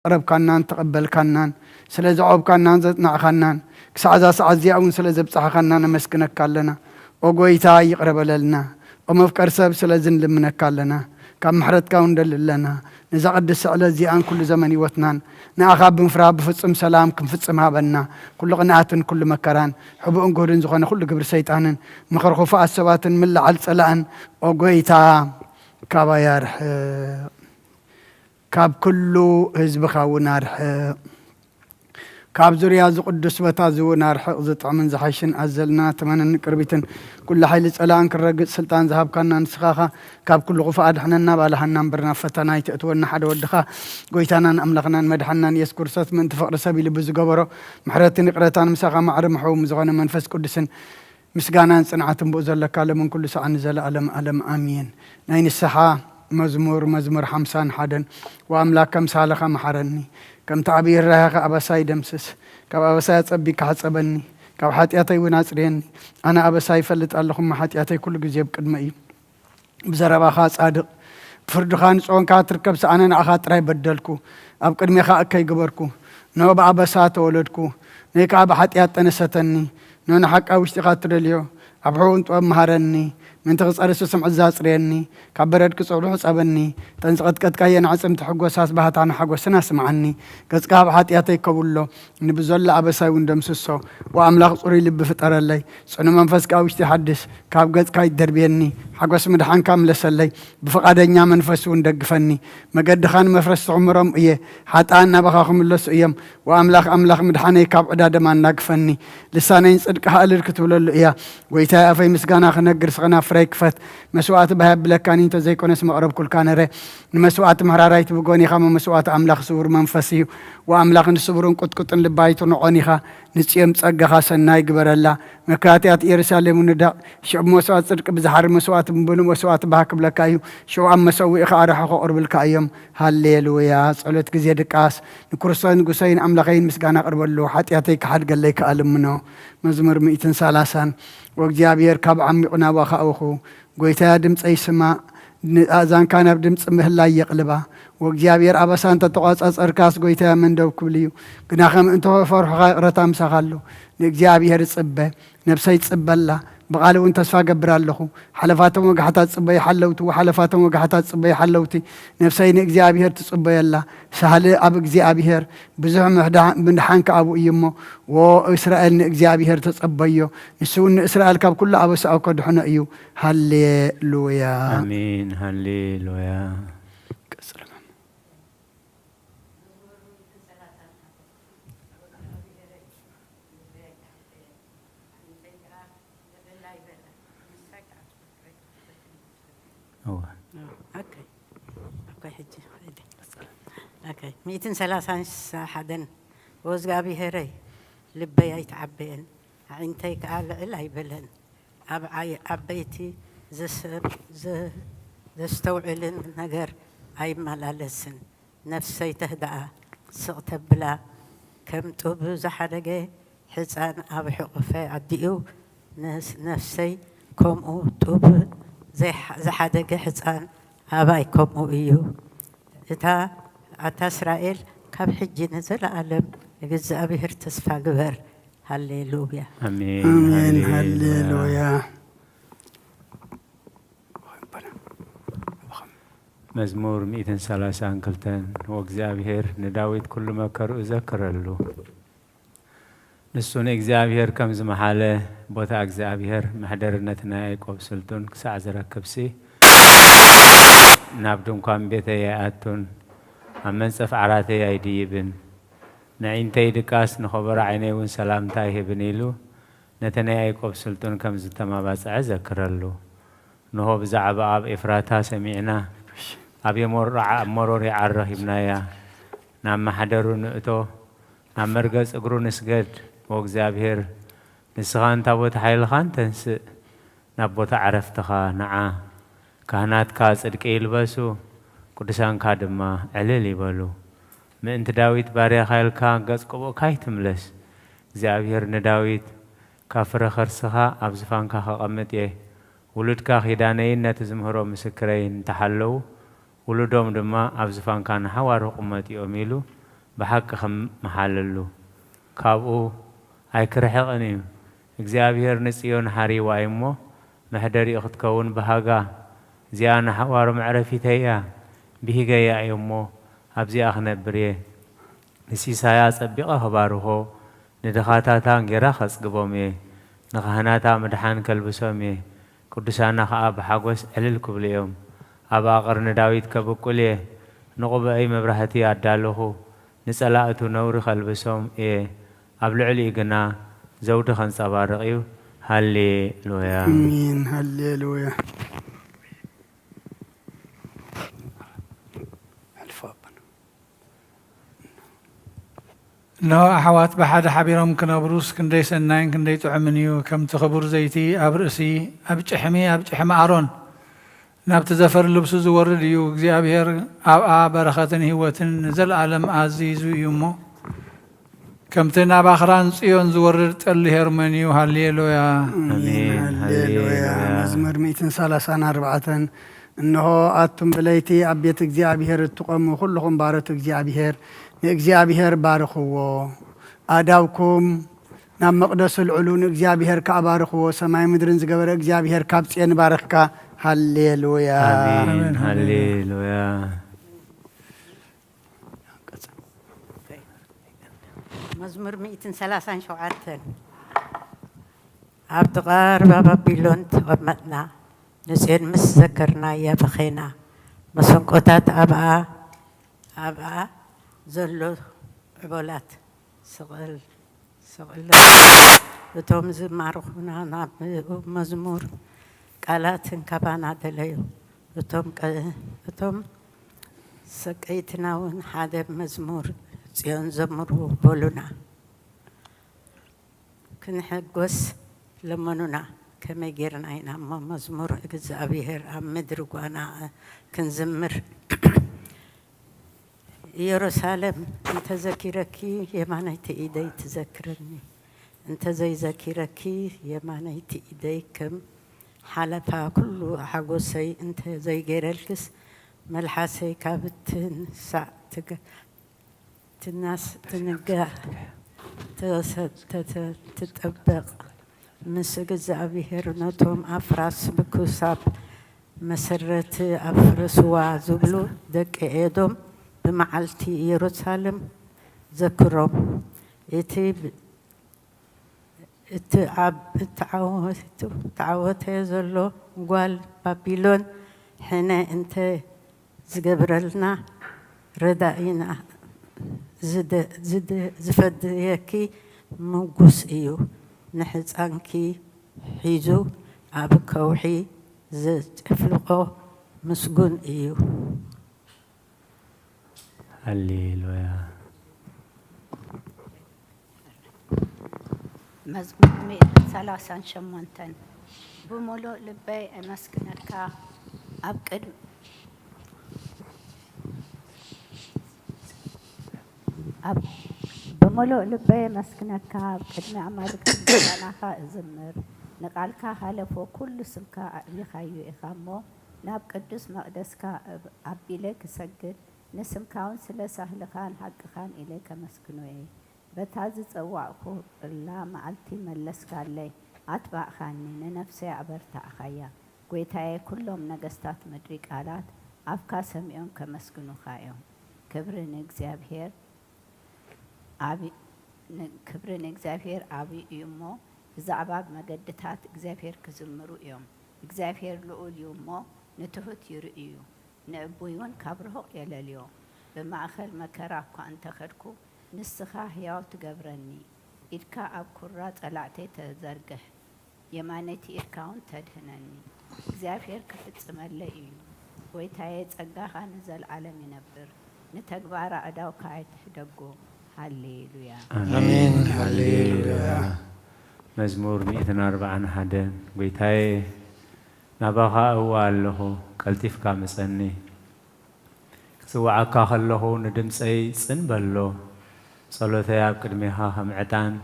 ዘቕረብካናን ተቐበልካናን፣ ስለ ዘዕቆብካናን ዘጽናዕካናን፣ ክሳዕ እዛ ሰዓት እዚኣ እውን ስለ ዘብጻሕኻና ነመስግነካ ኣለና። ኦ ጎይታ፣ ይቕረ በለልና። ኦ መፍቀር ሰብ፣ ስለዚ ንልምነካ ኣለና። ካብ ምሕረትካ እውን ንደሊ ኣለና። ነዛ ቅድስቲ ዕለት እዚኣን ኩሉ ዘመን ህይወትናን ንኣኻ ብምፍራህ ብፍጹም ሰላም ክንፍጽም ሃበና። ኩሉ ቅንኣትን ኩሉ መከራን ሕቡእን ግሁድን ዝኾነ ኩሉ ግብሪ ሰይጣንን ምኽሪ ክፉኣት ሰባትን ምልዓል ጸላእን፣ ኦ ጎይታ፣ ካባይ ኣርሕቕ። ካብ ኩሉ ህዝብኻ እውን ኣርሕቕ። ካብ ዙርያ እዚ ቅዱስ ቦታ እዚ እውን ኣርሕቕ። ዝጥዕምን ዝሓይሽን ኣዘልና፣ ተመንን ቅርቢትን ኩሉ ሓይሊ ጸላእን ክረግጽ ስልጣን ዝሃብካና ንስኻ ኢኻ። ካብ ኩሉ ክፉእ ኣድሕነና፣ ባልሃና እምበር ናብ ፈተና ኣይተእትወና። ሓደ ወድኻ ጎይታናን ኣምላኽናን መድሓንናን የሱስ ክርስቶስ ምእንቲ ፍቕሪ ሰብ ኢሉ ብዝገበሮ ምሕረትን ይቕረታን ምሳኻ ማዕረ ምሕው ምስ ዝኾነ መንፈስ ቅዱስን ምስጋናን ጽንዓትን ብኡ ዘለካ ሎምን ኩሉ ሰዓት ንዘለኣለም ኣለም ኣሜን። ናይ ንስሓ መዝሙር፣ መዝሙር ሓምሳን ሓደን። ወኣምላክ ከምሳልኻ መሓረኒ፣ ከምቲ ዓብዪ ርህራሄኻ ኣበሳይ ደምስስ። ካብ ኣበሳይ ኣጸቢካ ሕጸበኒ፣ ካብ ሓጢኣተይ እውን ኣጽርየኒ። ኣነ ኣበሳይ ይፈልጥ ኣለኹ፣ እሞ ሓጢኣተይ ኩሉ ግዜ ኣብ ቅድመይ እዩ። ብዘረባኻ ጻድቕ፣ ብፍርድኻ ንጹህ ኾንካ ትርከብ። ኣነ ንዓኻ ጥራይ በደልኩ፣ ኣብ ቅድሜኻ እከይ ገበርኩ። ንሆ ብኣበሳ ተወለድኩ፣ ንሆይ ከኣ ብሓጢኣት ጠነሰተኒ። ንሆ ንሓቂ ኣብ ውሽጢኻ እትደልዮ፣ ኣብ ሕቡእን ጥበብ መሃረኒ። ምእንቲ ክጸሪ ስምዒት ዘጽርየኒ፣ ካብ በረድ ክጽዕሉ ሕጸበኒ። እተን ዝቐጥቀጥካየን ኣዕጽምቲ ሕጎሳት ባህታን ሓጎስን ኣስምዓኒ። ገጽካ ኣብ ሓጢኣተይ ከውሎ፣ ንብዘሎ ኣበሳይ እውን ደምስሶ። ወኣምላኽ ጽሩይ ልቢ ፍጠረለይ፣ ጽኑዕ መንፈስ ከኣ ኣብ ውሽጢ ሓድስ። ካብ ገጽካ ኣይትደርብየኒ፣ ሓጎስ ምድሓንካ ምለሰለይ። ብፍቓደኛ መንፈስ እውን ደግፈኒ። መገድኻ ንመፍረስቲ ክምህሮም እየ፣ ሓጥኣን ናባኻ ክምለሱ እዮም። ወኣምላኽ ኣምላኽ ምድሓነይ ካብ ዕዳ ደም ኣናግፈኒ። ልሳነይ ንጽድቅኻ እልል ክትብለሉ እያ። ጎይታይ ኣፈይ ምስጋና ክነግር ስኸናፍረይ ክፈት። መስዋእቲ ባህ የብለካን እዩ፣ እንተዘይኮነስ መቕረብኩልካ ነረ። ንመስዋእቲ ምሕራር ኣይትብጎን ኢኻ፣ እሞ መስዋእቲ ኣምላኽ ስውር መንፈስ እዩ። ወኣምላኽ ንስቡርን ቁጥቁጥን ልቢ ኣይትንዖን ኢኻ። ንጽዮን ጸጋኻ ሰናይ ግበረላ። መካትያት ኢየሩሳሌም ንዳቕ። ሽዑ ብመስዋእቲ ጽድቂ ብዝሓሪ መስዋእቲ ብምሉእ መስዋእቲ ባህ ክብለካ እዩ። ሽዑ ኣብ መሰውኢኻ ኣርሑ ከቕርብልካ እዮም። ሃሌሉያ። ጸሎት ግዜ ድቃስ። ንክርስቶስ ንጉሰይን ኣምላኸይን ምስጋና ኣቕርበሉ፣ ሓጢኣተይ ክሓድገለይ ከኣ ልምኖ። መዝሙር ሚእትን ሰላሳን። ወእግዚኣብሔር ካብ ዓሚቑ ናባኻ እኹ፣ ጎይታያ ድምፀይ ስማዕ፣ ንኣእዛንካ ናብ ድምፂ ምህላይ የቕልባ። ወእግዚኣብሔር ኣበሳ እንተተቋጻጸርካስ ጎይታያ መን ደው ክብል እዩ? ግናኸ ምእንቲ ፈርሑኻ ይቕረታ ምሳኻ ኣሎ። ንእግዚኣብሔር እጽበ፣ ነብሰይ ትጽበ ኣላ፣ ብቓሉ እውን ተስፋ እገብር ኣለኹ። ሓለፋቶም ወጋሕታ ትጽበዩ ሓለውቲ፣ ሓለፋቶም ወጋሕታ ትጽበዩ ሓለውቲ። ነብሰይ ንእግዚኣብሔር ትጽበዮ ኣላ። ሳህሊ ኣብ እግዚኣብሔር፣ ብዙሕ ምሕዳ-፣ ምድሓን ከኣ ኣብኡ እዩ እሞ፣ ዎ እስራኤል ንእግዚኣብሔር ተጸበዮ፣ ንሱ እውን ንእስራኤል ካብ ኩሉ ኣበሳኡ ከድሕኖ እዩ። ሃሌሉያ። ኣሜን። ሃሌሉያ። ቀጽሎ። እወ። ኦኬ። ኦኬ፣ ሕጂ ኸይደ። ኦኬ። ሚእትን ሰላሳን ሓደን። ወእግዚኣብሔረይ፣ ልበይ ኣይተዓበየን፣ ኣዒንተይ ከኣ ልዕል ኣይበለን። ኣብ ዓይ-፣ ዓበይቲ ዘሰ-፣ ዘ-፣ ዘስተውዕልን ነገር ኣይመላለስን። ነፍሰይ ተህድኣ ስቕ ተብላ፣ ከም ጡብ ዝሓደገ ሕጻን ኣብ ሕቑፈይ ኣዲኡ፣ ነስ-፣ ነፍሰይ ከምኡ ጡብ ዘይሓ-፣ ዝሓደገ ሕጻን ኣባይ ከምኡ እዩ። እታ፣ ኣታ እስራኤል፣ ካብ ሕጂ ንዘለኣለም ንእግዚኣብሔር ተስፋ ግበር። ሃሌሉያ። ኣሜን። ኣሜን። ሃሌሉያ። ሃሌሉያ። መዝሙር ሚእትን ሰላሳን ክልተን። ወእግዚኣብሔር ንዳዊት ኩሉ መከርኡ ዘክረሉ። ንሱ ንእግዚኣብሔር ከም ዝመሓለ፣ ቦታ እግዚኣብሔር መሕደርነት ናይ ያዕቆብ ስልጡን ክሳዕ ዝረክብሲ፣ ናብ ድንኳን ቤተይ ኣይኣቱን፣ ኣብ መንጸፍ ዓራተይ ኣይድይብን። ነዒንተይ ድቃስ፣ ንኸበሮ ዓይነይ እውን ሰላምታ ኣይህብን ኢሉ፣ ነቲ ናይ ያዕቆብ ስልጡን ከም ዝተማባጽዐ ዘክረሉ። ንሆ ብዛዕባ ኣብ ኤፍራታ ሰሚዕና፣ ኣብ የሞር-፣ ኣብ መሮር ይዓ ረኺብናያ። ናብ ማሕደሩ ንእቶ፣ ናብ መርገጽ እግሩ ንስገድ። ኦ እግዚኣብሔር፣ ንስኻን ታቦት ሓይልኻን ተንስእ፣ ናብ ቦታ ዕረፍትኻ ንዓ። ካህናትካ ጽድቂ ይልበሱ፣ ቅዱሳንካ ድማ ዕልል ይበሉ። ምእንቲ ዳዊት ባርያኻ ኢልካ ገጽ ቅቡእካ ኣይትምለስ። እግዚኣብሔር ንዳዊት፣ ካብ ፍረ ኸርስኻ ኣብ ዝፋንካ ከቐምጥ እየ። ውሉድካ ኪዳነይን ነቲ ዝምህሮ ምስክረይን እንተሓለዉ፣ ውሉዶም ድማ ኣብ ዝፋንካ ንሓዋሩ ክቕመጡ እዮም ኢሉ ብሓቂ ኽምሓለሉ፣ ካብኡ ኣይክርሕቕን እዩ። እግዚኣብሄር ንጽዮን ሓሪዋ እዩ እሞ፣ መሕደሪኡ ኽትከውን ብሃጋ። እዚኣ ንሓዋሩ መዕረፊተይ እያ፣ ብሂገያ እዩ እሞ፣ ኣብዚኣ ኽነብር እየ። ንሲሳያ ጸቢቐ ኽባርኾ፣ ንድኻታታ እንጌራ ኸጽግቦም እየ። ንኻህናታ ምድሓን ከልብሶም እየ። ቅዱሳና ኸኣ ብሓጎስ ዕልል ክብሉ እዮም። ኣብ ኣቐርኒ ዳዊት ከብቁል እየ። ንቑብአይ መብራህቲ ኣዳለኹ። ንጸላእቱ ነውሪ ከልብሶም እየ። ኣብ ልዕሊኡ ግና ዘውዲ ከንጸባርቕ እዩ። ሃሌሉያ። ኣሜን። ሃሌሉያ። ኣልፎ ኣቦና። እነሆ ኣሕዋት ብሓደ ሓቢሮም ክነብሩስ ክንደይ ሰናይን ክንደይ ጥዑምን እዩ! ከምቲ ክቡር ዘይቲ ኣብ ርእሲ፣ ኣብ ጭሕሚ፣ ኣብ ጭሕሚ ኣሮን ናብቲ ዘፈር ልብሱ ዝወርድ እዩ። እግዚኣብሔር ኣብኣ በረኸትን ህይወትን ንዘለኣለም ኣዚዙ እዩ እሞ፣ ከምቲ ናብ ኣኽራን ጽዮን ዝወርድ ጠሊ ሄርሞን እዩ። ሃሌሉያ። ኣሜን። ኣሜን። ሃሌሉያ። ሃሌሉያ። መዝሙር ሚእትን ሰላሳን ኣርባዕተን። እንሆ ኣቱም ብለይቲ ኣብ ቤት እግዚኣብሔር እትቖሙ ኩልኹም ባሮት እግዚኣብሔር፣ ንእግዚኣብሔር ባርኽዎ። ኣእዳውኩም ናብ መቕደሱ ኣልዕሉ፣ ንእግዚኣብሔር ከኣ ባርኽዎ። ሰማይ ምድርን ዝገበረ እግዚኣብሔር ካብ ጽዮን ይባርኽካ። ሃሌሉያ። ኣሜን። ኣሜን። ሃሌሉያ። መዝሙር ሚእትን ሰላሳን ሸውዓተን። ኣብ ጥቓ ርባ ባቢሎን ተቐመጥና፣ ንጽዮን ምስ ዘከርናያ በኸይና። መሰንቆታት ኣብኣ፣ ኣብኣ ዘሎ ዕቦላት ስቕል፣ ስቕል። እቶም ዝማርኹና ናብ መዝሙር ቃላትን ካባና ደለዩ። እቶም ቀ-፣ እቶም ሰቀይትና እውን ሓደ መዝሙር ጽዮን ዘምሩ በሉና። ክንሕጎስ ለመኑና። ከመይ ጌርና ኢና እሞ መዝሙር እግዚኣብሔር ኣብ ምድሪ ጓና ክንዝምር? ኢየሩሳሌም እንተዘኪረኪ የማነይቲ ኢደይ ትዘክረኒ፣ እንተዘይዘኪረኪ የማነይቲ ኢደይ ከም ሓለፋ ኩሉ ሓጎሰይ እንተዘይገይረልክስ መልሓሰይ ካብ ትንሳእ ትገ-፣ ትናስ-፣ ትንጋ-፣ ተሰ-፣ ተተ-፣ ትጠበቕ። ምስ እግዚኣብሔር ነቶም ኣፍራስ ብክሳብ መሰረት ኣፍርስዋ ዝብሉ ደቂ ኤዶም ብመዓልቲ ኢየሩሳሌም ዘክሮም። እቲ ብ-፣ እቲ ኣብ እተዓወቱ-፣ እተዓወተ ዘሎ ጓል ባቢሎን ሕነ እንተ ዝገብረልና ረዳኢና ዝደ-፣ ዝደ-፣ ዝፈድየኪ ምጉስ እዩ። ንሕፃንኪ ሒዙ ኣብ ከውሒ ዘጨፍልቖ ምስጉን እዩ። ሃሌሉያ። መዝሙር ሚእትን ሰላሳን ሸሞንተን። ብምሉእ ልበይ እመስግነካ ኣብ ቅድሚ-፣ ኣብ-፣ ብምሉእ ልበይ እመስግነካ ኣብ ቅድሚ ኣማልክቲ ምስጋናኻ እዝምር። ንቃልካ ሃለፎ ኩሉ ስምካ ኣዕቢኻዮ ኢኻ እሞ፣ ናብ ቅዱስ መቕደስካ እብ-፣ ኣቢለ ክሰግድ፣ ንስምካውን ስለ ሳህልኻን ሓቅኻን ኢለ ከመስግኖ እየ። በታ ዝጸዋዕኩላ መዓልቲ መለስካለይ፣ ኣትባእካኒ፣ ንነፍሰይ ኣበርታዕኻያ። ጐይታየ፣ ኩሎም ነገስታት ምድሪ ቃላት ኣፍካ ሰሚዖም ከመስግኑኻ እዮም። ክብሪ ንእግዚኣብሔር ዓቢ-፣ ን-፣ ክብሪ ንእግዚኣብሔር ዓቢ እዩ እሞ፣ ብዛዕባ መገድታት እግዚኣብሔር ክዝምሩ እዮም። እግዚኣብሔር ልዑል እዩ እሞ፣ ንትሑት ይርእዩ። ንዕቡይ እውን ካብ ርሑቕ የለልዮ። ብማእከል መከራ እኳ እንተ ኸድኩ፣ ንስኻ ህያው ትገብረኒ። ኢድካ ኣብ ኵራ ጸላእተይ ተዘርግሕ፣ የማነይቲ ኢድካ እውን ተድህነኒ። እግዚኣብሔር ክፍጽመለይ እዩ። ጐይታየ፣ ጸጋኻ ንዘለዓለም ይነብር። ንተግባር ኣእዳውካ ኣይትሕደጎ። ሃሌሉያ። ኣሜን። ኣሜን። ሃሌሉያ። ሃሌሉያ። መዝሙር ሚእትን ኣርባዓን ሓደን። ጐይታየ፣ ናባኻ እዋ ኣለኹ፣ ቀልጢፍካ ምጸኒ። ክጽውዓካ ከለኹ ንድምጸይ ጽን በሎ። ጸሎተይ ኣብ ቅድሜኻ ከም ዕጣን፣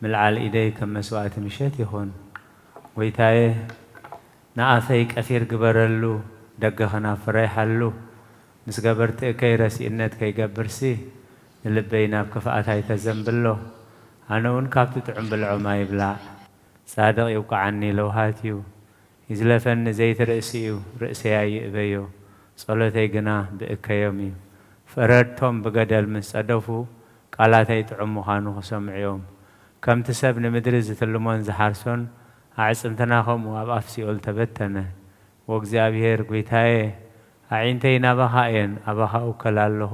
ምልዓል ኢደይ ከም መስዋእቲ ምሸት ይኹን። ጐይታየ፣ ንኣፈይ ቀፊር ግበረሉ፣ ደገ ኸናፍረይ ሓሉ። ምስ ገበርትእከይ ረሲእነት ከይገብርሲ፣ ንልበይ ናብ ክፍኣት ኣይተዘንብሎ፣ ኣነ እውን ካብቲ ጥዑም ብልዖም ኣይብላዕ። ጻድቕ ይውቅዓኒ ለውሃት እዩ፣ ይዝለፈኒ ዘይቲ ርእሲ እዩ፣ ርእሰይ ኣይእበዮ፣ ጸሎተይ ግና ብእከዮም እዩ። ፈረድቶም ብገደል ምስ ጸደፉ፣ ቃላተይ ጥዑም ምዃኑ ክሰምዑ እዮም። ከምቲ ሰብ ንምድሪ ዝትልሞን ዝሓርሶን፣ ኣዕጽምትና ከምኡ ኣብ ኣፍ ሲኦል ተበተነ። ወእግዚኣብሔር ጐይታዬ፣ ኣዒንተይ ናባኻ እየን፣ ኣባኻ እውከል ኣለኹ።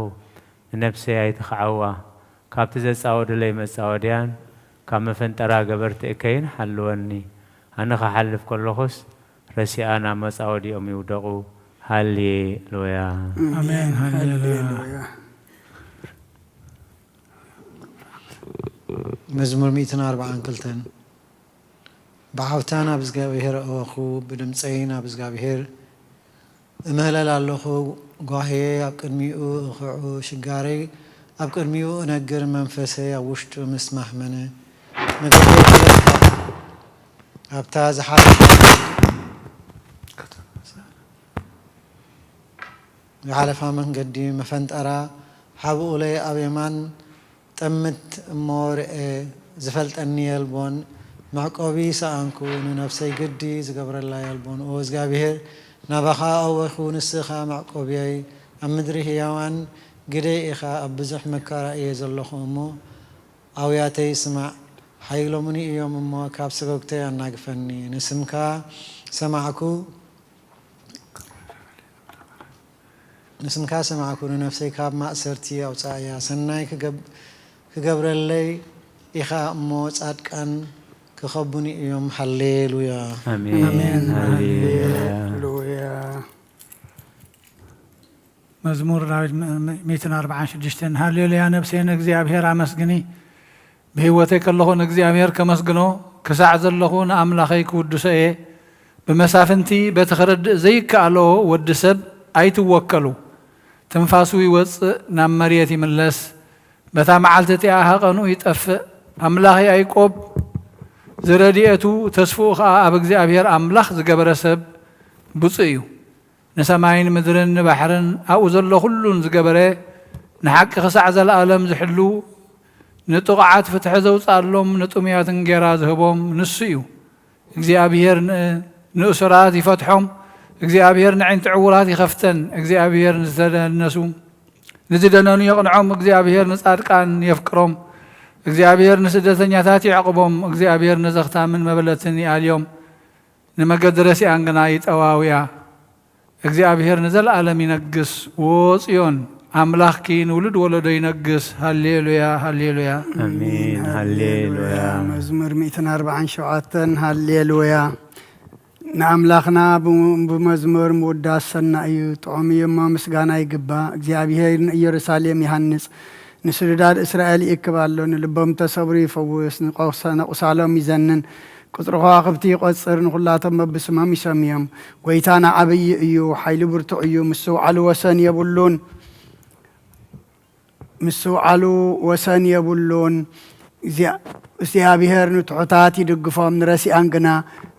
ንነፍሰይ ኣይትኽዓዋ፣ ካብቲ ዘጻወዱለይ መጻወድያን ካብ መፈንጠራ ገበርቲ እከይን ሓልወኒ። ኣነ ክሓልፍ ከለኹስ ረሲኣ ናብ መጻወዲኦም ይውደቑ። ሃሌሉያ። ኣሜን። ሃሌሉያ። ሃሌሉያ። መዝሙር ሚእትን ኣርባዓን ክልተን። ብዓውታ ናብ እግዚኣብሔር እወኹ፣ ብድምፀይ ናብ እግዚኣብሔር እምህለል ኣለኹ። ጓህየይ ኣብ ቅድሚኡ እኽዑ፣ ሽጋረይ ኣብ ቅድሚኡ እነግር፣ መንፈሰይ ኣብ ውሽጡ ምስ ማህመነ። መገደይ ተለካ ኣብታ ዝሓለፋ ዝሓለፋ መንገዲ መፈንጠራ ሓብኡለይ ኣብ የማን ጠምት እሞ ርኤ፣ ዝፈልጠኒ የልቦን፣ መዕቆቢ ሰኣንኩ፣ ንነፍሰይ ግዲ ዝገብረላ የልቦን። ኦ እግዚኣብሔር፣ ናባኻ ኣወይኹ፣ ንስኻ መዕቆብየይ፣ ኣብ ምድሪ ህያዋን ግደይ ኢኻ፣ ኣብ ብዙሕ መከራ እየ ዘለኹ እሞ፣ ኣውያተይ ስማዕ። ሓይሎምኒ እዮም እሞ፣ ካብ ሰጎግተይ ኣናግፈኒ። ንስምካ ሰማዕኩ፣ ንስምካ ሰማዕኩ፣ ንነፍሰይ ካብ ማእሰርቲ ኣውጻእያ። ሰናይ ክገብ-፣ ክገብረለይ ኢኻ እሞ፣ ጻድቃን ክኸቡኒ እዮም። ሃሌሉያ። ኣሜን። ኣሜን። ሃሌሉያ። ሃሌሉያ። መዝሙር ዳዊት ም-፣ ም-፣ ሚእትን ኣርባዓን ሽዱሽተን። ሃሌሉያ፣ ነፍሰይ ንእግዚኣብሔር ኣመስግኒ። ብህይወተይ ከለኹ ንእግዚኣብሔር ከመስግኖ፣ ክሳዕ ዘለኹ ንኣምላኸይ ክውድሶ እየ። ብመሳፍንቲ በቲ ክርድእ ዘይከኣሎ ወዲ ሰብ ኣይትወከሉ። ትንፋሱ ይወጽእ፣ ናብ መሬት ይምለስ። በታ መዓልቲ እቲኣ ሃቐኑ ይጠፍእ። ኣምላኽ ያዕቆብ ዝረድኤቱ ተስፍኡ ኸኣ ኣብ እግዚኣብሔር ኣምላኽ ዝገበረ ሰብ ብፁእ እዩ። ንሰማይን ምድርን ንባሕርን ኣብኡ ዘሎ ኹሉን ዝገበረ፣ ንሓቂ ክሳዕ ዘለኣለም ዝሕሉ፣ ንጥቑዓት ፍትሒ ዘውጽኣሎም፣ ንጥሙያት እንጌራ ዝህቦም ንሱ እዩ። እግዚኣብሔር ን-፣ ንእሱራት ይፈትሖም፣ እግዚኣብሔር ንዕንቲ ዕዉራት ይኸፍተን፣ እግዚኣብሔር ንዝተደነሱ፣ ንዝደነኑ የቕንዖም፣ እግዚኣብሔር ንጻድቃን የፍቅሮም፣ እግዚኣብሔር ንስደተኛታት የዕቕቦም፣ እግዚኣብሔር ነዘኽታምን መበለትን ይኣልዮም፣ ንመገዲ ረሲኣን ግና ይጠዋውያ። እግዚኣብሔር ንዘለኣለም ይነግስ። ዎ ጽዮን፣ ኣምላኽኪ ንውሉድ ወለዶ ይነግስ። ሃሌሉያ፣ ሃሌሉያ። ኣሜን። ሃሌሉያ። መዝሙር ሚእትን ኣርባዓን ሸውዓተን። ሃሌሉያ። ንኣምላኽና ብ-፣ ብመዝሙር ምውዳስ ሰናይ እዩ፣ ጥዑም እዩ እሞ ምስጋና ይግባእ። እግዚኣብሔር ንኢየሩሳሌም ይሃንጽ፣ ንስዱዳት እስራኤል ይእክብ ኣሎ። ንልቦም ተሰብሩ ይፈውስ፣ ንቆሰ-፣ ነቑሳሎም ይዘንን። ቁጽሪ ከዋኽብቲ ይቖጽር፣ ንኹላቶም በብስሞም ይሰምዮም። ጐይታና ዓብዪ እዩ፣ ሓይሉ ብርቱዕ እዩ፣ ምስትውዓሉ ወሰን የብሉን። ምስትውዓሉ ወሰን የብሉን። እግዚኣብ-፣ እግዚኣብሔር ንትሑታት ይድግፎም፣ ንረሲኣን ግና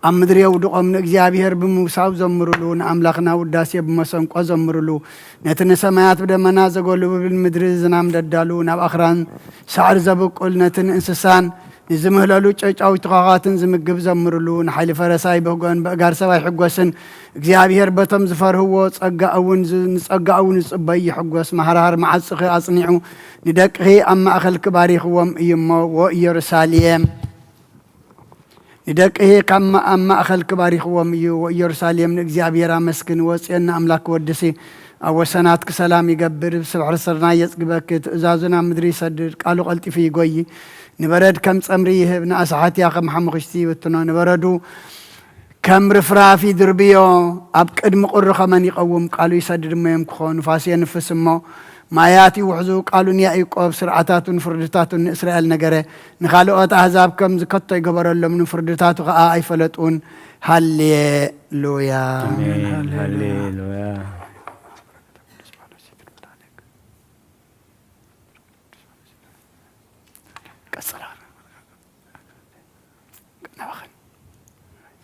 ኣብ ምድሪ የውድቖም። ንእግዚኣብሔር ብምውሳው ዘምሩሉ፣ ንኣምላኽና ውዳሴ ብመሰንቆ ዘምሩሉ። ነቲ ንሰማያት ብደመና ዘጎልብብል፣ ምድሪ ዝናም ደዳሉ፣ ናብ ኣኽራን ሳዕሪ ዘብቁል፣ ነቲ ንእንስሳን ንዝምህለሉ ጨጫዊት ኳኻትን ዝምግብ ዘምርሉ። ንሓይሊ ፈረስ ኣይብህጎን፣ በእጋር ሰብ ኣይሕጎስን። እግዚኣብሔር በቶም ዝፈርህዎ ጸጋ እውን ዝ-፣ ንጸጋ እውን ዝጽበይ ይሕጎስ። መሃርሃር መዓጽኺ ኣጽኒዑ፣ ንደቅኺ ኣብ ማእከልኪ ባሪኽዎም እዩ እሞ፣ ወኢየሩሳሌም፣ ንደቅኺ ካብ ማ-፣ ኣብ ማእከልኪ ባሪኽዎም እዩ። ወኢየሩሳሌም ንእግዚኣብሔር ኣመስግን፣ ወጽዮን ንኣምላክ ወድሲ። ኣብ ወሰናትኪ ሰላም ይገብር፣ ብስብሒ ስርናይ የጽግበኪ፣ ትእዛዙ ናብ ምድሪ ይሰድድ፣ ቃሉ ቀልጢፉ ይጎዪ። ንበረድ ከም ጸምሪ ይህብ፣ ንኣሳሕትያ ከም ሓሙኽሽቲ ይብትኖ። ንበረዱ ከም ርፍራፍ ይድርብዮ፣ ኣብ ቅድሚ ቁሪ ኸመን ይቐውም፣ ቃሉ ይሰድድ እሞ የምክኾ፣ ንፋስ የንፍስ እሞ ማያት ይውሕዙ። ቃሉ ንያኢቆብ፣ ስርዓታቱን ፍርድታቱን ንእስራኤል ነገረ። ንኻልኦት ኣህዛብ ከምዚ ከቶ ኣይገበረሎምን፣ ፍርድታቱ ኸኣ ኣይፈለጡን። ሃሌሉያ። ኣሜን። ሃሌሉያ። ሃሌሉያ። ቀጽላ። ናባኸን።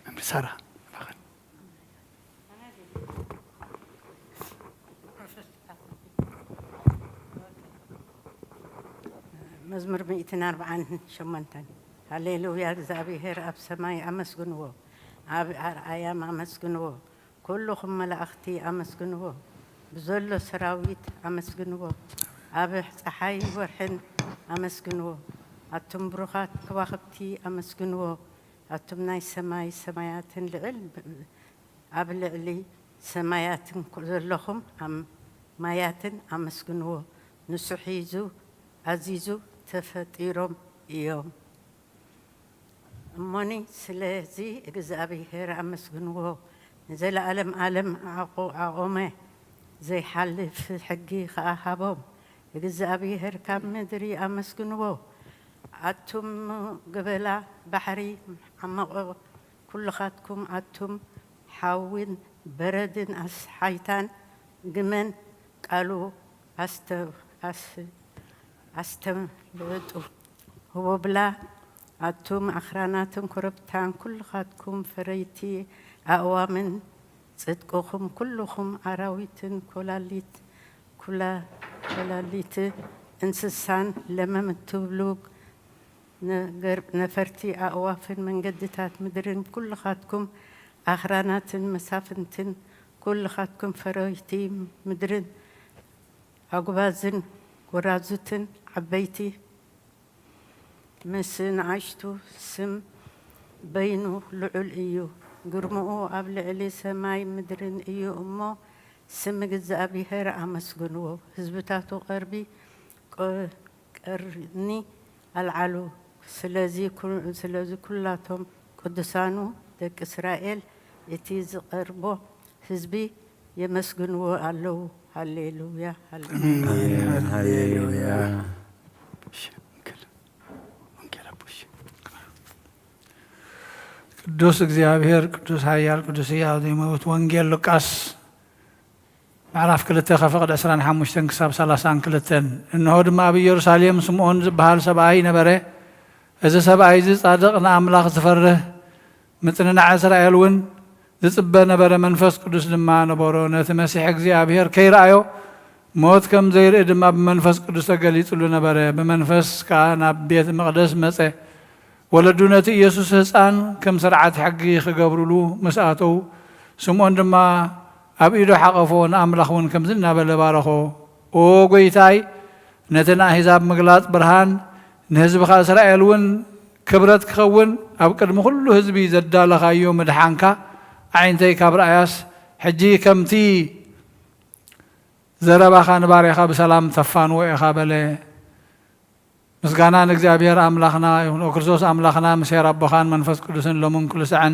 መምህር ሳራ፣ ናባኸን። መዝሙር ሚእትን ኣርባዓን ሸሞንተን። ሃሌሉያ፣ እግዚኣብሔር ኣብ ሰማይ ኣመስግንዎ፣ ኣብ ኣርኣያም ኣመስግንዎ፣ ኩልኹም መላእኽቲ ኣመስግንዎ፣ ብዘሎ ሰራዊት ኣመስግንዎ፣ ኣብ ጸሓይ ወርሕን ኣመስግንዎ፣ ኣቱም ብሩኻት ከዋኽብቲ ኣመስግንዎ፣ ኣቱም ናይ ሰማይ ሰማያትን ልዕል ኣብ ልዕሊ ሰማያትን ዘለኹም ኣም-፣ ማያትን ኣመስግንዎ፣ ንሱ ሒዙ ኣዚዙ ተፈጢሮም እዮም። እሞኒ ስለዚ እግዚኣብሔር ኣመስግንዎ፣ ንዘለዓለም ዓለም ኣቑ-፣ ኣቖመ፣ ዘይሓልፍ ሕጊ ኸኣ ሃቦም። እግዚኣብሔር ካብ ምድሪ ኣመስግንዎ፣ ኣቱም ገበላ ባሕሪ ዓመቖ፣ ኩልኻትኩም ኣቱም ሓዊን በረድን ኣስሓይታን ግመን ቃሉ ኣስተ-፣ ኣስ-፣ ኣስተምልጡ። ህቦብላ ኣቱም ኣኽራናትን ኮረብታን ኩልኻትኩም ፈረይቲ ኣእዋምን ጽድቅኹም ኩልኹም ኣራዊትን ኮላሊት ኩላ-፣ ኮላሊት እንስሳን ለመም እትብሉ ነገር-፣ ነፈርቲ ኣእዋፍን መንገድታት ምድርን ኩልኻትኩም ኣኽራናትን መሳፍንትን ኩልኻትኩም ፈረይቲ ምድርን ኣጉባዝን ጎራዙትን ዓበይቲ ምስ ንኣሽቱ ስም በይኑ ልዑል እዩ፣ ግርምኡ ኣብ ልዕሊ ሰማይ ምድርን እዩ እሞ፣ ስም እግዚኣብሄር ኣመስግንዎ። ህዝብታቱ ቀርቢ ቀ-፣ ቀርኒ ኣልዓሉ። ስለዚ ኩ-፣ ስለዚ ኩላቶም ቅዱሳኑ ደቂ እስራኤል እቲ ዝቐርቦ ህዝቢ የመስግንዎ ኣለዉ። ሃሌሉያ፣ ሃሌሉያ። ኣሜን። ሃሌሉያ። ቅዱስ እግዚኣብሔር፣ ቅዱስ ኃያል፣ ቅዱስ ሕያው ዘይመውት። ወንጌል ሉቃስ ምዕራፍ ክልተ ከፍቕድ ዕስራን ሓሙሽተን ክሳብ ሰላሳን ክልተን። እንሆ ድማ ኣብ ኢየሩሳሌም ስምዖን ዝበሃል ሰብኣይ ነበረ። እዚ ሰብኣይ እዚ ጻድቕ፣ ንኣምላኽ ዝፈርህ፣ ምጽንናዕ እስራኤል እውን ዝጽበ ነበረ። መንፈስ ቅዱስ ድማ ነበሮ። ነቲ መሲሕ እግዚኣብሔር ከይረኣዮ ሞት ከም ዘይርኢ ድማ ብመንፈስ ቅዱስ ተገሊጹሉ ነበረ። ብመንፈስ ከኣ ናብ ቤት መቕደስ መጸ። ወለዱ ነቲ ኢየሱስ ህፃን ከም ስርዓት ሕጊ ክገብሩሉ ምስ ኣተዉ፣ ስምዖን ድማ ኣብ ኢዱ ሓቐፎ፣ ንኣምላኽ እውን ከምዚ እናበለ ባረኾ፣ "ኦ ጐይታይ፣ ነቲ ንኣህዛብ ምግላጽ ብርሃን፣ ንህዝብኻ እስራኤል እውን ክብረት ክኸውን፣ ኣብ ቅድሚ ኩሉ ህዝቢ ዘዳለኻዮ ምድሓንካ፣ ኣዒንተይ ካብ ረኣያስ፣ ሕጂ ከምቲ ዘረባኻ ንባርያኻ ብሰላም ተፋንዎ ኢኻ" በለ። ምስጋና ንእግዚኣብሔር ኣምላኽና ይኹን። ኦ ክርስቶስ ኣምላኽና፣ ምስ ኄር ኣቦኻን መንፈስ ቅዱስን ሎምን ኩሉ ሳዕን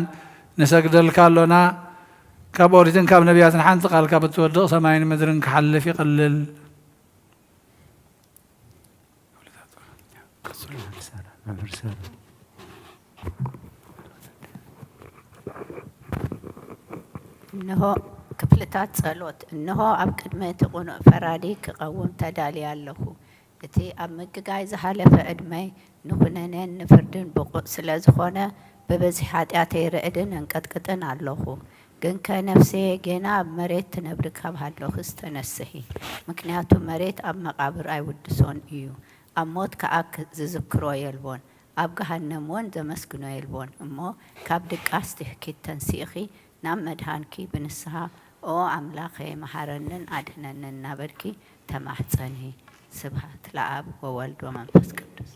ንሰግደልካ ኣሎና። ካብ ኦሪትን ካብ ነቢያትን ሓንቲ ቃል ካብ እትወድቕ ሰማይን ምድርን ክሓልፍ ይቐልል። እንሆ ክፍልታት ጸሎት። እንሆ ኣብ ቅድሚ እቲ ቅኑዕ ፈራዲ ክቐውም ተዳልየ ኣለኹ። እቲ ኣብ ምግጋይ ዝሓለፈ ዕድመይ ንኹነኔን ንፍርድን ብቑዕ ስለ ዝኾነ፣ ብብዝሒ ሓጢኣተይ ርዕድን እንቅጥቅጥን ኣለኹ። ግንከ ነፍሰየ ጌና ኣብ መሬት ትነብሪ ካብ ሃለኹስ ተነስሒ። ምክንያቱ መሬት ኣብ መቓብር ኣይውድሶን እዩ፣ ኣብ ሞት ከኣ ክ-፣ ዝዝክሮ የልቦን፣ ኣብ ገሃነም እውን ዘመስግኖ የልቦን። እሞ ካብ ድቃስ ትህኪት ተንሲእኺ ናብ መድሃንኪ ብንስሃ "ኦ ኣምላኸ፣ መሃረንን ኣድህነንን" እናበልኪ ተማሕጸኒ። ስብሃት ለኣብ ወወልድ ወመንፈስ ቅዱስ።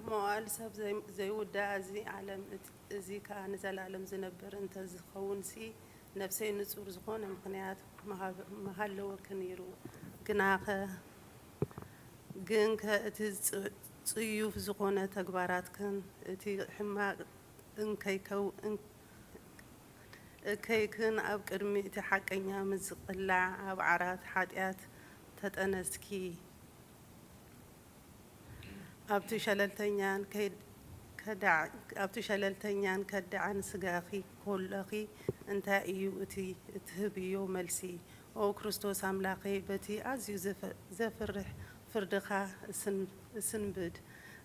መዋዕል ሰብ ዘይ-፣ ዘይውዳእ እዚ ዓለም፣ እቲ፣ እዚ ከኣ ንዘለኣለም ዝነብር እንተ ዝኸውንሲ፣ ነፍሰይ ንጹር ዝኾነ ምኽንያት ምሃብ-፣ ምሃለወኪ ነይሩ። ግናኸ፣ ግንከ እቲ ጽ-፣ ጽዩፍ ዝኾነ ተግባራትክን እቲ ሕማቕ እንከይከው-፣ እን-፣ እከይክን ኣብ ቅድሚ እቲ ሓቀኛ ምስ ዝቕላዕ፣ ኣብ ዓራት ሓጢኣት ተጠነስኪ። ኣብቲ ሸለልተኛን ከይ-፣ ከ-፣ ከዳዕ ኣብቲ ሸለልተኛን ከዳዕን ስጋኺ ከሎኺ እንታይ እዩ እቲ እትህብዮ መልሲ? ኦ ክርስቶስ ኣምላኸይ፣ በቲ ኣዝዩ ዘፈ-፣ ዘፍርሕ ፍርድኻ እስን-፣ እስንብድ፣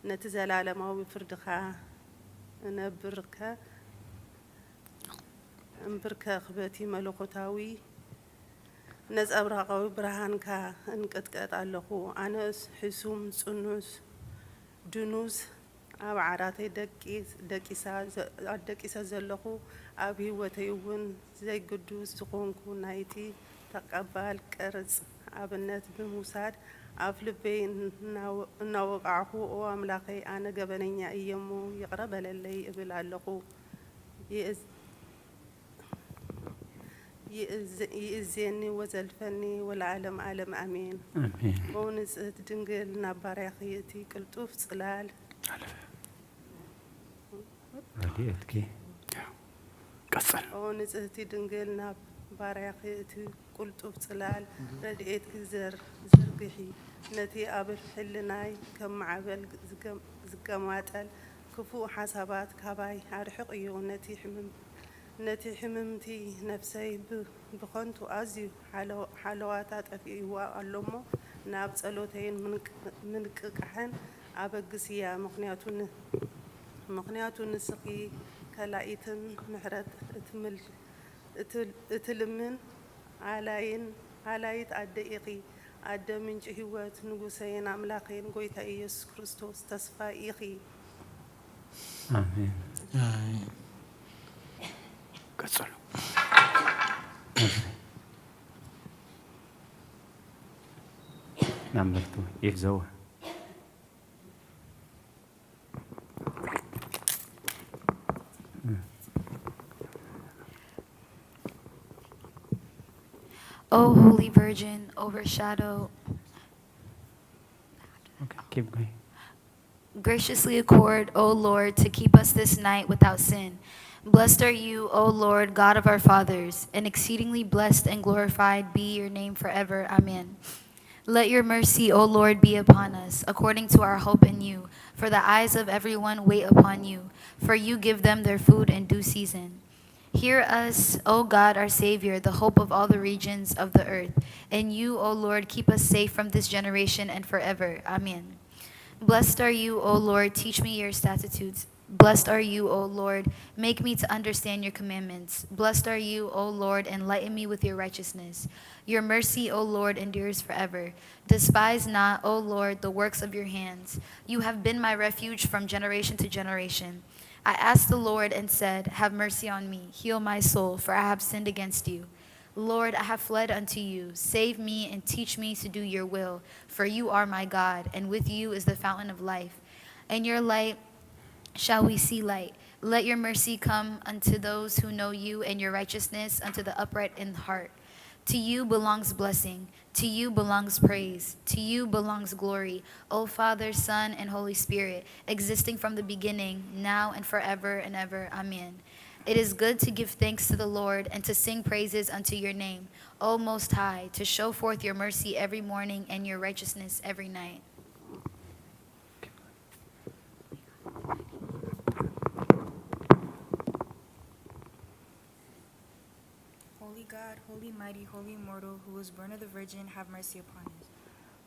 ነቲ ዘላለማዊ ፍርድኻ እነብርከ-፣ እምብርከኽ፣ በቲ መለኮታዊ ነጸብራቓዊ ብርሃንካ እንቅጥቀጥ ኣለኹ። ኣነስ ሕሱም፣ ጽኑስ፣ ድኑስ፣ ኣብ ዓራተይ ደቂ-፣ ደቂሳ ዘ-፣ ደቂሰ ዘለኹ፣ ኣብ ህይወተይ እውን ዘይግዱስ ዝኾንኩ ናይቲ ተቐባል ቅርጽ ኣብነት ብምውሳድ፣ ኣፍ ልበይ እናወ-፣ እናወቃዕኩ፣ ኦ ኣምላኸይ፣ ኣነ ገበነኛ እየ እሞ ይቕረ በለለይ እብል ኣለኹ። ይእዝ-፣ ይእዝ-፣ ይእዜኒ ወዘልፈኒ ወለዓለም ዓለም ኣሜን። ኣሜን። ኦ ንጽህት ድንግል፣ ናብ ባርያኺ እቲ ቅልጡፍ ጽላል። ረድኤትኪ። ቀጽል። ኦ ንጽህቲ ድንግል፣ ናብ ባርያኺ እቲ ቅልጡፍ ጽላል ረድኤትኪ ዘር-፣ ዘርግሒ። ነቲ ኣብ ሕልናይ ከም ማዕበል ዝገ-፣ ዝገማጠል ክፉእ ሓሳባት ካባይ ኣርሕቕዮ። ነቲ ሕምም-፣ ነቲ ሕምምቲ ነፍሰይ ብ-፣ ብኸንቱ ኣዝዩ ሓለ-፣ ሓለዋታ ጠፊእዋ ኣሎሞ፣ ናብ ጸሎተይን ምንቅ-፣ ምንቅቃሕን ኣበግስያ። ምኽንያቱ ን-፣ ምኽንያቱ ንስኺ ከላኢትን ምሕረት እትምል-፣ እትል-፣ እትልምን ኣላይን፣ ኣላይት ኣደ ኢኺ። ኣደ ምንጪ ህይወት፣ ንጉሰይን ኣምላኸይን ጎይታ ኢየሱስ ክርስቶስ ተስፋ ኢኺ። ኣሜን። ኣሜን። ቀጽሉ። ናምበርቱ ኢፍ ዘዋ። O Holy Virgin, overshadow. Okay, keep going. Graciously accord, O Lord, to keep us this night without sin. Blessed are you, O Lord, God of our fathers, and exceedingly blessed and glorified be your name forever. Amen. Let your mercy, O Lord, be upon us, according to our hope in you. For the eyes of everyone wait upon you, for you give them their food in due season. Hear us, O God, our Savior, the hope of all the regions of the earth. And you, O Lord, keep us safe from this generation and forever. Amen. Blessed are you, O Lord, teach me your statutes. Blessed are you, O Lord, make me to understand your commandments. Blessed are you, O Lord, enlighten me with your righteousness. Your mercy, O Lord, endures forever. Despise not, O Lord, the works of your hands. You have been my refuge from generation to generation. I asked the Lord and said, have mercy on me, heal my soul, for I have sinned against you. Lord, I have fled unto you. Save me and teach me to do your will, for you are my God, and with you is the fountain of life. In your light shall we see light. Let your mercy come unto those who know you, and your righteousness unto the upright in heart. To you belongs blessing. To you belongs praise. To you belongs glory, O Father, Son, and Holy Spirit, existing from the beginning, now and forever and ever. Amen. It is good to give thanks to the Lord and to sing praises unto your name, O Most High, to show forth your mercy every morning and your righteousness every night. Holy God, holy mighty, holy immortal, who was born of the Virgin, have mercy upon us.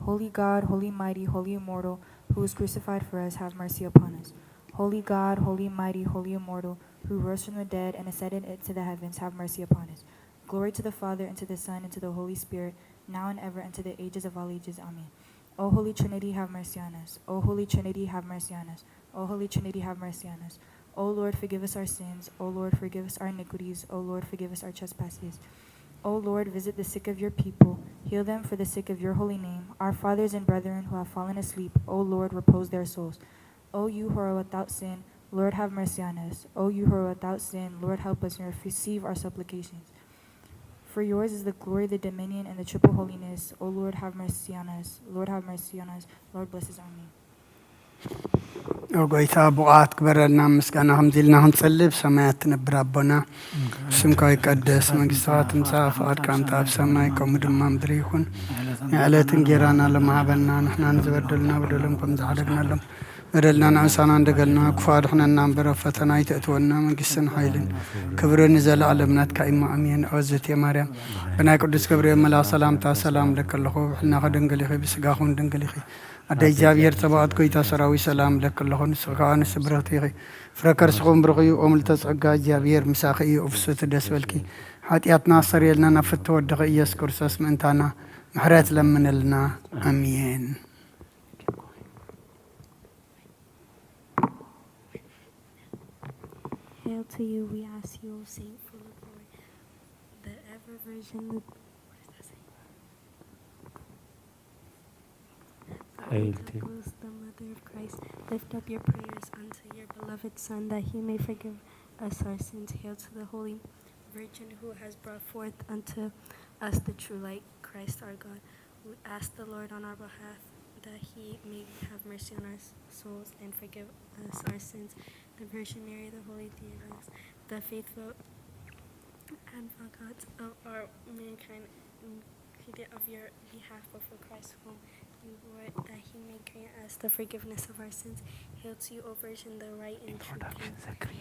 Holy God, holy mighty, holy immortal, who was crucified for us, have mercy upon us. Holy God, holy mighty, holy immortal, who rose from the dead and ascended into the heavens, have mercy upon us. Glory to the Father, and to the Son, and to the Holy Spirit, now and ever, and to the ages of all ages. Amen. O Holy Trinity, have mercy on us. O Holy Trinity, have mercy on us. O Holy Trinity, have mercy on us. O Lord, forgive us our sins. O Lord, forgive us our iniquities. O Lord, forgive us our trespasses. O Lord, visit the sick of your people. Heal them for the sake of your holy name. Our fathers and brethren who have fallen asleep, O Lord, repose their souls. O you who are without sin, Lord, have mercy on us. O you who are without sin, Lord, help us and receive our supplications. For yours is the glory, the dominion, and the triple holiness. O Lord, have mercy on us. Lord, have mercy on us. Lord, bless us. Amen. ኦ ጎይታ፣ ብቑዓት ግበረልና። ምስጋና ከምዚ ኢልና ክንጸልይ፣ ብሰማያት ትነብር ኣቦና፣ ስምካ ይቀደስ፣ መንግስትኻ ትምጻእ፣ ፍቓድካ ምጻእ ኣብ ሰማይ ከምኡ ድማ ምድሪ ይኹን። ንዕለት እንጌራና ሎሚ ሃበና፣ ንሕና ንዝበደሉና በደሎም ከም ዝሓደግናሎም፣ በደልና ንዕሳና እንደገልና ክፉ ኣድሕነና እምበር ኣብ ፈተና ኣይተእትወና። መንግስትን ሓይልን ክብርን ንዘለኣለም ናትካ እሞ ኣሜን። ኣወዝት ማርያም ብናይ ቅዱስ ገብርኤል መልኣኽ ሰላምታ ሰላም ለኪ ኣለኹ። ብሕልናኺ ድንግል ኢኺ፣ ብስጋኹን ድንግል ኢኺ። ኣደ እግዚኣብሔር ጸባኦት ጎይታ ሰራዊት ሰላም ለኪ ኣለኹ። ንስኺ ከኣ ንስብርኽቲ ኢኺ፣ ፍረ ከርስኹም ብሩኽ እዩ። ኦም ልተጸጋ እግዚኣብሔር ምሳኺ እዩ። እፍሱቲ ደስ በልኪ፣ ሓጢኣትና ኣስተሰርየልና፣ ናብ ፍትሒ ወድኺ ኢየሱስ ክርስቶስ ምእንታና ምሕረት ለምንልና። ኣሜን። Hail to you, we ask you, O Saint full of glory, the ever Virgin, the, what is that saying? Hail to you. Who is the mother of Christ, lift up your prayers unto your beloved Son, that he may forgive us our sins. Hail to the Holy Virgin who has brought forth unto us the true light, Christ our God. We ask the Lord on our behalf that he may have mercy on our s- souls and forgive us our sins. The Virgin Mary, the Holy Dearest, the faithful advocate of our mankind, intercede of your behalf before Christ, whom you bore, that he may grant us the forgiveness of our sins. Hail to you, O Virgin, the right and true King.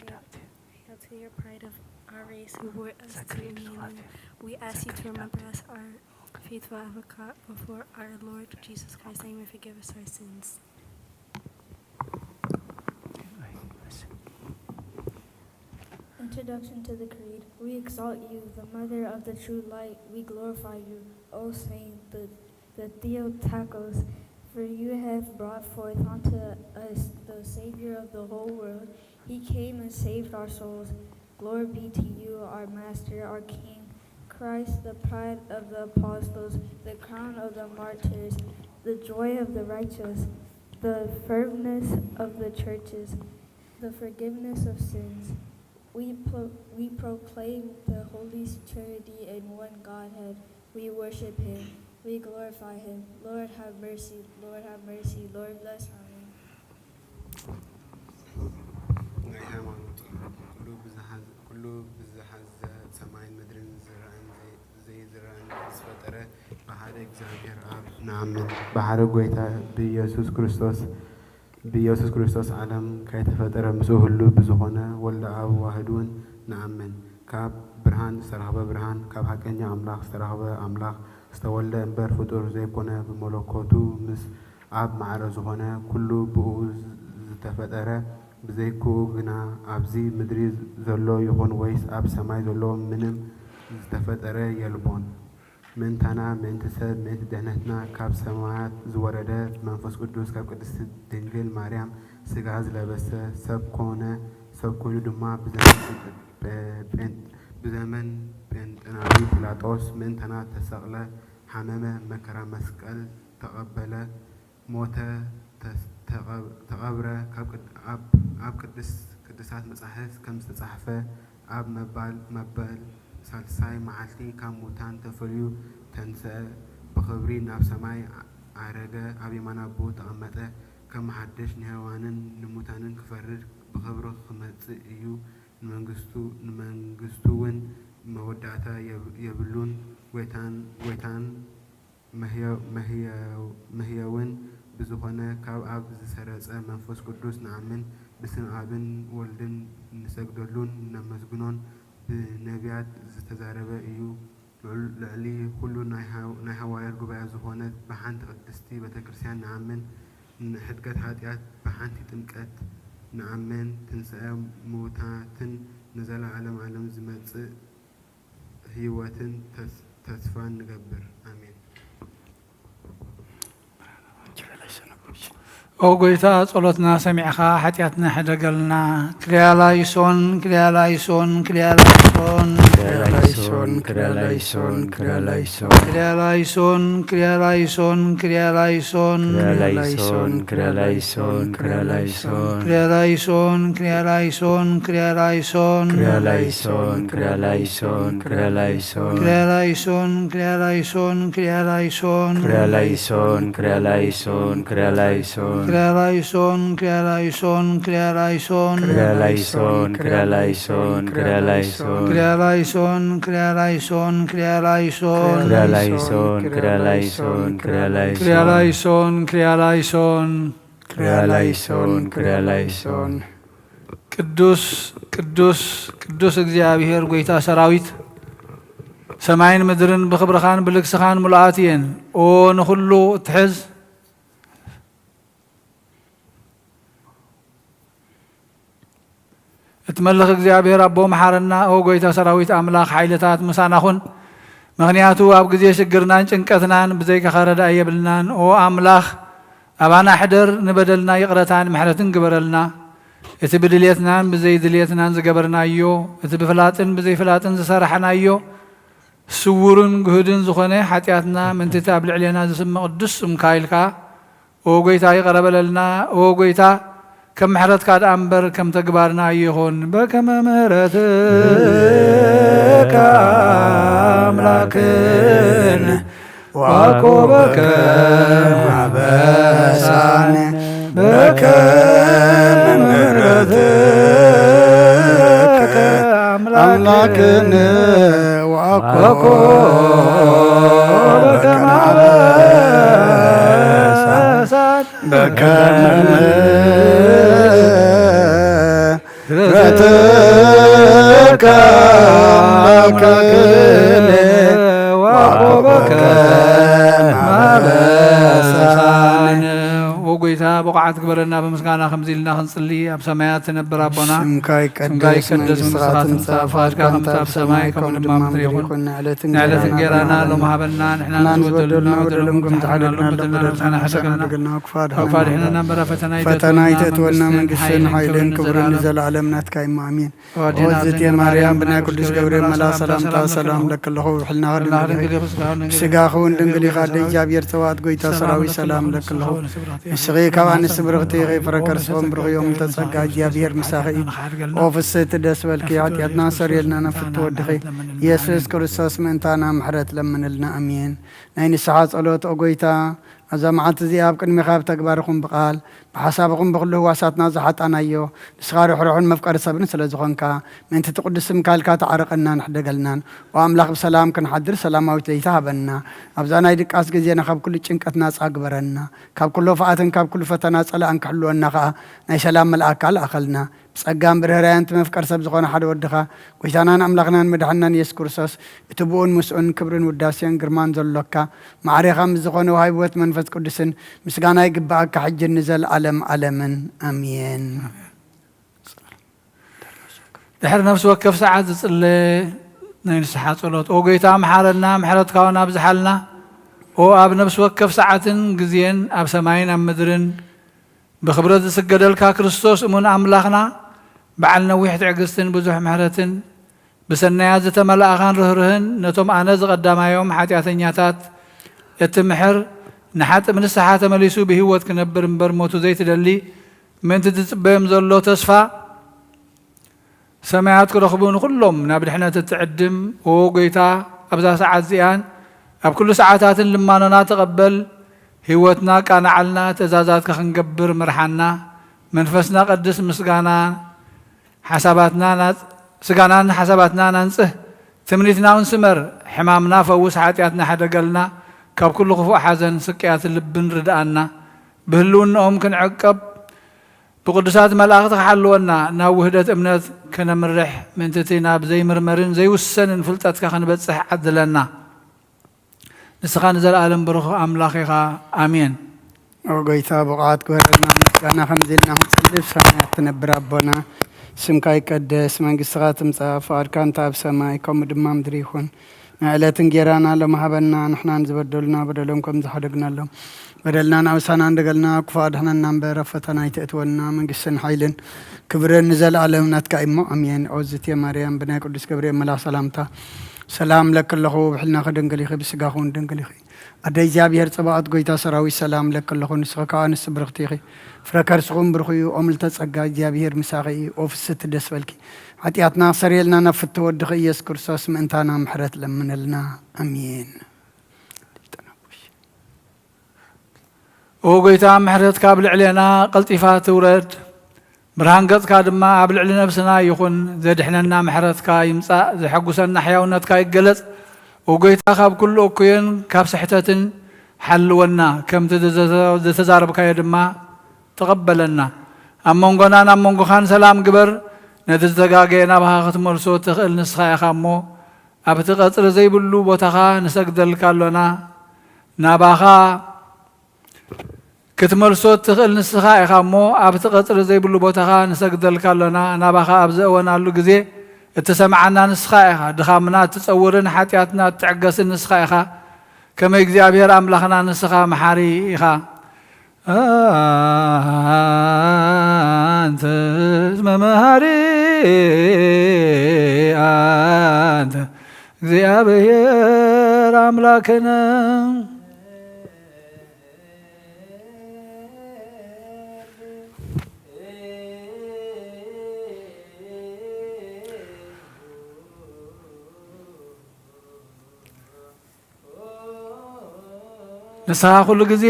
Hail, hail to your pride of our race, who bore us to Emmanuel. We ask you to remember us, our faithful advocate, before our Lord Jesus Christ, that he may forgive us our sins. Introduction to the Creed. We exalt you, the Mother of the true light. We glorify you, O Saint, the, the Theotokos, for you have brought forth unto us the Savior of the whole world. He came and saved our souls. Glory be to you, our Master, our King, Christ, the pride of the apostles, the crown of the martyrs, the joy of the righteous, the firmness of the churches, the forgiveness of sins. We, pro- we proclaim the Holy Trinity in one Godhead. We worship him. We glorify him. Lord, have mercy. Lord, have mercy. Lord, bless. Amen. ናይ ሃይማኖት ቃል። ኩሉ ብዝሓዘ፣ ኩሉ ብዝሓዘ ሰማይን ምድርን ዝረኣን ዘይ-፣ ዘይዝረኣን ዝፈጠረ ብሓደ እግዚኣብሔር ኣብ ንኣምን። ብሓደ ጎይታ ብኢየሱስ ክርስቶስ፣ ብኢየሱስ ክርስቶስ ዓለም ከይተፈጠረ ምስኡ ህሉ ብዝኾነ ወልደ ኣብ ዋህድ እውን ንኣምን። ካብ ብርሃን ዝተረኽበ ብርሃን፣ ካብ ሓቀኛ ኣምላኽ ዝተረኽበ ኣምላኽ፣ ዝተወልደ እምበር ፍጡር ዘይኮነ፣ ብመለኮቱ ምስ ኣብ ማዕረ ዝኾነ፣ ኩሉ ብእኡ ዝተፈጠረ፣ ብዘይክኡ ግና ኣብዚ ምድሪ ዘሎ ይኹን ወይስ ኣብ ሰማይ ዘሎ ምንም ዝተፈጠረ የልቦን። ምእንታና፣ ምእንቲ ሰብ፣ ምእንቲ ድሕነትና ካብ ሰማያት ዝወረደ መንፈስ ቅዱስ ካብ ቅድስቲ ድንግል ማርያም ስጋ ዝለበሰ ሰብ ኮነ። ሰብ ኮይኑ ድማ ብዘመን ጴን-፣ ጴን-፣ ብዘመን ጴንጠናዊ ጲላጦስ ምእንታና ተሰቕለ፣ ሓመመ፣ መከራ መስቀል ተቐበለ፣ ሞተ፣ ተስ-፣ ተቐ-፣ ተቐብረ። ካብ ቅድ-፣ ኣብ፣ ኣብ ቅድስ-፣ ቅዱሳት መጻሕፍት ከም ዝተጻሕፈ፣ ኣብ መባል፣ መበል ሳልሳይ መዓልቲ ካብ ሙታን ተፈልዩ ተንስአ፣ ብኽብሪ ናብ ሰማይ ዓ-፣ ዓረገ፣ ኣብ የማን ኣቦ ተቐመጠ። ከም ሓድሽ ንሕያዋንን ንሙታንን ክፈርድ ብኽብሪ ክመጽእ እዩ። ንመንግስቱ፣ ንመንግስቱ እውን መወዳእታ የብ-፣ የብሉን። ጎይታን፣ ጎይታን መህየ-፣ መህየ-፣ መህየውን ብዝኾነ ካብ ኣብ ዝሰረጸ መንፈስ ቅዱስ ንኣምን። ብስም ኣብን ወልድን ንሰግደሉን ነመስግኖን፣ ብነቢያት ዝተዛረበ እዩ። ልዑል-፣ ልዕሊ ኩሉ ናይ ሃው-፣ ናይ ሃዋርያት ጉባኤ ዝኾነት ብሓንቲ ቅድስቲ ቤተ ክርስቲያን ንኣምን። ንሕድገት ሓጢኣት ብሓንቲ ጥምቀት ንኣምን። ትንሳኤ ምውታትን ንዘለዓለም ዓለም ዝመጽእ ህይወትን ተስ-፣ ተስፋ ንገብር። ኣሜን። ኦ ጎይታ፣ ጸሎትና ሰሚዕኻ ሓጢኣትና ሕደገልና። ክርያላይሶን፣ ክርያላይሶን፣ ክርያላይሶን። ክርያላይሶን፣ ክርያላይሶን፣ ክርያላይሶን። ክርያላይሶን፣ ክርያላይሶን፣ ክርያላይሶን። ክርያላይሶን፣ ክርያላይሶን፣ ክርያላይሶን። ክርያላይሶን፣ ክርያላይሶን፣ ክርያላይሶን። ክርያላይሶን፣ ክርያላይሶን፣ ክርያላይሶን። ክርያላይሶን፣ ክርያላይሶን፣ ክርያላይሶን። ክርያላይሶን፣ ክርያላይሶን፣ ክርያላይሶን። ክርያላይሶን፣ ክርያላይሶን፣ ክርያላይሶን። ክርያላይሶን፣ ክርያላይሶን፣ ክርያላይሶን። ክርያላይሶን፣ ክርያላይሶን፣ ክርያላይሶን። ክርያላይሶን፣ ክርያላይሶን፣ ክርያላይሶን። ክርያላይሶን፣ ክርያላይሶን። ክርያ ላይሶን፣ ክርያ ላይሶን። ቅዱስ ቅዱስ ቅዱስ እግዚኣብሔር ጎይታ ሰራዊት፣ ሰማይን ምድርን ብኽብርኻን ብልግስኻን ምሉኣት እየን። ኦ ንኹሉ እትሕዝ፣ እትመልኽ እግዚኣብሔር ኣቦ መሓረና። ኦ ጎይታ ሰራዊት ኣምላኽ፣ ሓይልታት ምሳና ኹን። ምኽንያቱ ኣብ ግዜ ሽግርናን ጭንቀትናን ብዘይካኻ ረዳኢ የብልናን። ኦ ኣምላኽ፣ ኣባና ሕደር፣ ንበደልና ይቕረታን ምሕረትን ግበረልና። እቲ ብድልየትናን ብዘይድልየትናን ዝገበርናዮ፣ እቲ ብፍላጥን ብዘይፍላጥን ዝሰራሕናዮ፣ ስዉርን ግሁድን ዝኾነ ሓጢኣትና፣ ምእንቲ እቲ ኣብ ልዕሌና ዝስመ ቅዱስ ስምካ ኢልካ፣ ኦ ጎይታ፣ ይቕረ በለልና። ኦ ጎይታ፣ ከም ምሕረትካ ደኣ እምበር ከም ተግባርና ኣይኹን። በከመ ምሕረትከ ኣምላክን ዋኮበከ ማበሳን በከመ ምሕረትከ ኣምላክን ዋኮበከ ማበሳን በከመ ምሕረትከ ኣምላክነ ዋኮበከ ማበሳን። ኦ ጎይታ፣ ብቑዓት ግበረና፣ ብምስጋና ከምዚ ኢልና ክንጽሊ። ኣብ ሰማያት ትነብር ኣቦና፣ ስምካ ይቀደስ፣ መንግስትኻ ትምጻእ፣ ፍቓድካ ከምቲ ኣብ ሰማይ ከምኡ ድማ ኣብ ምድሪ ይኹን። ንዕለት እንጌራና ሎሚ ሃበና፣ ንሕና ንዝበደሉና በደሎም ከም ዝሓደግና በደልና ንስኻና ሓደገልና። ካብ ክፉእ ኣድሕነና እምበር ኣብ ፈተና ኣይተእትወና፣ መንግስትን ሓይልን ክብርን ንዘለኣለም ናትካ እዩ። ኣሜን። ኦዝቴ ማርያም ብናይ ቅዱስ ገብርኤል መልኣኽ ሰላምታ ሰላም ለኪ ኣለኹ፣ ብሕልናኺ ድንግል ኢኺ፣ ብስጋኺ እውን ድንግል ኢኺ። ኣደ እግዚኣብሔር ጸባኦት ጎይታ ሰራዊት ሰላም ለኪ ኣለኹ። ንስኺ ካብ ኣንስቲ ብርኽቲ ኢኺ፣ ፍረ ከርስኺ እውን ብሩኽ እዩ። ምልዕተ ጸጋ እግዚኣብሔር ምሳኺ እዩ። ኦ ፍስሕቲ ደስ በልኪ፣ ሓጢኣትና ሰሪየልና ናብ ፍትሒ ወድኺ ኢየሱስ ክርስቶስ ምእንታና ምሕረት ለምንልና። ኣሜን። ናይ ንስሓ ጸሎት። ኦ ጎይታ፣ ኣብዛ መዓልቲ እዚኣ ኣብ ቅድሜኻ ብተግባር ይኹን ብቓል ብሓሳብ ይኹን ብኹሉ ህዋሳትና ዝሓጣናዮ፣ ንስኻ ርሕሩሕን መፍቀሪ ሰብን ስለ ዝኾንካ፣ ምእንቲ እቲ ቅዱስ ስምካ ኢልካ ተዓረቐናን ሕደገልናን። ኦ ኣምላኽ፣ ብሰላም ክንሓድር ሰላማዊት ለይቲ ሃበና። ኣብዛ ናይ ድቃስ ግዜና ካብ ኩሉ ጭንቀት ናጻ ግበረና። ካብ ኩሉ ክፍኣትን ካብ ኩሉ ፈተና ጸላእን ክሕልወና ኸኣ ናይ ሰላም መልኣካ ልኣኸልና። ብጸጋን ብርህራያን እቲ መፍቀር ሰብ ዝኾነ ሓደ ወድኻ፣ ጎይታናን ኣምላኽናን መድሓንናን የሱስ ክርስቶስ፣ እቲ ብኡን ምስኡን ክብርን ውዳሴን ግርማን ዘሎካ፣ ማዕሬኻ ምስ ዝኾነ ወሃቢ ህይወት መንፈስ ቅዱስን ምስጋና ይግብኣካ፣ ሕጅን ንዘለኣለም ኣለምን። ኣሜን። ድሕሪ ነፍሲ ወከፍ ሰዓት ዝጽለ ናይ ንስሓ ጸሎት። ኦ ጎይታ፣ መሓረና፣ ምሕረትካ እውን ኣብዝሓልና። ኦ ኣብ ነፍሲ ወከፍ ሰዓትን ግዜን ኣብ ሰማይን ኣብ ምድርን ብኽብረት ዝስገደልካ ክርስቶስ እሙን ኣምላኽና፣ በዓል ነዊሕ ትዕግስትን ብዙሕ ምሕረትን፣ ብሰናያት ዝተመላእኻን ርህርህን፣ ነቶም ኣነ ዝቐዳማዮም ሓጢኣተኛታት እትምሕር፣ ንሓጥእ ንስሓ ተመሊሱ ብህይወት ክነብር እምበር ሞቱ ዘይትደሊ፣ ምእንቲ ዝጽበዮም ዘሎ ተስፋ ሰማያት ክረኽቡ ንኹሎም ናብ ድሕነት እትዕድም። ኦ ጎይታ፣ ኣብዛ ሰዓት እዚኣን ኣብ ኩሉ ሰዓታትን ልማኖና ተቐበል። ህይወትና ቃናዓልና፣ ትእዛዛትካ ክንገብር ምርሓና። መንፈስና ቀድስ፣ ምስጋና ሓሳባትና ናጽ-፣ ስጋናን ሓሳባትና ናንጽህ። ትምኒትና እውን ስመር፣ ሕማምና ፈውስ፣ ሓጢኣትና ሕደገልና፣ ካብ ኩሉ ክፉእ ሓዘን ስቅያት ልብን ርድኣና። ብህልውናኦም ክንዕቀብ ብቅዱሳት መላእኽቲ ክሓልወና፣ ናብ ውህደት እምነት ከነምርሕ፣ ምእንቲ እቲ ናብ ዘይምርመርን ዘይውሰንን ፍልጠትካ ክንበጽሕ ዓድለና። ንስኻ ንዘለኣለም ብሩኽ ኣምላኽ ኢኻ። ኣሜን። ኦ ጎይታ፣ ብቕዓት ግበረልና፣ ምስጋና ከምዚ ኢልና ክንጽሊ። ብሰማያት ትነብር ኣቦና፣ ስምካ ይቀደስ፣ መንግስትኻ ትምጻእ፣ ፍቓድካ እንተ ኣብ ሰማይ ከምኡ ድማ ምድሪ ይኹን። ንዕለት እንጌራና ሎሚ ሃበና፣ ንሕናን ዝበደሉና በደሎም ከም ዝሓደግናሎም በደልና ንኣውሳና እንደገልና፣ ክፉእ ኣድሕነና እምበር፣ ኣብ ፈተና ኣይተእትወና፣ መንግስትን ሓይልን ክብርን ንዘለኣለም ናትካ እሞ፣ ኣሜን። ኦዝቴ ማርያም፣ ብናይ ቅዱስ ገብርኤል መልኣኽ ሰላምታ ሰላም ለኪ ኣለኹ፣ ብሕልናኺ ድንግል ኢኺ፣ ብስጋኺ እውን ድንግል ኢኺ። ኣደ እግዚኣብሔር ጸባኦት፣ ጎይታ ሰራዊት፣ ሰላም ለኪ ኣለኹ፣ ንስኺ ከኣ ኣንስቲ ብርኽቲ ኢኺ፣ ፍረ ከርስኺ እውን ብሩኽ እዩ። ኦ ምልዕተ ጸጋ፣ እግዚኣብሔር ምሳኺ እዩ። ኦ ፍስሕቲ ደስ በልኪ፣ ሓጢኣትና ክሰርየልና ናብ ፍትሒ ወድኺ ኢየሱስ ክርስቶስ ምእንታና ምሕረት ለምነልና። ኣሜን። ኦ ጎይታ፣ ምሕረትካ ኣብ ልዕሌና ቀልጢፋ ትውረድ፣ ብርሃን ገጽካ ድማ ኣብ ልዕሊ ነብስና ይኹን። ዘድሕነና ምሕረትካ ይምጻእ፣ ዘሐጉሰና ሕያውነትካ ይገለጽ። ኦ ጎይታ፣ ካብ ኩሉ እኩይን ካብ ስሕተትን ሓልወና፣ ከምቲ ዘተ-፣ ዘተዛረብካዮ ድማ ተቐበለና። ኣብ መንጎናን ኣብ መንጎኻን ሰላም ግበር። ነቲ ዝተጋገየ ናባኻ ክትመልሶ ትኽእል ንስኻ ኢኻ እሞ፣ ኣብቲ ቀጽሪ ዘይብሉ ቦታኻ ንሰግደልካ ኣሎና። ናባኻ ክትመልሶ ትኽእል ንስኻ ኢኻ እሞ፣ ኣብቲ ቀጽሪ ዘይብሉ ቦታኻ ንሰግደልካ ኣሎና። ናባኻ ኣብ ዘእወናሉ ግዜ እትሰምዓና ንስኻ ኢኻ። ድኻምና እትጸውርን ሓጢኣትና እትዕገስን ንስኻ ኢኻ። ከመይ እግዚኣብሔር ኣምላኽና ንስኻ መሓሪ ኢኻ። ኣንተ እስመ መሃሪ ኣንተ እግዚኣብሔር ኣምላክነ። ንስኻ ኩሉ ግዜ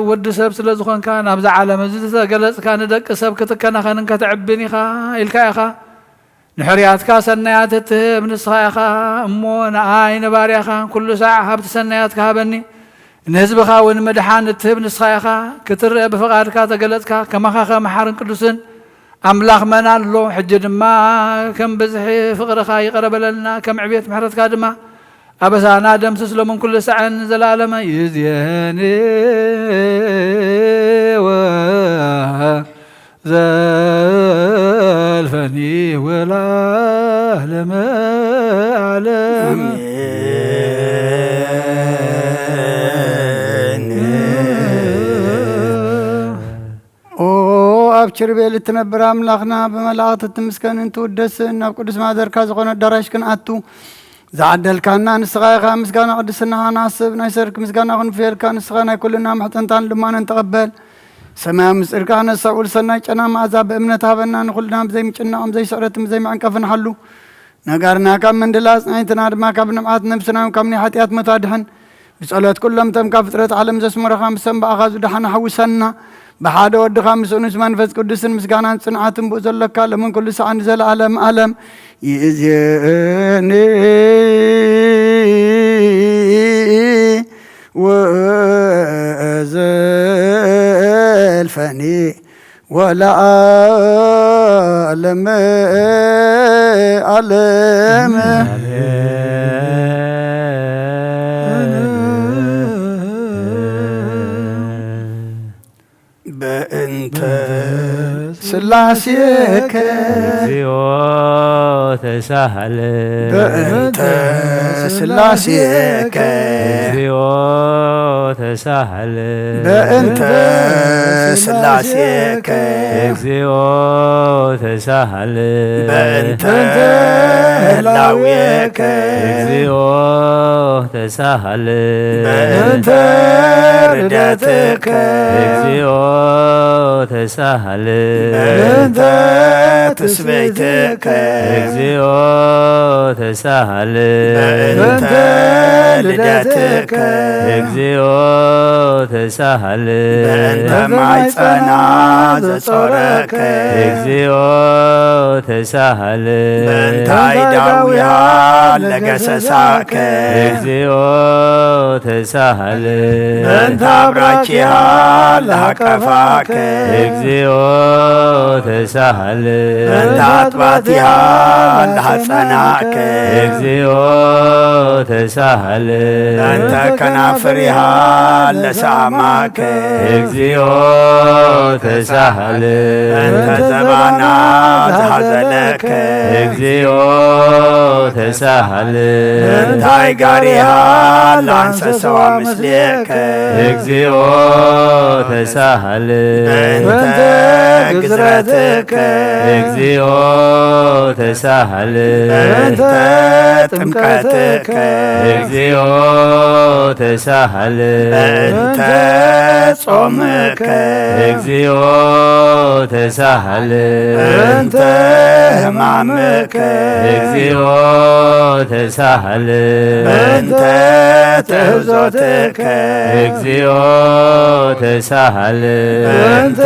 ወዲ ሰብ ስለ ዝኾንካ፣ ናብዛ ዓለም እዚ ዝተገለጽካ፣ ንደቂ ሰብ ክትከናኸንን ከተዕብን ኢኻ ኢልካ ኢኻ። ንሕርያትካ ሰናያት እትህብ ንስኻ ኢኻ እሞ፣ ንኣይ ንባርያኻ ኩሉ ሳዕ ሃብቲ ሰናያትካ ሃበኒ። ንህዝብኻ እውን ምድሓን እትህብ ንስኻ ኢኻ። ክትርአ ብፍቓድካ ተገለጽካ። ከማኻኸ መሓርን ቅዱስን ኣምላኽ መን ኣሎ? ሕጂ ድማ ከም ብዝሒ ፍቕርኻ ይቕረ በለልና፣ ከም ዕቤት ምሕረትካ ድማ ኣበሳና ደምስስ፣ ሎምን ኩሉ ሳዕን ንዘለኣለመ ይእዜኒ ወዘልፈኒ ወለዓለመ ዓለም። ኦ ኣብ ኪሩቤል እትነብር ኣምላኽና፣ ብመላእኽቲ እትምስገንን ትውደስን፣ ናብ ቅዱስ ማሕደርካ ዝኾነ ኣዳራሽ ክንኣቱ ዝዓደልካና ንስኻ ኢኻ። ምስጋና ቅድስናኻ ንሓስብ፣ ናይ ሰርክ ምስጋና ክንፍየልካ፣ ንስኻ ናይ ኩልና ምሕጽንታን ልማነን ተቐበል። ሰማያዊ ምስጢርካ ክነስተውዕል፣ ሰናይ ጨና መኣዛ ብእምነት ሃበና። ንኹልና ብዘይምጭናቕን ብዘይስዕረትን ብዘይመዕንቀፍን ሓሉ። ነጋርና ካብ ምንድላ ኣጽናይትና ድማ፣ ካብ ንብዓት ነብስና ካብ ናይ ሓጢኣት ሞት ኣድሕን። ብጸሎት ኩሎም እቶም ካብ ፍጥረት ዓለም ዘስመሩኻ፣ ምስቶም ብኣኻ ዝደሓኑ ሓውሰና። ብሓደ ወድኻ ምስኡ ምስ መንፈስ ቅዱስን ምስጋናን ጽንዓትን ብኡ ዘሎካ፣ ሎምን ኩሉ ሰዓት ንዘለኣለም ዓለም ይእዜኒ ወዘልፈኒ ወለዓለመ ዓለም። በእንተ ስላሴከ። እግዚኦ ተሳሃለ። በእንተ ስላሴከ። እግዚኦ ተሳሃለ። በእንተ ስላሴከ። እግዚኦ ተሳሃለ። በእንተ ህላዌከ። እግዚኦ ተሳሃለ። በእንተ ርደትከ። እግዚኦ ተሳሃለ። በእንተ ትስበይትከ። እግዚኦ ተሳሃለ። በእንተ ልደትከ። እግዚኦ ተሳሃለ። በእንተ ማይጸና ዘጾረከ። እግዚኦ ተሳሃለ። በእንተ ኣይዳውያ ለገሰሳከ። እግዚኦ ተሳሃለ። በእንተ ኣብራኪሃ ለሃቀፋከ። እግዚኦ ተሳሃለ። በእንተ ኣጥባቲሃ ለሃጸናከ። እግዚኦ ተሳሃለ። በእንተ ከናፍሪሃ ለሰኣማከ። እግዚኦ ተሳሃለ። በእንተ ዘባና ዝሃዘለከ። እግዚኦ ተሳሃለ። እንታይ ጋሪሃ ለኣንሰሰዋ ምስሌከ። እግዚኦ ተሳሃለ። በእንተ ግዝረትከ። እግዚኦ ተሳሃለ። በእንተ ጥምቀትከ። እግዚኦ ተሳሃለ። በእንተ ጾምከ። እግዚኦ ተሳሃለ። በእንተ ሕማምከ። እግዚኦ ተሳሃል። በእንተ ትእዞትከ። እግዚኦ ተሳሃል። በእንተ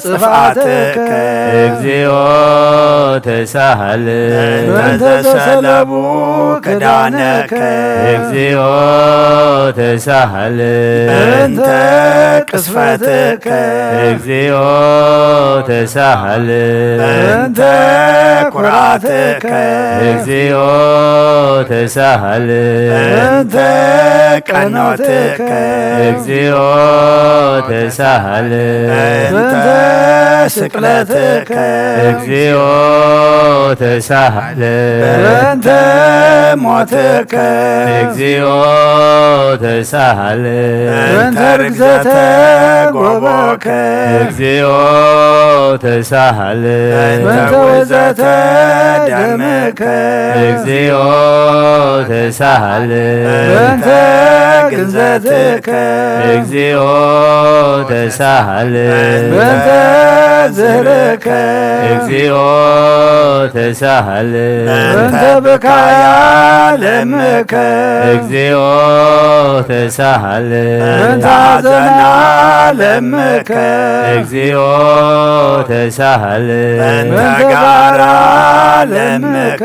ጽፍዓትከ። እግዚኦ ተሳሃል። በእንተ ዘሰለቡ ክዳነከ። እግዚኦ ተሳሃል። በእንተ ቅስፈትከ። እግዚኦ ተሳሃል። በእንተ ኩርዓትከ። እግዚኦ ተሳሃል። በእንተ ቀኖትከ። እግዚኦ ተሳሃል። በእንተ ስቅለትከ። እግዚኦ ተሳሃል። በእንተ ሞትከ። እግዚኦ ተሳሃል። በእንተ ርግዘተ ጎቦከ። እግዚኦ ተሳሃል። በእንተ ውእዘተ ደምከ። እግዚኦ ተሳሃል። በእንተ ግንዘትከ። እግዚኦ ተሳሃል። በእንተ ዝህርከ። እግዚኦ ተሳሃል። በእንተ ብካያ ለምከ። እግዚኦ ተሳሃል። በእንተ ሐዘና ለምከ። እግዚኦ ተሳሃል። በእንተ ጋራ ለምከ።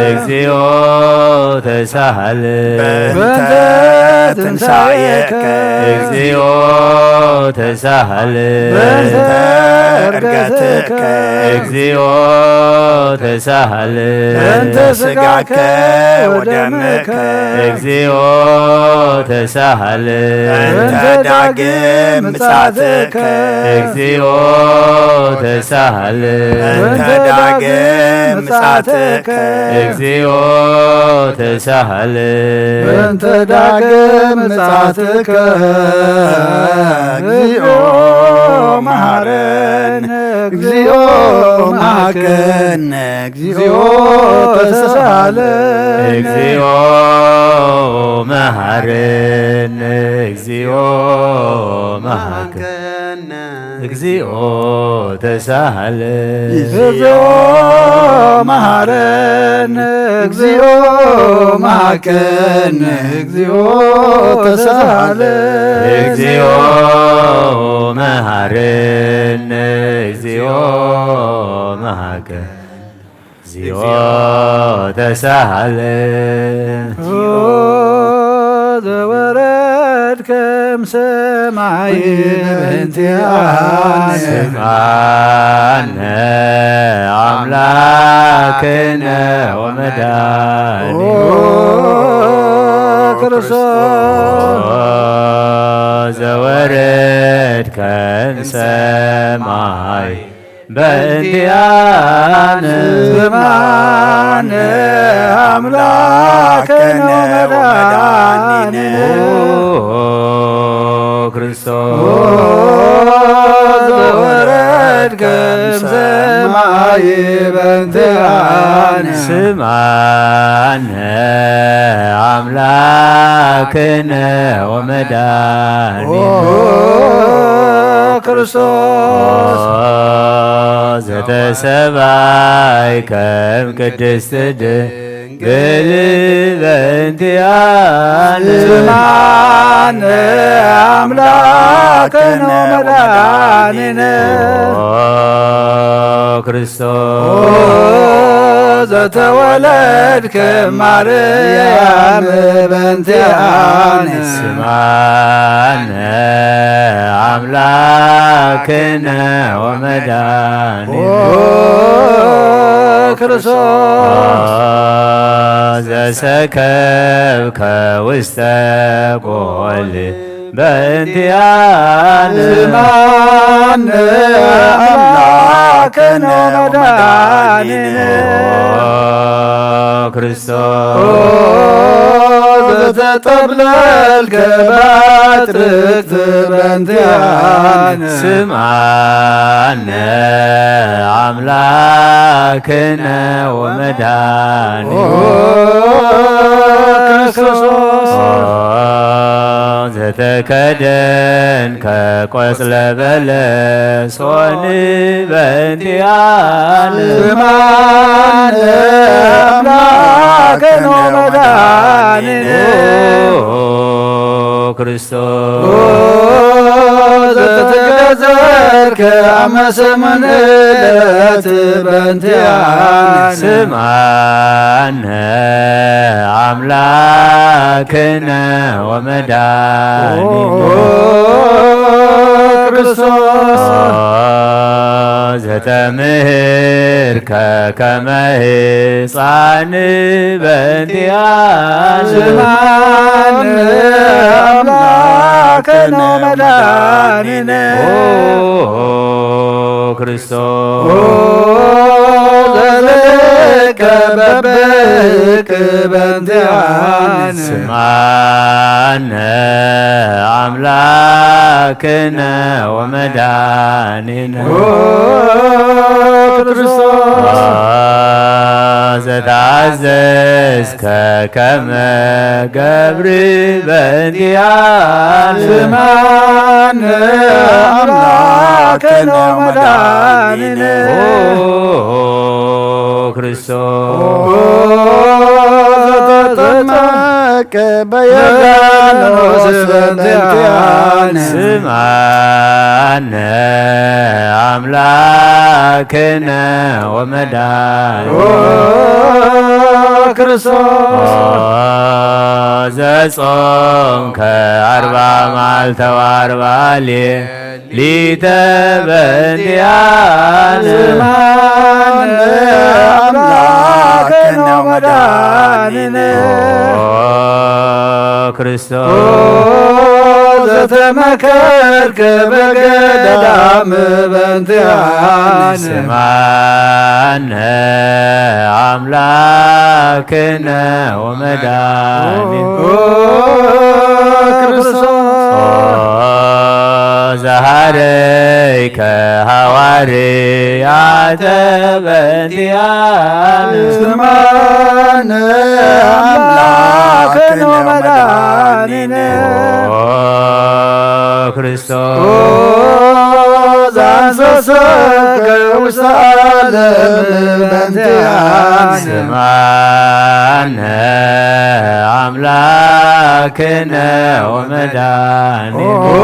እግዚኦ ተሳሃል። በእንተ ትንሳኤከ። እግዚኦ ተሳሃል። በእንተ ዕርገትከ። እግዚኦ ተሳሃል። በእንተ ስጋከ ወደምከ። እግዚኦ ተሳሃል። በእንተ ዳግም ምጻትከ። እግዚኦ ተሳሃል። በእንተ ዳግም ምጻትከ። እግዚኦ ተሳሃል። በእንተ ዳግም ምጻትከ። እግዚኦ መሐረነ። እግዚኦ መሐረነ። እግዚኦ ተሳሃለ። እግዚኦ መሐረነ። እግዚኦ መሐረነ። እግዚኦ ተሳሃለ። እግዚኦ መሐረነ። እግዚኦ መሐረነ። እግዚኦ ተሳሃለ። እግዚኦ መሐረነ። እግዚኦ መሐረነ። እግዚኦ ተሳሃለ። ኦ ዘወረድከ እምሰማይ በእንቲአነ። ስምዓነ አምላክነ ወመድኃኒነ። ኦ ክርስቶስ። ኦ ዘወረድከ እምሰማይ በእንቲአነ። ስምዓነ አምላክነ ወመድኃኒነ። ኦ ክርስቶስ። ኦ ዘወረድከ እምሰማይ በእንቲአነ። ስምዓነ አምላክነ ወመድኃኒነ። ኦ ክርስቶስ። ዘተሰባይከ እምቅድስት ድንግል በእንቲአነ። ስምዓነ አምላክነ ወመድኃኒነ። ኦ ክርስቶስ። ኦ ዘተወለድከ ማርያም በእንቲአነ። ስምዓነ አምላክነ ወመድኃኒነ። ኦ ክርስቶስ። ኦ ዘሰከብከ ውስተ ጎል በእንቲአነ። ስምዓነ አምላክነ ወመድኃኒነ። ኦ ክርስቶስ። ኦ ዘተጠብለልከ በትርክት በእንቲአነ። ስምዓነ አምላክነ ወመድኃኒነ። ኦ ክርስቶስ። ኦ ዘተከደንከ ቆጽለ በለስ ሆኒ በእንቲኣነ። ስማነ ኣምላክነ ወመድኃኒነ። ኦ ክርስቶስ። ኦ ዘተገዘርከ ኣመሰሙን ዕለት በእንቲኣነ። ስማነ ኣምላክነ ወመድኃኒነ። ኦ ክርስቶስ። ኦ ዘተምህርከ ከመ ሕፃን በእንቲኣነ። ስማነ ኣምላክነ ወመድኃኒነ። ኦ ክርስቶስ። ኦ ዘልከ በበክ በእንቲኣነ። ስማነ ኣምላክነ ወመድኃኒነ። ኦ ክርስቶስ። ኦ ዘተኣዘዝከ ከመ ገብር በእንቲኣነ። ስማነ ኣምላክነ ወመድኃኒነ። ኦ ክርስቶስ። ኦ ዘተጠመቀ በዮርዳኖስ በእንቲኣነ። ስማነ ኣምላክነ ወመድኃኒነ። ኦ ክርስቶስ። ኦ ዘጾምከ ኣርባ መዓልተ ወኣርባ ሌሊተ በእንቲኣነ። ስማነ ኣምላክነ ወመድኃኒነ። ኦ ክርስቶስ። ኦ ዘተመከርከ በገዳም በእንቲኣነ። ስማነ ኣምላክነ ወመድኃኒነ። ኦ ክርስቶስ። ኦ ዘሃረይከ ሃዋርያተ በእንቲኣነ። ስማነ ኣምላክነ ወመድኃኒነ። ኦ ክርስቶስ። ኦ ዘአንሰሰከ ውስተ ዓለም በእንቲኣነ። ስማነ ኣምላክነ ወመድኃኒነ። ኦ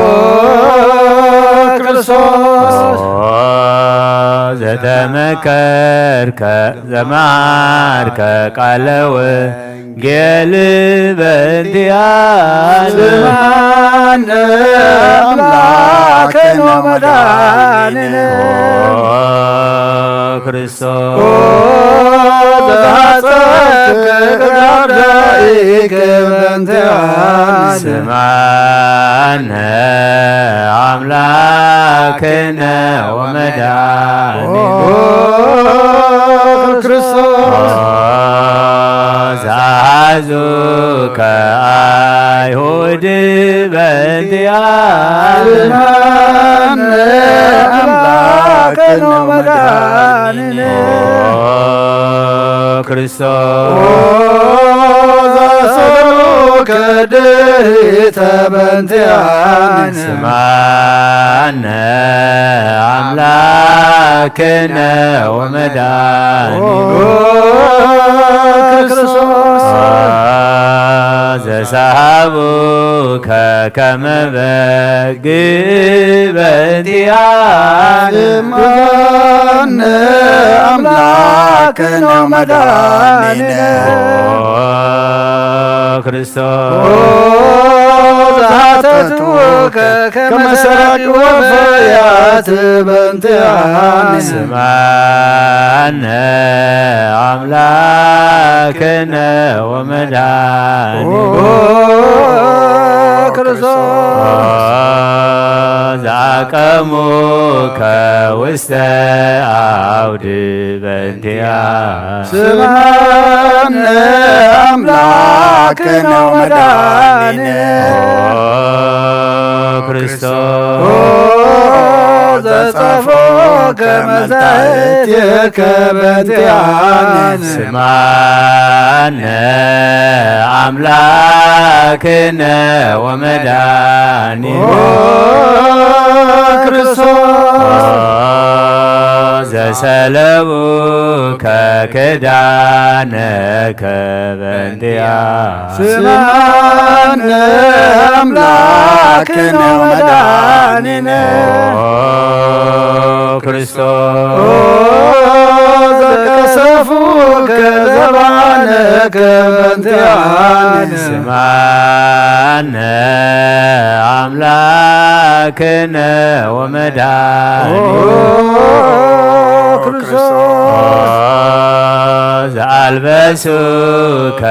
ክርስቶስ። ኦ ዘተመከርከ ዘማርከ ቃለ ወንጌል በእንቲኣነ። ስማነ ኣምላክነ ወመድኃኒነ። ኦ ክርስቶስ። ኦ ዘተሐጸብከ በእንቲኣነ። ስማነ ኣምላክነ ወመድኃኒነ። ኦ ክርስቶስ። ኦ ዘአሐዙከ አይሁድ በእንቲኣነ። ስማነ ኣምላክነ ወመድኃኒነ። ኦ ክርስቶስ። ኦ ዘአሰሩከ ድህሪተ በእንቲኣነ። ስማነ ኣምላክነ ወመድኃኒነ። ኦ ክርስቶስ። ኦ ዘሰሃቡከ ከመ በግ በእንቲኣነ። ስማነ ኣምላክነ ወመድኃኒነ። ኦ ክርስቶስ። ኦ ዘሐተትወከ ከመ ሰራቂ ወፈያት በእንቲኣነ። ስማነ ኣምላክነ ወመድኃኒነ። ኦ ክርስቶስ። ኦ ዘአቀሙከ ውስተ አውድ በእንቲኣነ። ስማነ አምላክነ ወመድኃኒነ። ኦ ክርስቶስ። ኦ ዘጻፎከ መጻሕፍትከ በእንቲኣነ። ስማነ ኣምላክ ኣምላክነ ወመድኃኒነ ኦ ክርስቶስ ዘሰለቡከ ክዳነከ በእንቲያ ስማነ ኣምላክነ ወመድኃኒነ ኦ ክርስቶስ ዘቀሰፉከ ዘባነከ በእንቲአነ ስማነ ኣምላክነ ወመድኃኒነ ኦ ክርስቶስ ዘአልበሱከ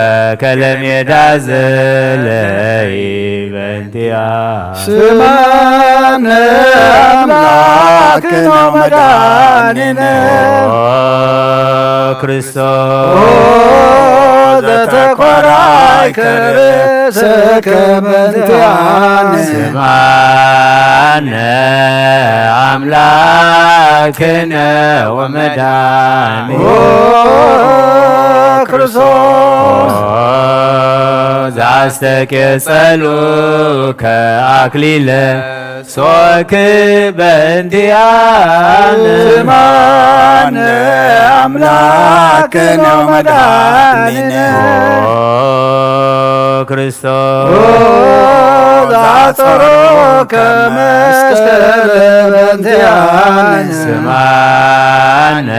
ከለሜዳ ዘለይ በእንቲአ ስማነ ኣምላክነ ወመድኃኒነ ኦ ክርስቶስ ኦ ዘተኮራይከ ርእሰከ በእንቲአነ ስማነ ኣምላክነ ወመድኃኒነ ኦ ክርስቶስ ኦ ዘአስተቄጸሉከ አክሊለ ሶክ በእንቲአነ ስማነ አምላክነ ወመድኃኒነ ኦ ክርስቶስ ኦ ዘአጸሮከ መስቀለ በእንቲአነ ስማነ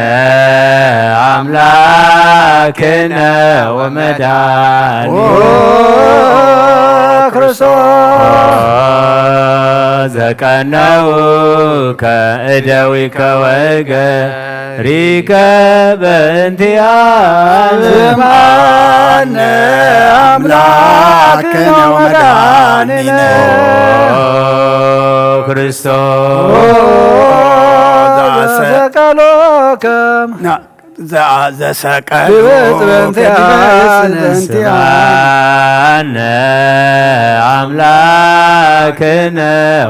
አምላክነ ወመድኃኒነ ኦ ክርስቶስ ዘቀነውከ እደዊከ ወእገሪከ በእንቲአነ ስማነ አምላክነ ወመድኃኒነ ኦ ክርስቶስ ኦ ዘሰቀሎከ ዘሰቀሉ ድበጽ በእንቲአነ ስማነ አምላክነ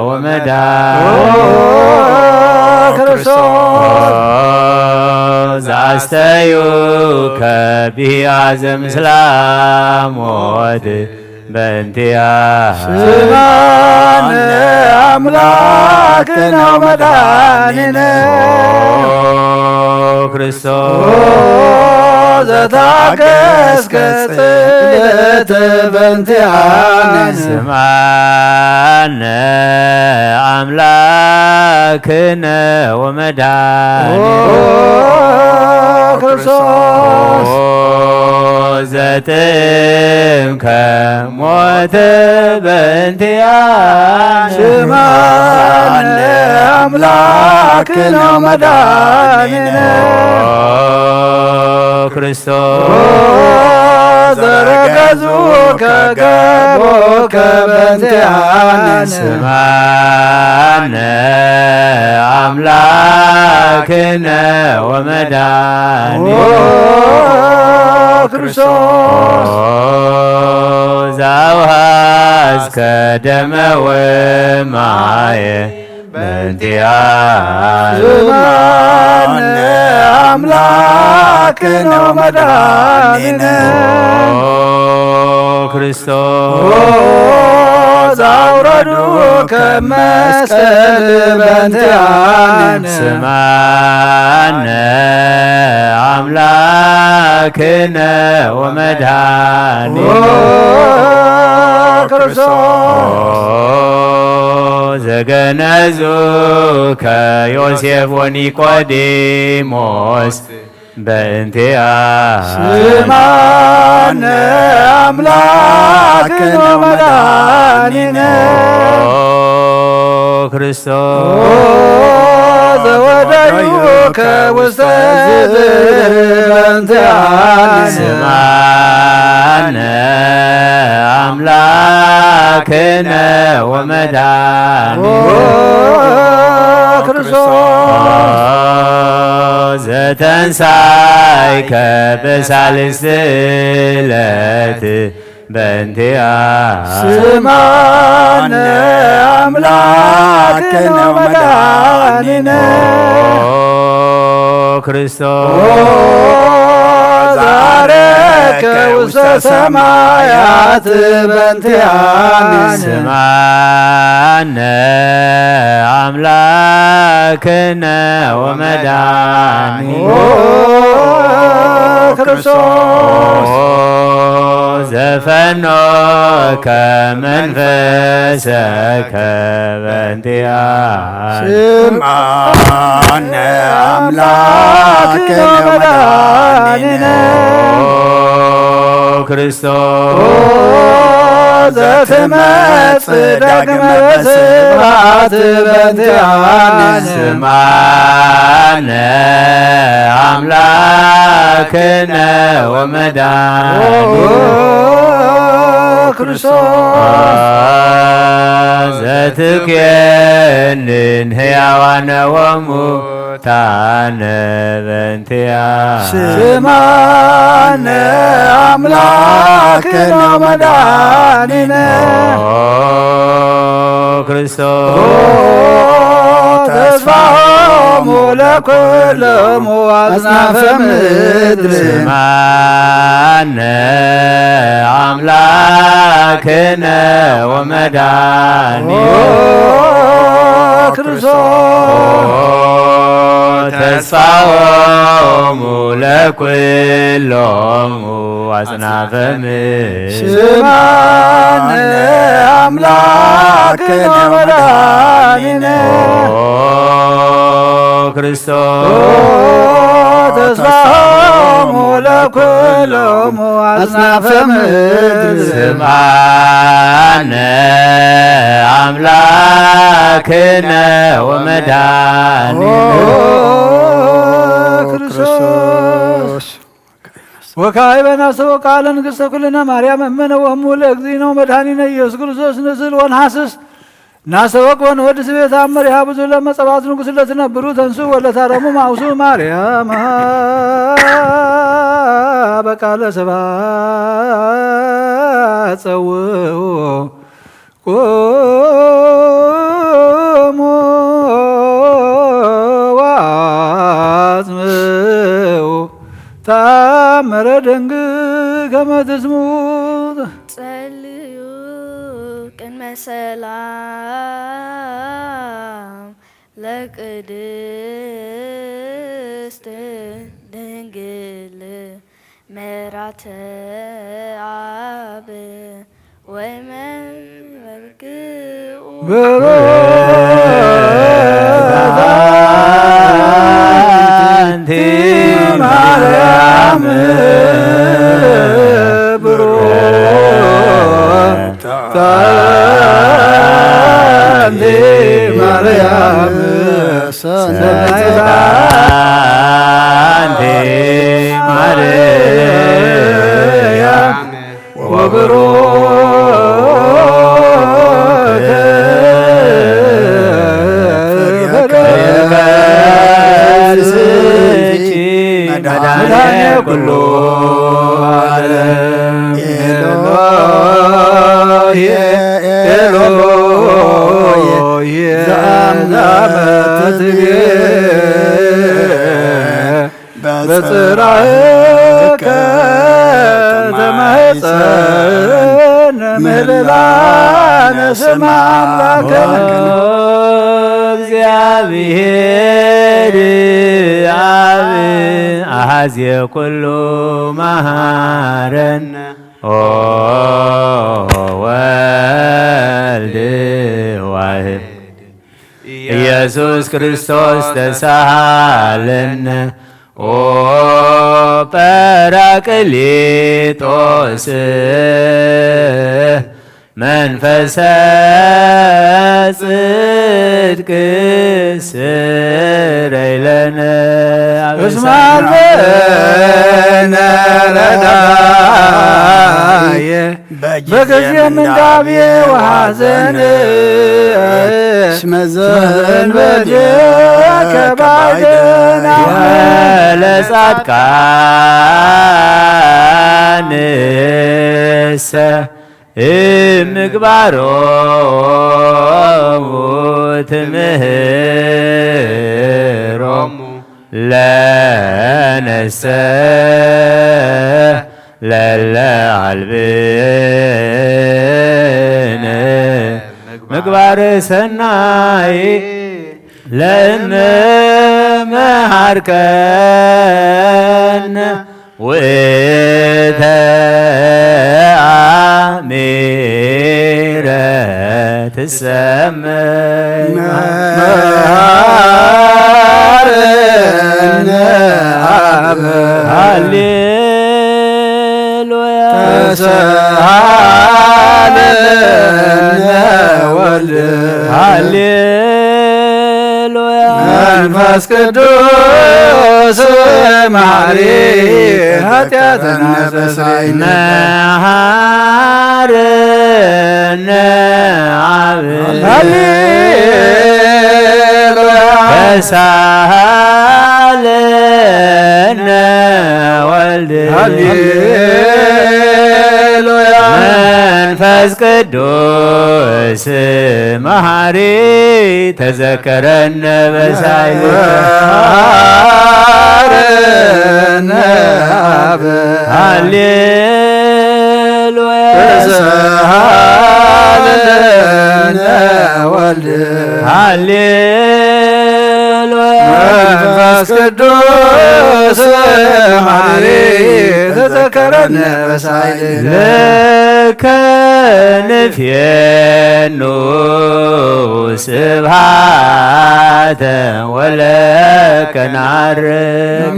ወመድኃኒነ ኦ ክርስቶስ ዘአስተዩከ ብሂአ ዘምስላ ሞት በእንቲአ ስማነ አምላክነ ወመድኃኒነ ኦ ክርስቶስ ኦ ዘታገስከ ጽልእተ በእንቲአነ ስማነ አምላክነ ወመድኃኒነ ኦ ክርስቶስ ኦ ዘጥምከ ሞተ በእንቲአነ ስማነ አምላክነ ወመድኃኒነ ኦ ክርስቶስ ኦ ዘረገዙከ ገቦከ በእንቲአነ ስማነ አምላክነ ወመድኃኒነ ኦ ክርስቶስ ኦ ዘአውሃዝከ ደመ ወማየ በእንቲአነ ስማነ አምላክነ ወመድኃኒነ ኦ ክርስቶስ ኦ ዘአውረዱከ መስቀል በእንቲአነ ስማነ አምላክነ ወመድኃኒነ ኦ ክርስቶስ ኦ ዘገነዙከ ዮሴፍ ወኒቆዲሞስ በእንቲአ ስማነ አምላክነ ወመድኃኒነ ኦ ክርስቶስ ኦ ዘወደዩከ ውስተ ዝብር በእንቲአነ ስማነ አምላክነ ወመድኃኒነ ኦ ክርስቶስ ዘተንሳይከ በሳልስት ዕለት በእንቲአ ስማነ አምላክነ ወመድኃኒነ ኦ ክርስቶስ ዛረከ ውስተ ሰማያት በንቲያነ ስምዓነ አምላክነ ወመድኃኒነ ኦ ክርስቶስ ዘፈኖከ መንፈሰከ በንቲያነ ስምዓነ አምላክነ ወመድኃኒነ ኦ ክርስቶስ ዘትመጽእ ዳግመ በስብሐት በንቲያነ ስምዓነ አምላክነ ወመድኃኒነ ኦ ክርስቶስ ዘትኩንን ሕያዋነ ወሙታነ በንቲያ ስምዓነ አምላክነ ወመድኃኒነ ኦ ክርስቶስ ተስፋሆሙ ለኩሎሙ አጽናፈ ምድር ስምዓነ አምላክነ ወመድኃኒነ ኦ ክርስቶስ ተስፋሆሙ ለኩሎሙ አጽናፈ ምድር ስምዓነ አምላክነ ወመድኃኒነ ኦ ክርስቶስ ተስፋሆሙ ለኩሎሙ አጽናፈ ምድር ስምዓነ አምላክነ ወመድኃኒነ ኦ ክርስቶስ ወካዕበ ናስተበቅ ቃለ ንግሥተ ኩልነ ማርያም እመነ ወእሙ ለእግዚእነ ወመድኃኒነ ኢየሱስ ክርስቶስ ንስእል ወንሓስስ ናስተበቅ ወንወድስ ቤት አመር ይሃቡ ዝብለ መጸባት ንጉሥ ለትነብሩ ተንሱ ወለታረሙ ማውሱ ማርያም በቃለ ሰባ ጸውዑ ቁሙ ወአጽምዑ ተአምረ ደንግ ከመ ትስምዑ። ጸልዩ ቅድመ ሰላም ለቅድስት ድንግል መራተ አብ ወመንበርክኡ ብሩክ አንቲ ማርያም ብሩክ አንቲ ማርያም ሰናይት አንቲ ማርያም ወብሩክ ፍሬ ከርስኪ መድኃኔ ኩሉ ዓለም። ኤሎሄ ኤሎሄ ዘአምዛ በትቤ በጽራከ ተማህፀን ምህልላነ ስማ አምላከ። እግዚአብሔር አብ አሐዜ ኩሉ መሐረነ ኦ ወልድ ዋህድ ኢየሱስ ክርስቶስ ተሳሃለነ ኦ ጳራቅሊጦስ መንፈሰ ጽድቅ ስረይ ለነ እስመ አልበነ ረዳየ በጊዜ ምንዳቤ ወሐዘን እስመ ዘእንበሌከ ባዕድነ ለጻድቃንሰ እምግባሮሙ ትምህሮሙ ለነሰ ለለ አልብነ ምግባር ሰናይ ለእመ መሃርከነ ውእተ አሚረ ትሰመ መሃረነ አብ ሃሌሉያ ተሰሃለነ ወልድ ሃሌሉያ መንፈስ ቅዱስ መሐሪ ኃጢአተነ በስራይነ መሐረነ አብ ሃሌሉያ ተሳሃለነ ወልድ ሃሌሉያ መንፈስ ቅዱስ መሐሪ ተዘከረነ በሳይል መሐረነ አብ ሃሌሉያ ተሳሃለነ ወልድ ሃሌሉያ መንፈስ ቅዱስ መሐሪ ተዘከረነ በሳይል ለከ ንፌኑ ስብሃተ ወለከ ናርግ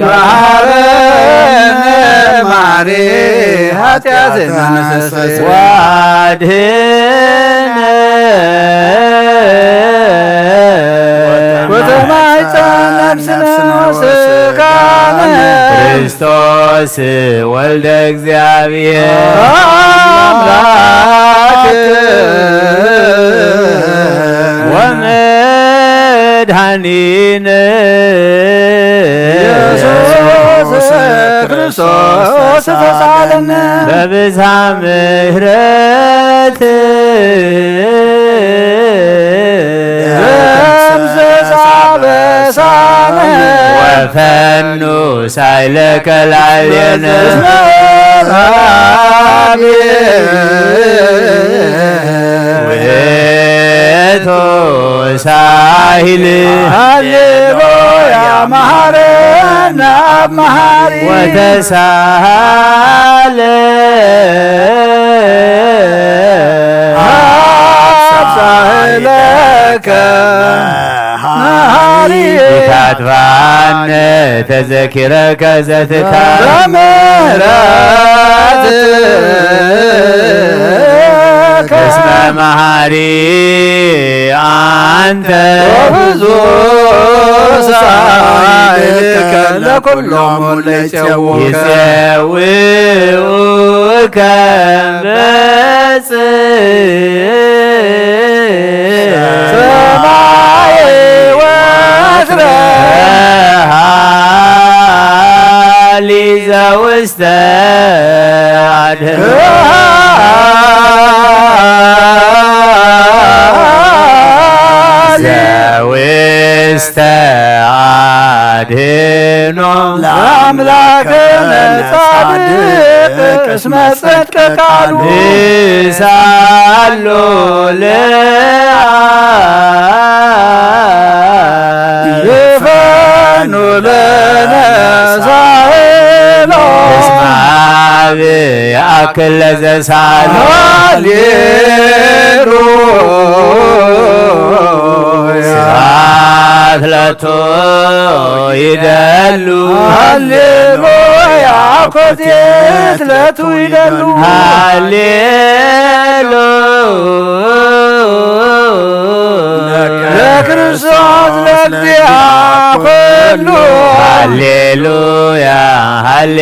መሐረነ መሐሪ ኃጢአተነ አስተስርይ ወአድህነ ወተማይፀን ነፍስነ ወስጋነ ክርስቶስ ወልደ እግዚአብሔር አምላክ ወመድኃኒነ ኢየሱስ ክርስቶስ ተሳለነ በብዝሃ ምሕረት ደምስስ አበሳነ ወፈኑ ሳይለከ ላዕሌነ እስመ ረአቢ ውእቱ ሳሂል ሃሌሉያ መሐረነ አብ መሐሪ ወተሳሃለ አብ ሳህለከ መሐሪ ኢታጥፋነ ተዘኪረከ ዘትታ በምህረት እስመ መሐሪ አንተ ወብዙ ሳይልከ ለኩሎም ለይጼውከ ይጼውኡከ በጽ ሰማይ ወትረ ሃሊ ዘውስተ አድህኖ ዘውስተ አድህኖ ለአምላክነ ጻድቅ እስመ ጽድቅ ቃሉ ንሳሎ ለአ ይፈኑ ለነ ሳህሎ እስመ አብ ይአክል ለዘሳሎ ሃሌሉያ ስብሐት ለቱ ይደሉ ሃሌሉያ ኮቴት ለቱ ይደሉ ሃሌሉያ ለክርስቶስ ለእግዚአ ኩሉ ሃሌሉያ ሃሌ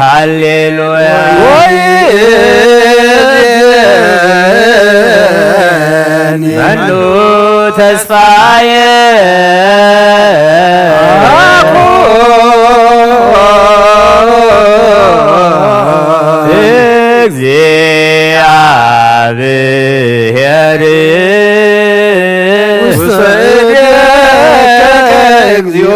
ሃሌሉያ ወይ መኑ ተስፋየ እግዚአብሔር ውስተ እዴከ እግዚኦ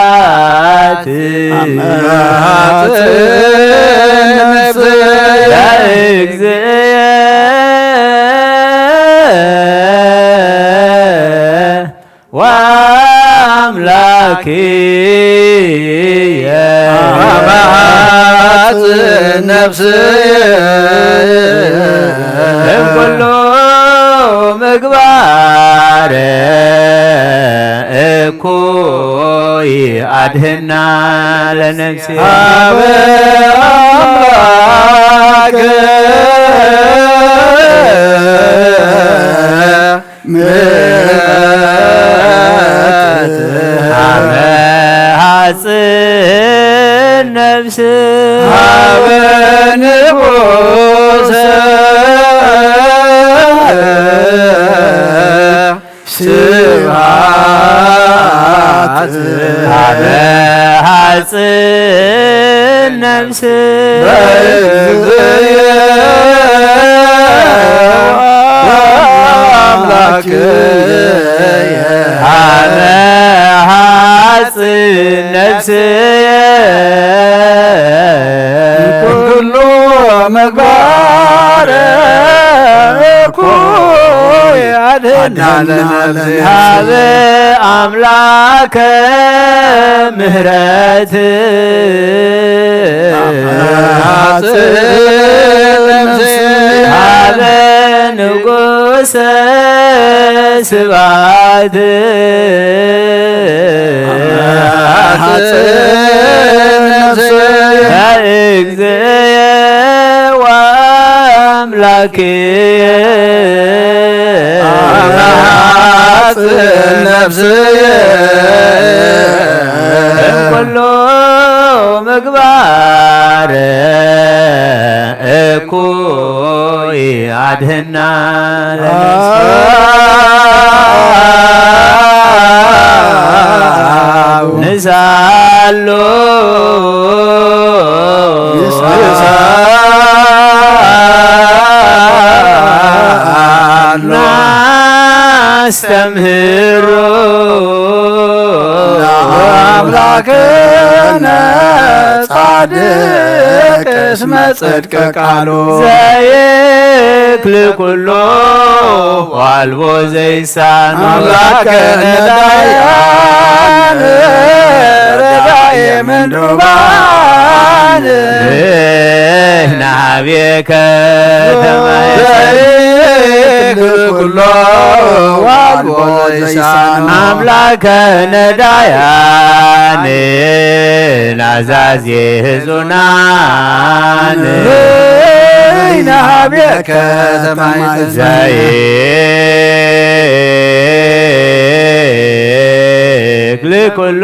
ስብሐት ለእግዚእየ ወአምላክየ። አመ ሐጽን ነፍስየ እምኩሉ ምግባር እኩይ አድህና ለነፍስየ። አበ አምላክ ምሕረት አመ ሐጽን ነፍስ አበ ንጉሰ ስብሐት አመ ሐጽን ነፍስ በእግዚእየ ወአምላክየ። አመ ሐጽን ነፍስየ ኩሉ ምግባረ እኩይ አድህና ለነፍስየ። ሀበ አምላከ ምህረት ሀበ ንጉሰ ስብሐት ለእግዚእየ ወአምላክየ። አመ ሐጽን ነፍስየ እምኩሉ ምግባር እኩይ አድህና ለነፍስየ። ንሳሎ ናስተምህሮ ለአምላክነ ጻድቅ እስመ ጽድቅ ቃሉ ዘይክል ኩሎ ዋልቦ ዘይሳን አምላከነ ዳያን ረዳኤ ምንዱባን ናቤከ ተማይፀን ዘይክል ኩሎ ዋልቦ ዘይሳን አምላከነ ዳያን ናዛዜ ህዙናን ዘይናቤከ ተማይፀን ዘይክል ኩሎ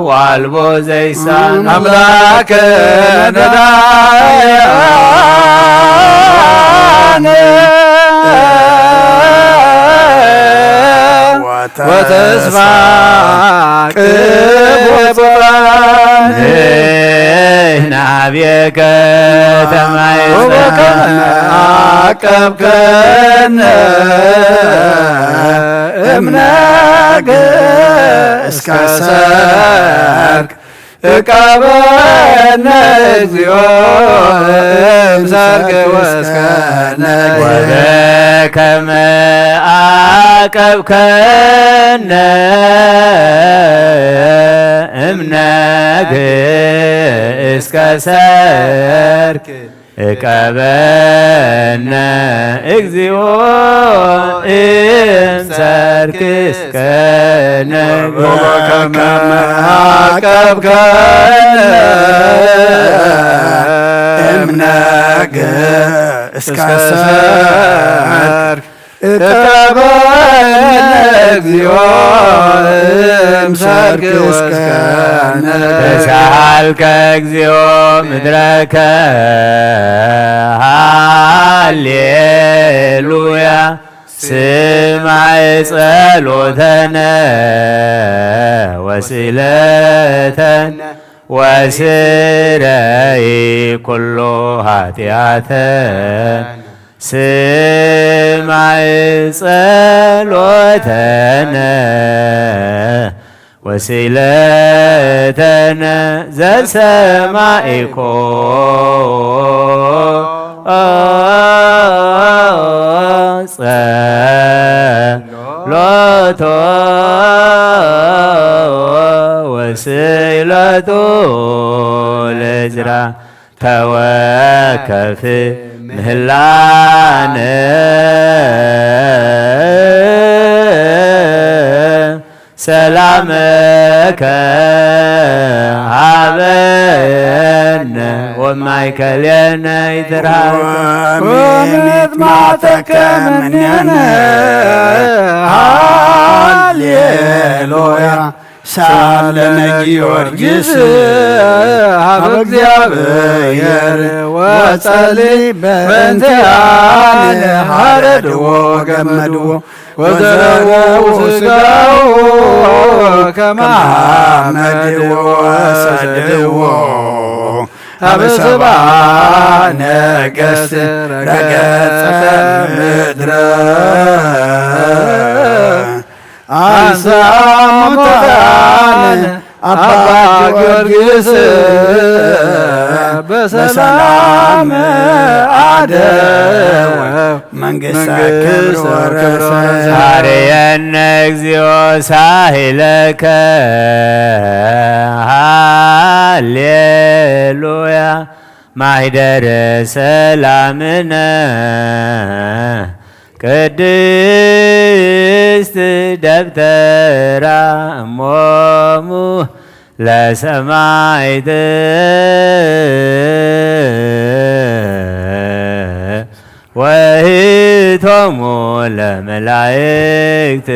ዋልቦ ዘይሳን አምላከነ ዳያን ወተስፋ ቅቡጻን ናቤከ ተማይፀን አቀብከነ እምነግ እስከ ሰርክ እቀበነ እግዚኦ እምሰርክ ወእስከ ነግ ወበከመ አቀብከነ እምነግ እስከ ሰርክ እቀበነ እግዚኦ እምሰርክ እስከ ነግ ወበከመ አቀብከነ እምነግ እስከ ሰርክ እቀበነ እግዚኦ እምሰርክ እስከ ነግ ተሳሃልከ እግዚኦ ምድረከ ሃሌሉያ ስማዕ ጸሎተነ ወስእለተነ ወስረይ ኩሎ ኃጢአተነ ስማዕ ጸሎተነ ወስእለተነ ዘሰማዒኮ ጸሎቶ ወስእለቱ ለእዝራ ተወከፍ ምህላነ ሰላመከ ሃበነ ወማእከሌነ ይትርሃብ ወመጥማዕተከ ምኔነ ሃሌሉያ። ሳለነ ጊዮርጊስ ሀበ እግዚአብሔር ወጸሊ በእንቲአነ ሀረድዎ ወገመድዎ ወዘረው ስጋው ከማመድዎ ወሰድዎ ሀበ ሰባ ነገስት ረገጸ ምድረ አንሳ ሙታን አባ ጊዮርጊስ በሰላም አደወ መንግስተ ክብር ወረሰ። ሳረየነ እግዚኦ ሳሂለከ ሃሌሉያ ማሂደረ ሰላምነ ቅድስት ደብተራ እሞሙ ለሰማይት ወሂቶሙ ለመላእክት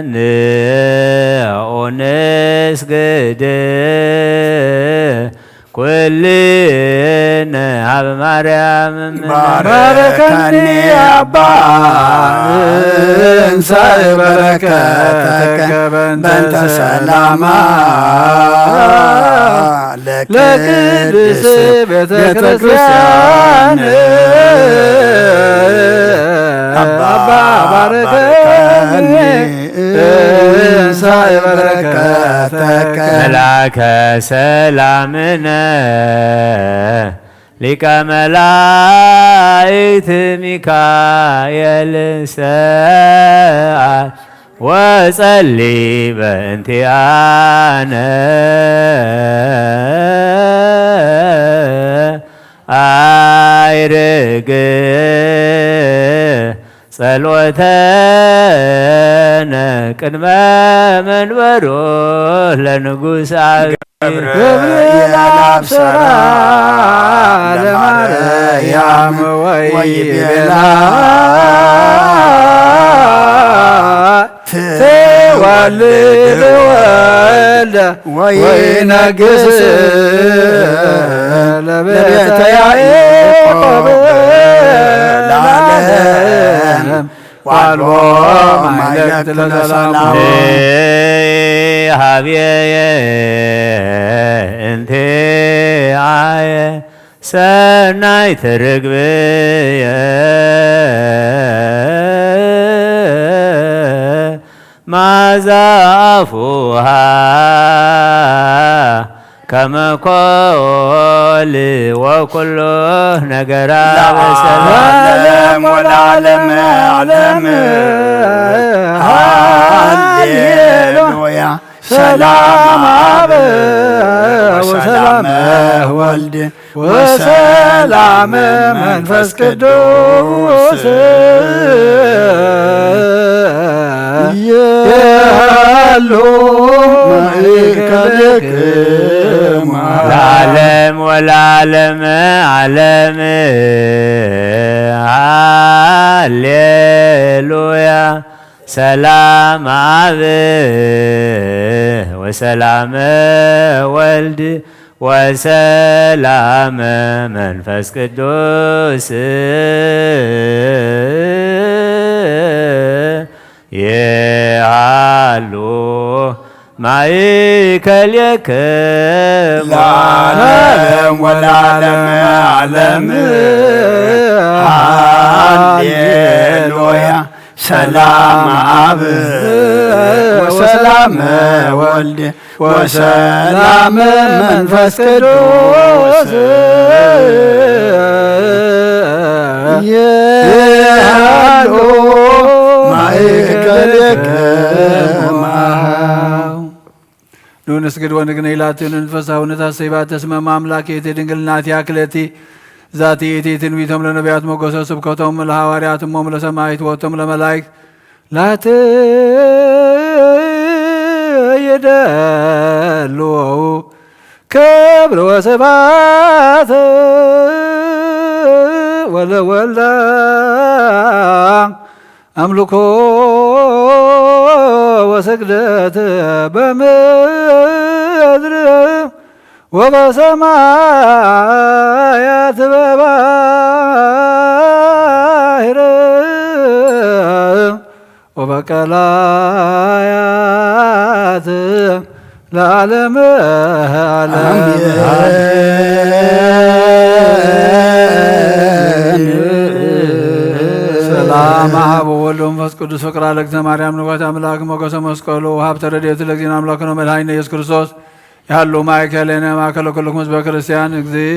ንዑ ንስግድ ኩልነ ሀበ ማርያም እምነ። ባርከኒ አባ እንሳይ በረከተከ በእንተ ሰላማ ለቅድስ ቤተ ክርስቲያን አባ ባርከኒ እንሳይ በረከተከ መላከ ሰላምነ ሊቀ መላእክት ሚካኤል ሰአል ወጸሊ በእንቲአነ አይርግ ጸሎተነ ቅድመ መንበሩ ለንጉሥ አብ ገብርኤል አብሰራ ለማርያም ወይቤላ ትወልድ ወልደ ወይነግስ ለቤተ ያዕቆብ ለዓለም ዋልቦ ማይለክት ለሰላሙ ሀብየ እንቴ አየ ሰናይት ርግብየ ማዛ አፉሃ ከመ ኮል ወኩሉ ነገራ በሰላም ለዓለም ወለዓለመ ዓለም። ሃሌሉያ። ሰላም አብ ወሰላም ወልድ ወሰላም መንፈስ ቅዱስ ይሃሉ ማእከልክሙ ለዓለም ወለዓለመ ዓለም። ሃሌሉያ። ሰላም አብ ወሰላም ወልድ ወሰላም መንፈስ ቅዱስ ይሃሉ ማእከሌክሙ ለዓለም ወለዓለመ ዓለም። ሃሌሉያ። ሰላም አብ ወሰላም ወልድ ወሰላም መንፈስ ቅዱስ ይሃሉ ማእከሌክሙ። ንስግድ ወንግነይ ላቲ ንንፈሳውነት አሰይባት ተስመ ማምላክ እቲ ድንግልናት ያክለቲ ዛቲ እቲ ትንቢቶም ለነቢያት ሞገሰ ስብከቶም ለሐዋርያት እሞም ለሰማይት ወቶም ለመላይክ ላቲ የደልዎ ክብር ወስብሐት ወለወልዳ አምልኮ ወስግደት በምድር ወበሰማያት በባህር ወበቀላያት ለዓለመ ዓለም። ሰላም አብ ወወልድ ወመንፈስ ቅዱስ ፍቅር ለእግዝእትነ ማርያም ንጉሐት አምላክ ሞገሰ መስቀሉ ሀብተ ረድኤቱ ለእግዚእነ አምላክነ ወመድኃኒነ ኢየሱስ ክርስቶስ ያሉ ማእከሌነ ማእከለ ኩልክሙ ህዝበ ክርስቲያን እግዚእ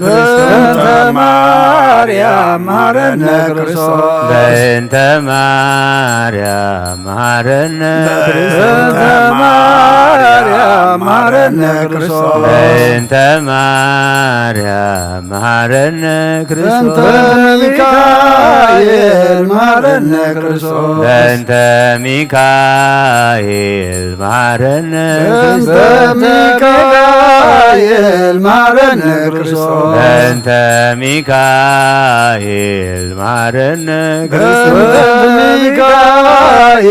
በእንተ ማርያም መሃረነ ክርስቶስ። በእንተ ማርያም መሃረነ በእንተ ማርያም መሃረነ ክርስቶስ። በእንተ ማርያም መሃረነ ክርስቶስ። በእንተ ሚካኤል መሃረነ ክርስቶስ። በእንተ ሚካኤል መሃረነ በእንተ ሚካኤል መሃረነ ክርስቶስ። በእንተ ሚካኤል መሃረነ በእንተ ሚካኤል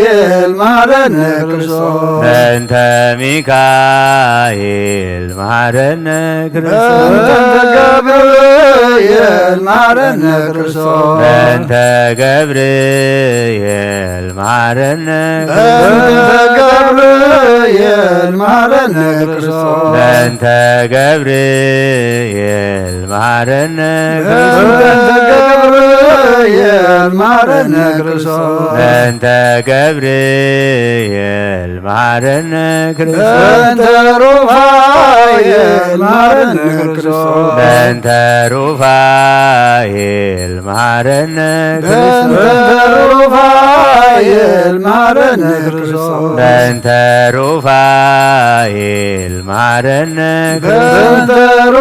መሃረነ ክርስቶስ። በእንተ ሚካኤል መሃረነ ክርስቶስ። በእንተ ገብርኤል መሃረነ ክርስቶስ። በእንተ ገብርኤል መሃረነ በእንተ ገብርኤል መሃረነ ክርስቶስ። በእንተ ገብርኤል መሃረነ በእንተ ገብርኤል መሃረነ ክርስቶስ። በእንተ ገብርኤል መሃረነ ክርስቶስ። በእንተ ሩፋኤል መሃረነ ክርስቶስ። በእንተ ሩፋኤል መሃረነ ክርስቶስ። በእንተ ሩፋኤል መሃረነ ክርስቶስ። በእንተ ሩፋኤል መሃረነ ክርስቶስ። በእንተ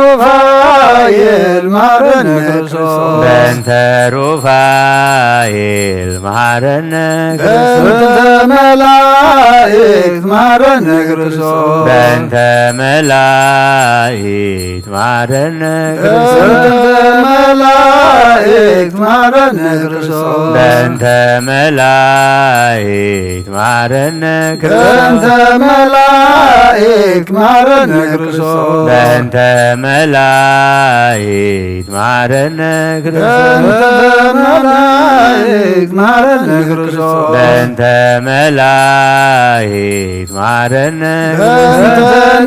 ሩፋኤል መሃረነ ክርስቶስ። በእንተ ሩፋኤል መሃረነ ክርስቶስ። በእንተ መላእክት መሃረነ ክርስቶስ። በእንተ መላእክት መሃረነ ክርስቶስ። በእንተ መላእክት መሃረነ ክርስቶስ። በእንተ መላእክት መሃረነ ክርስቶስ። በእንተ መላእክት መሃረነ ክርስቶስ። በእንተ መላእክት መሃረነ ክርስቶስ። በእንተ መላእክት መሃረነ ክርስቶስ። በእንተ መላእክት መሃረነ በእንተ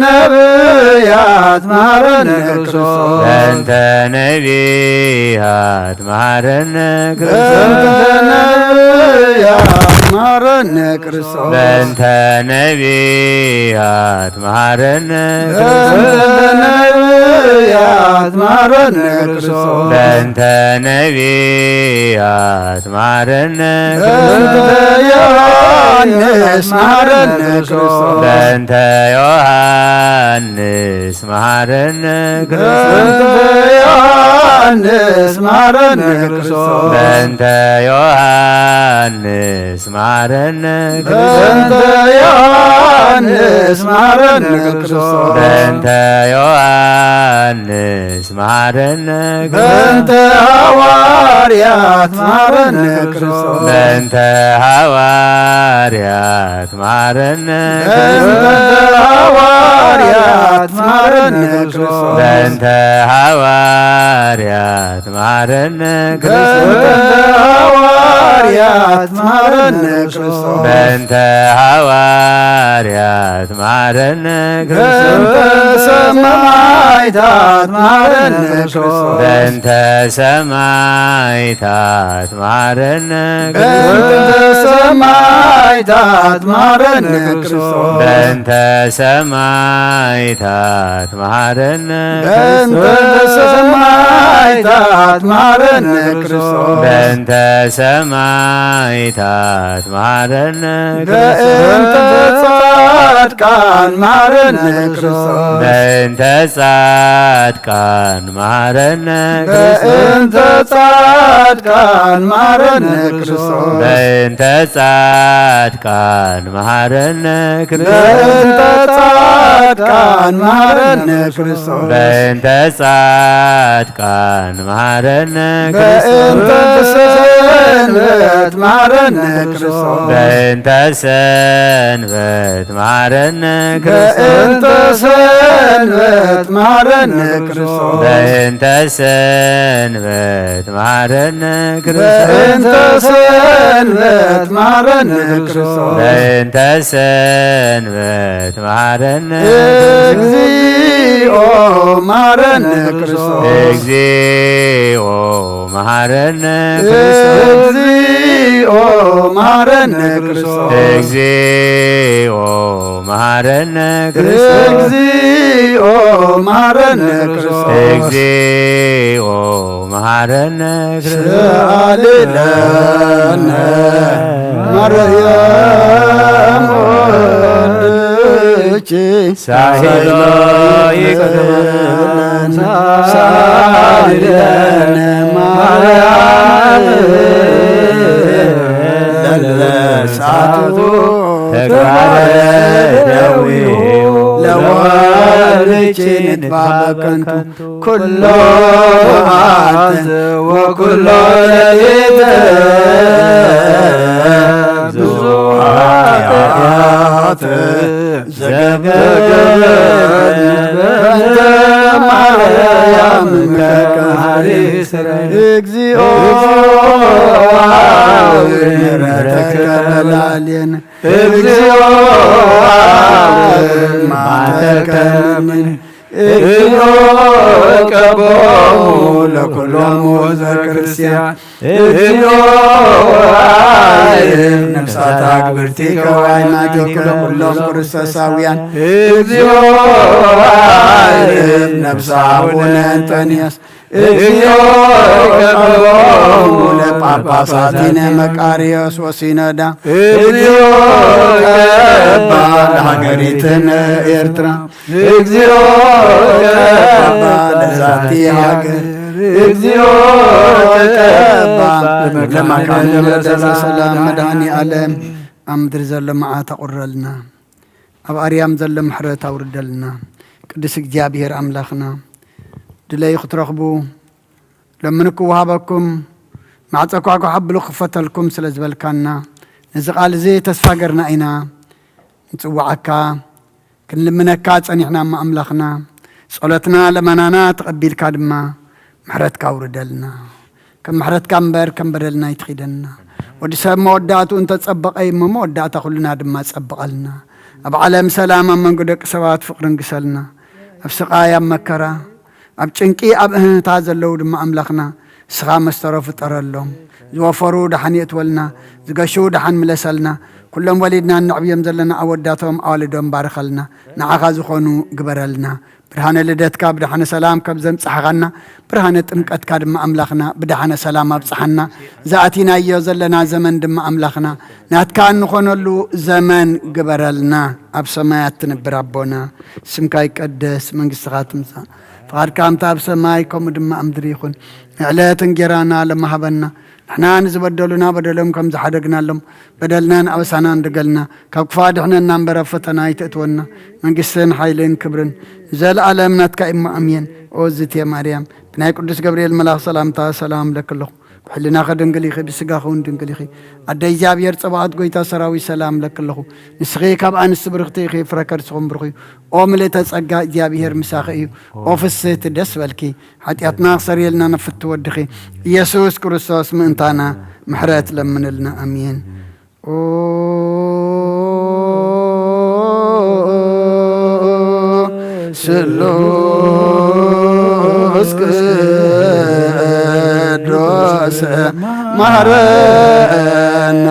ነቢያት መሃረነ ክርስቶስ። በእንተ ነቢያት መሃረነ ክርስቶስ። በእንተ ነቢያት መሃረነ ክርስቶስ። በእንተ ነቢያት መሃረነ በእንተ ነቢያት መሃረነ ክርስቶስ። በእንተ ነቢያት መሃረነ በእንተ ዮሐንስ መሃረነ ክርስቶስ። በእንተ ዮሐንስ መሃረነ ክርስቶስ። በእንተ ዮሐንስ መሃረነ ክርስቶስ። በእንተ ዮሐንስ መሃረነ ክርስቶስ። በእንተ ዮሐንስ መሃረነ ክርስቶስ። በእንተ ዮሐንስ መሃረነ በእንተ ሐዋርያት መሃረነ ክርስቶስ። በእንተ ሐዋርያት መሃረነ በእንተ ሐዋርያት መሃረነ ክርስቶስ። በእንተ ሐዋርያት መሃረነ ክርስቶስ። በእንተ ሐዋርያት መሃረነ ክርስቶስ። በእንተ ሐዋርያት መሃረነ ክርስቶስ። በእንተ ሰማዕታት መሃረነ ክርስቶስ። በእንተ ሰማዕታት መሃረነ በእንተ ሰማዕታት መሃረነ ክርስቶስ። በእንተ ሰማዕታት መሃረነ በእንተ ሰማዕታት መሃረነ ክርስቶስ። በእንተ ሰማዕታት መሃረነ በእንተ ጻድቃን መሃረነ ክርስቶስ። በእንተ ጻድቃን መሃረነ ክርስቶስ። በእንተ ጻድቃን መሃረነ ክርስቶስ። በእንተ ጻድቃን መሃረነ ክርስቶስ። በእንተ ጻድቃን መሃረነ ክርስቶስ። በእንተ ጻድቃን መሃረነ ክርስቶስ። በእንተ ሰንበት መሃረነ ክርስቶስ። በእንተ ሰንበት መሃረነ ክርስቶስ። በእንተ ሰንበት መሃረነ ክርስቶስ። በእንተ ሰንበት መሃረነ ክርስቶስ። በእንተ ሰንበት መሃረነ ክርስቶስ። በእንተ ሰንበት መሃረነ እግዚኦ መሃረነ ክርስቶስ። እግዚኦ መሃረነ ክርስቶስ። እግዚኦ መሐረነ ክርስቶስ። እግዚኦ መሐረነ ክርስቶስ። እግዚኦ መሐረነ ክርስቶስ። እግዚኦ መሐረነ ክርስቶስ። ሰአሊ ለነ ማርያም ወልድኪ ሳይሎ ይቅርብለን። ሳይለነ ማርያም ለለሳቱ ተግባረ ደዊው ለወልድኪ ንድፋ በከንቱ ኩሎ መዓልት ወኩሎ ሌሊት ብዙሓት ኃጢኣት ዘገብር በእንተ ማርያም ከካሪ እግዚኦ ምሕረተከ በላዕሌነ እግዚኦ ማተከምን እግዚኦ ቀቦሙ ለኩሎም ወዘ ክርስቲያን እግዚኦ ነፍሳት አግብርቲ ከዋይናቲከ ኩሎም ክርስቶሳውያን እግዚኦ ነፍሳ አቡነ እንጠንዮስ እግዚኦ ቀቦሙ ለጳጳሳቲነ መቃርዮስ ወሲኖዳ እግዚኦ ቀባ ለሃገሪትነ ኤርትራ እግዚኦ ቀባ ለዛቲ ሃገር እግዚኦ ቀባ ለመካነ ለደሰ ሰላም መድኃኔ ዓለም ኣብ ምድሪ ዘሎ መዓት ኣቑረልና፣ ኣብ ኣርያም ዘሎ ምሕረት ኣውርደልና። ቅዱስ እግዚኣብሔር ኣምላኽና ድለዩ ክትረኽቡ ለምኑ ክወሃበኩም ማዕፀ ኳኳ ሓብሉ ክፈተልኩም ስለ ዝበልካና ነዚ ቃል እዚ ተስፋ ገርና ኢና ንጽዋዓካ ክንልምነካ ጸኒሕና እሞ ኣምላኽና ጸሎትና ለመናና ተቐቢልካ ድማ ምሕረትካ ኣውርደልና። ከም ምሕረትካ እምበር ከም በደልና ኣይትኺደና። ወዲ ሰብ መወዳእትኡ እንተጸበቐ እዩ እሞ መወዳእታ ኩልና ድማ ጸብቐልና። ኣብ ዓለም ሰላም ኣብ መንጎ ደቂ ሰባት ፍቕርን ግሰልና። ኣብ ስቓይ ኣብ መከራ ኣብ ጭንቂ ኣብ እህህታ ዘለዉ ድማ ኣምላኽና ንስኻ መስተሮ ፍጠረሎም። ዝወፈሩ ደሓን የእትወልና፣ ዝገሹ ደሓን ምለሰልና። ኩሎም ወሊድና እነዕብዮም ዘለና ኣወዳቶም ኣዋልዶም ባርኸልና፣ ንዓኻ ዝኾኑ ግበረልና። ብርሃነ ልደትካ ብደሓነ ሰላም ከም ዘምጻሕኻና ብርሃነ ጥምቀትካ ድማ ኣምላኽና ብደሓነ ሰላም ኣብጽሓና። ዝኣቲናዮ ዘለና ዘመን ድማ ኣምላኽና ናትካ እንኾነሉ ዘመን ግበረልና። ኣብ ሰማያት ትነብር ኣቦና ስምካ ይቀደስ፣ መንግስትኻ ትምጻእ፣ ፍቓድካ ከምቲ ኣብ ሰማይ ከምኡ ድማ ኣብ ምድሪ ይኹን። ንዕለት እንጌራና ለማሃበና ንሕና ንዝበደሉና በደሎም ከም ዝሓደግናሎም በደልናን ኣበሳናን ድገልና፣ ካብ ክፋ ድሕነና እምበር ኣብ ፈተና ኣይተእትወና። መንግስትን ሓይልን ክብርን ንዘለኣለም ናትካ እሞ ኣሜን። ኦ ዝቴ ማርያም ብናይ ቅዱስ ገብርኤል መልኣኽ ሰላምታ ሰላም ለክለኹ። ብሕልናኺ ድንግል ኢኺ፣ ብስጋኺ እውን ድንግል ኢኺ። ኣደ እግዚኣብሔር ጸባኦት ጎይታ ሰራዊት ሰላም ለክለኹ። ንስኺ ካብ ኣንስቲ ብርኽቲ ኢኺ፣ ፍረ ከርስኹም ብሩኽ እዩ። ኦ ምልእተ ጸጋ እግዚኣብሔር ምሳኺ እዩ። ኦ ፍስህቲ ደስ በልኪ። ሓጢኣትና ክሰርየልና ነፍቲ ወድኺ ኢየሱስ ክርስቶስ ምእንታና ምሕረት ለምንልና። ኣሜን። ኦ ስሉስ ቅዱስ ማረኖ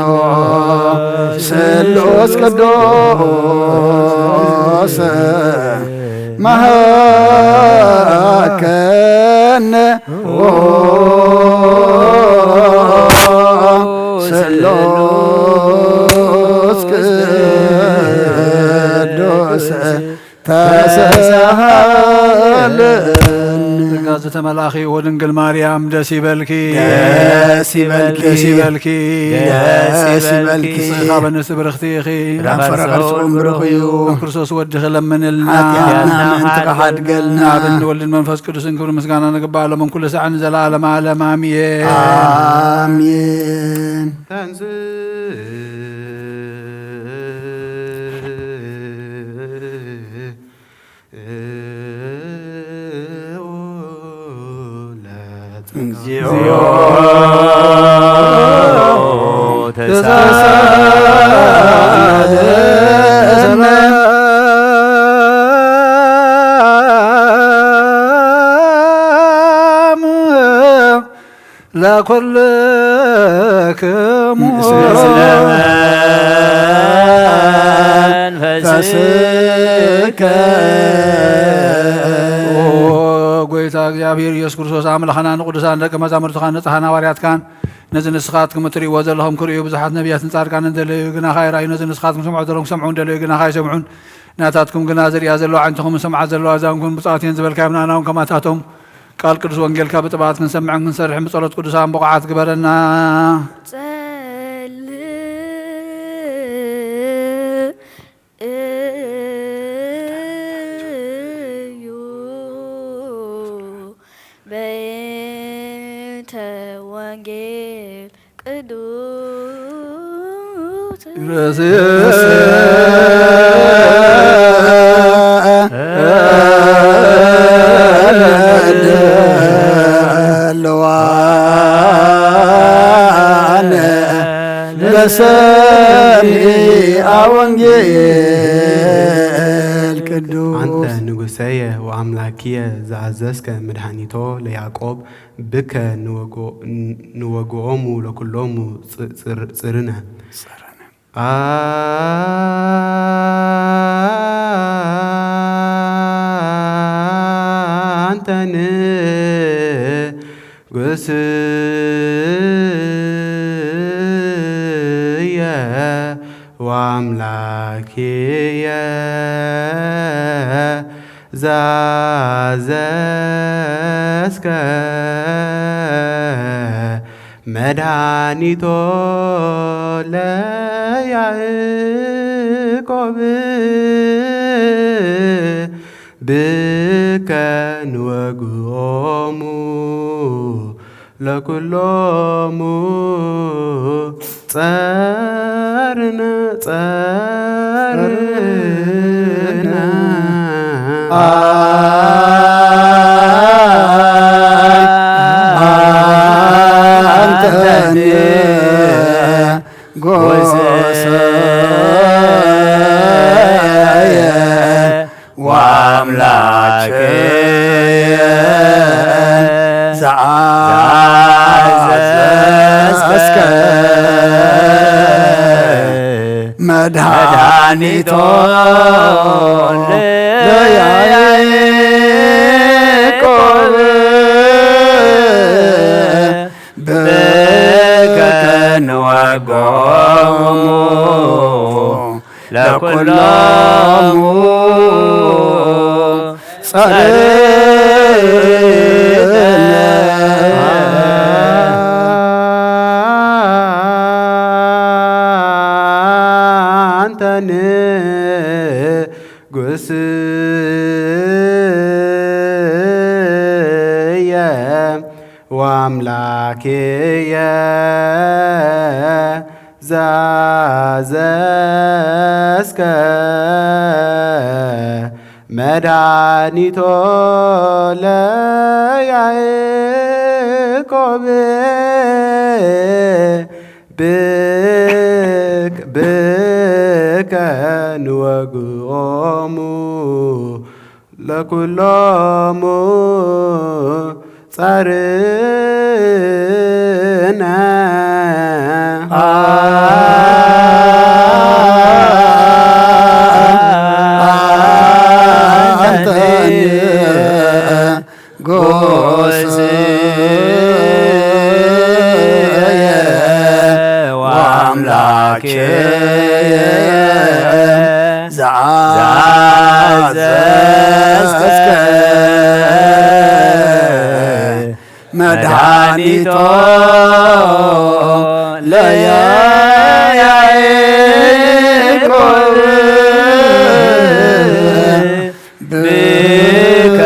ስሉስ ቅዱስ መሃከነ ኦ ስሉስ ቅዱስ ተሳሃለኒ። ጸጋ ዝተመልኣኺ ወድንግል ማርያም ደስ ይበልኪ። ደስ ይበልኪ። ደስ ይበልኪ። ደስ ይበልኪ። ንስኺ ካብ ኣንስቲ ብርኽቲ ኢኺ። ዳፈረ ከርስኹም ብሩኽ እዩ። ኣብ ክርስቶስ ወድኺ ለምንልና። ሓጢኣትና ምእንቲ ክሓድገልና። ኣብን ወልድን መንፈስ ቅዱስን ክብሪ ምስጋና ንግባእ ሎምን ኩሉ ሳዕን ንዘለኣለም ዓለም ኣሜን። ኣሜን። ተንሥእ እግዚኦ ተሳለነ። ለኩልክሙ ምስለ መንፈስከ። ኦ ጎይታ እግዚኣብሔር ኢየሱስ ክርስቶስ ኣምላኽና፣ ንቅዱሳን ደቀ መዛሙርትኻን ንጽሓን ሃዋርያትካን ነዚ ንስኻትኩም እትርእይዎ ዘለኹም ክርእዩ ብዙሓት ነቢያትን ጻድቃንን ደለዩ፣ ግናኻ ኣይረኣዩ። ነዚ ንስኻትኩም ስምዑ ዘለኹም ክሰምዑ እንደለዩ፣ ግናኻ ኣይሰምዑን። ናታትኩም ግና ዝርእያ ዘለዋ ዓይንትኹም ዝሰምዓ ዘለዋ እዛንኩም ብፅኣት እየን ዝበልካዮም ንኣና እውን ከማታቶም ቃል ቅዱስ ወንጌልካ ብጥብዓት ክንሰምዕን ክንሰርሕን ብጸሎት ቅዱሳን ብቑዓት ግበረና። ጸልእ እዩ በእንተ ወንጌል ቅዱስ ለዋነ ለሰሚዐ ወንጌል ቅዱስ። አንተ ንጉሰየ ወአምላክየ ዘአዘዝከ መድኃኒቶ ለያዕቆብ ብከ ንወግኦሙ ለኩሎሙ ጽርነ። አንተ ንጉስየ ወአምላክየ ዛዘዝከ መድኃኒቶ ለያዕቆብ ብከ ንወግኦሙ ለኩሎሙ ጸርነ ጸርነ አንተን ጎሰየ ወአምላክየ ዘአዘዝከ መድኃኒቶ ለያዕቆብ ብከ ንወግኦሙ ለኩሎሙ ጸርነ አንተ ንጉስየ ወአምላክየ ዛዘዝከ መድኃኒቶ ለያዕቆብ ብክ ብከ ንወግኦሙ ለኩሎሙ ጸርነ አንተን ጎስየ ወአምላክየ ዘአዘዝከ መድኃኒቶ ለያዕቆብ ብከ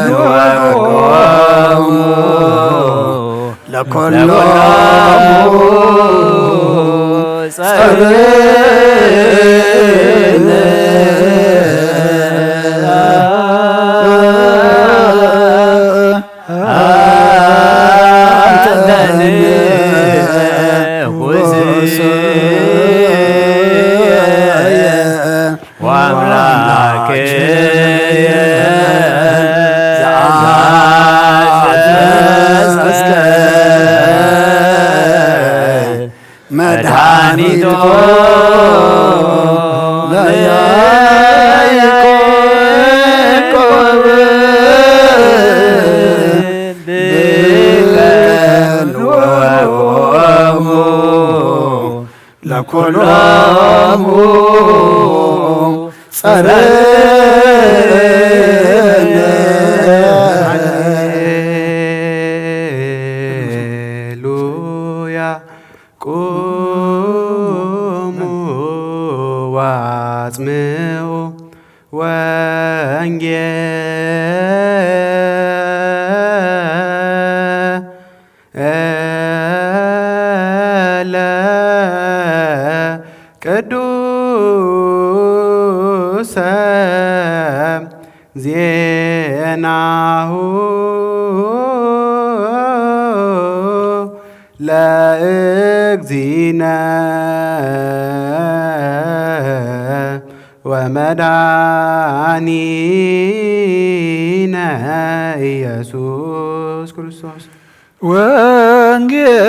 ንወግኦሙ ለኩሎሙ ጸርነ አንተ ንጉስየ ወአምላክየ ዘአዘዝከ ለያዕቆብ ብቀንወሙ ለኩሎሙ ጸርነ ሃሌሉያ። ቁሙ ወአጽምዑ ወንጌለ ቅዱሰ ዜናሁ ለእግዚእነ ወመድኃኒነ ኢየሱስ ክርስቶስ። ወንጌል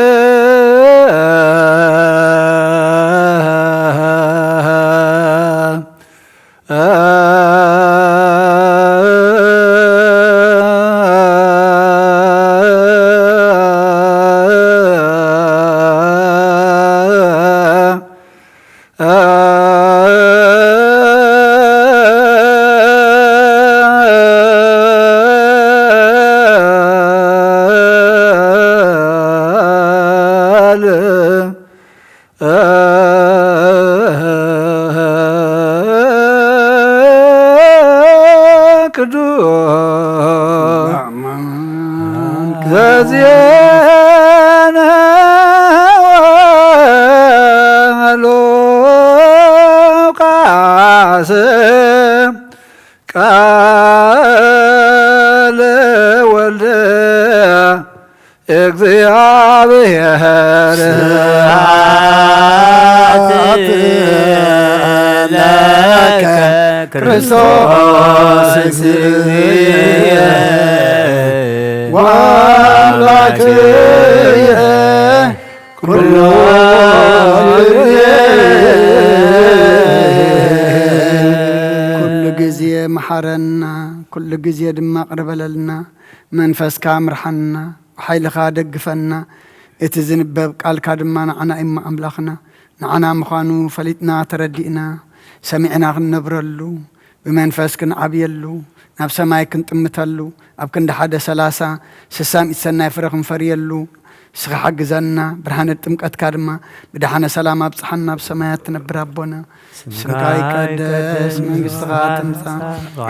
ቅዱስ ዘዜነ ሉቃስ ቃለ ወልደ እግዚአብሔር ስብሐት ለከ ክርስቶስ እግዚእየ ወአምላክየ ኩሉ ግዜ። ኩሉ ግዜ መሓረና፣ ኩሉ ግዜ ድማ ቅርበለልና። መንፈስካ ምርሓና፣ ብሓይልኻ ደግፈና። እቲ ዝንበብ ቃልካ ድማ ንዓና እሞ ኣምላኽና፣ ንዓና ምዃኑ ፈሊጥና ተረዲእና፣ ሰሚዕና ክንነብረሉ፣ ብመንፈስ ክንዓብየሉ፣ ናብ ሰማይ ክንጥምተሉ፣ ኣብ ክንዲ ሓደ ሰላሳ፣ ስሳ ሚእቲ ሰናይ ፍረ ክንፈርየሉ፣ ንስኻ ሓግዘና። ብርሃነ ጥምቀትካ ድማ ብደሓነ ሰላም ኣብጽሓና፣ ኣብ ሰማያት ትነብር ኣቦና። ስምካ ይቀደስ፣ መንግስትኻ ትምጻእ፣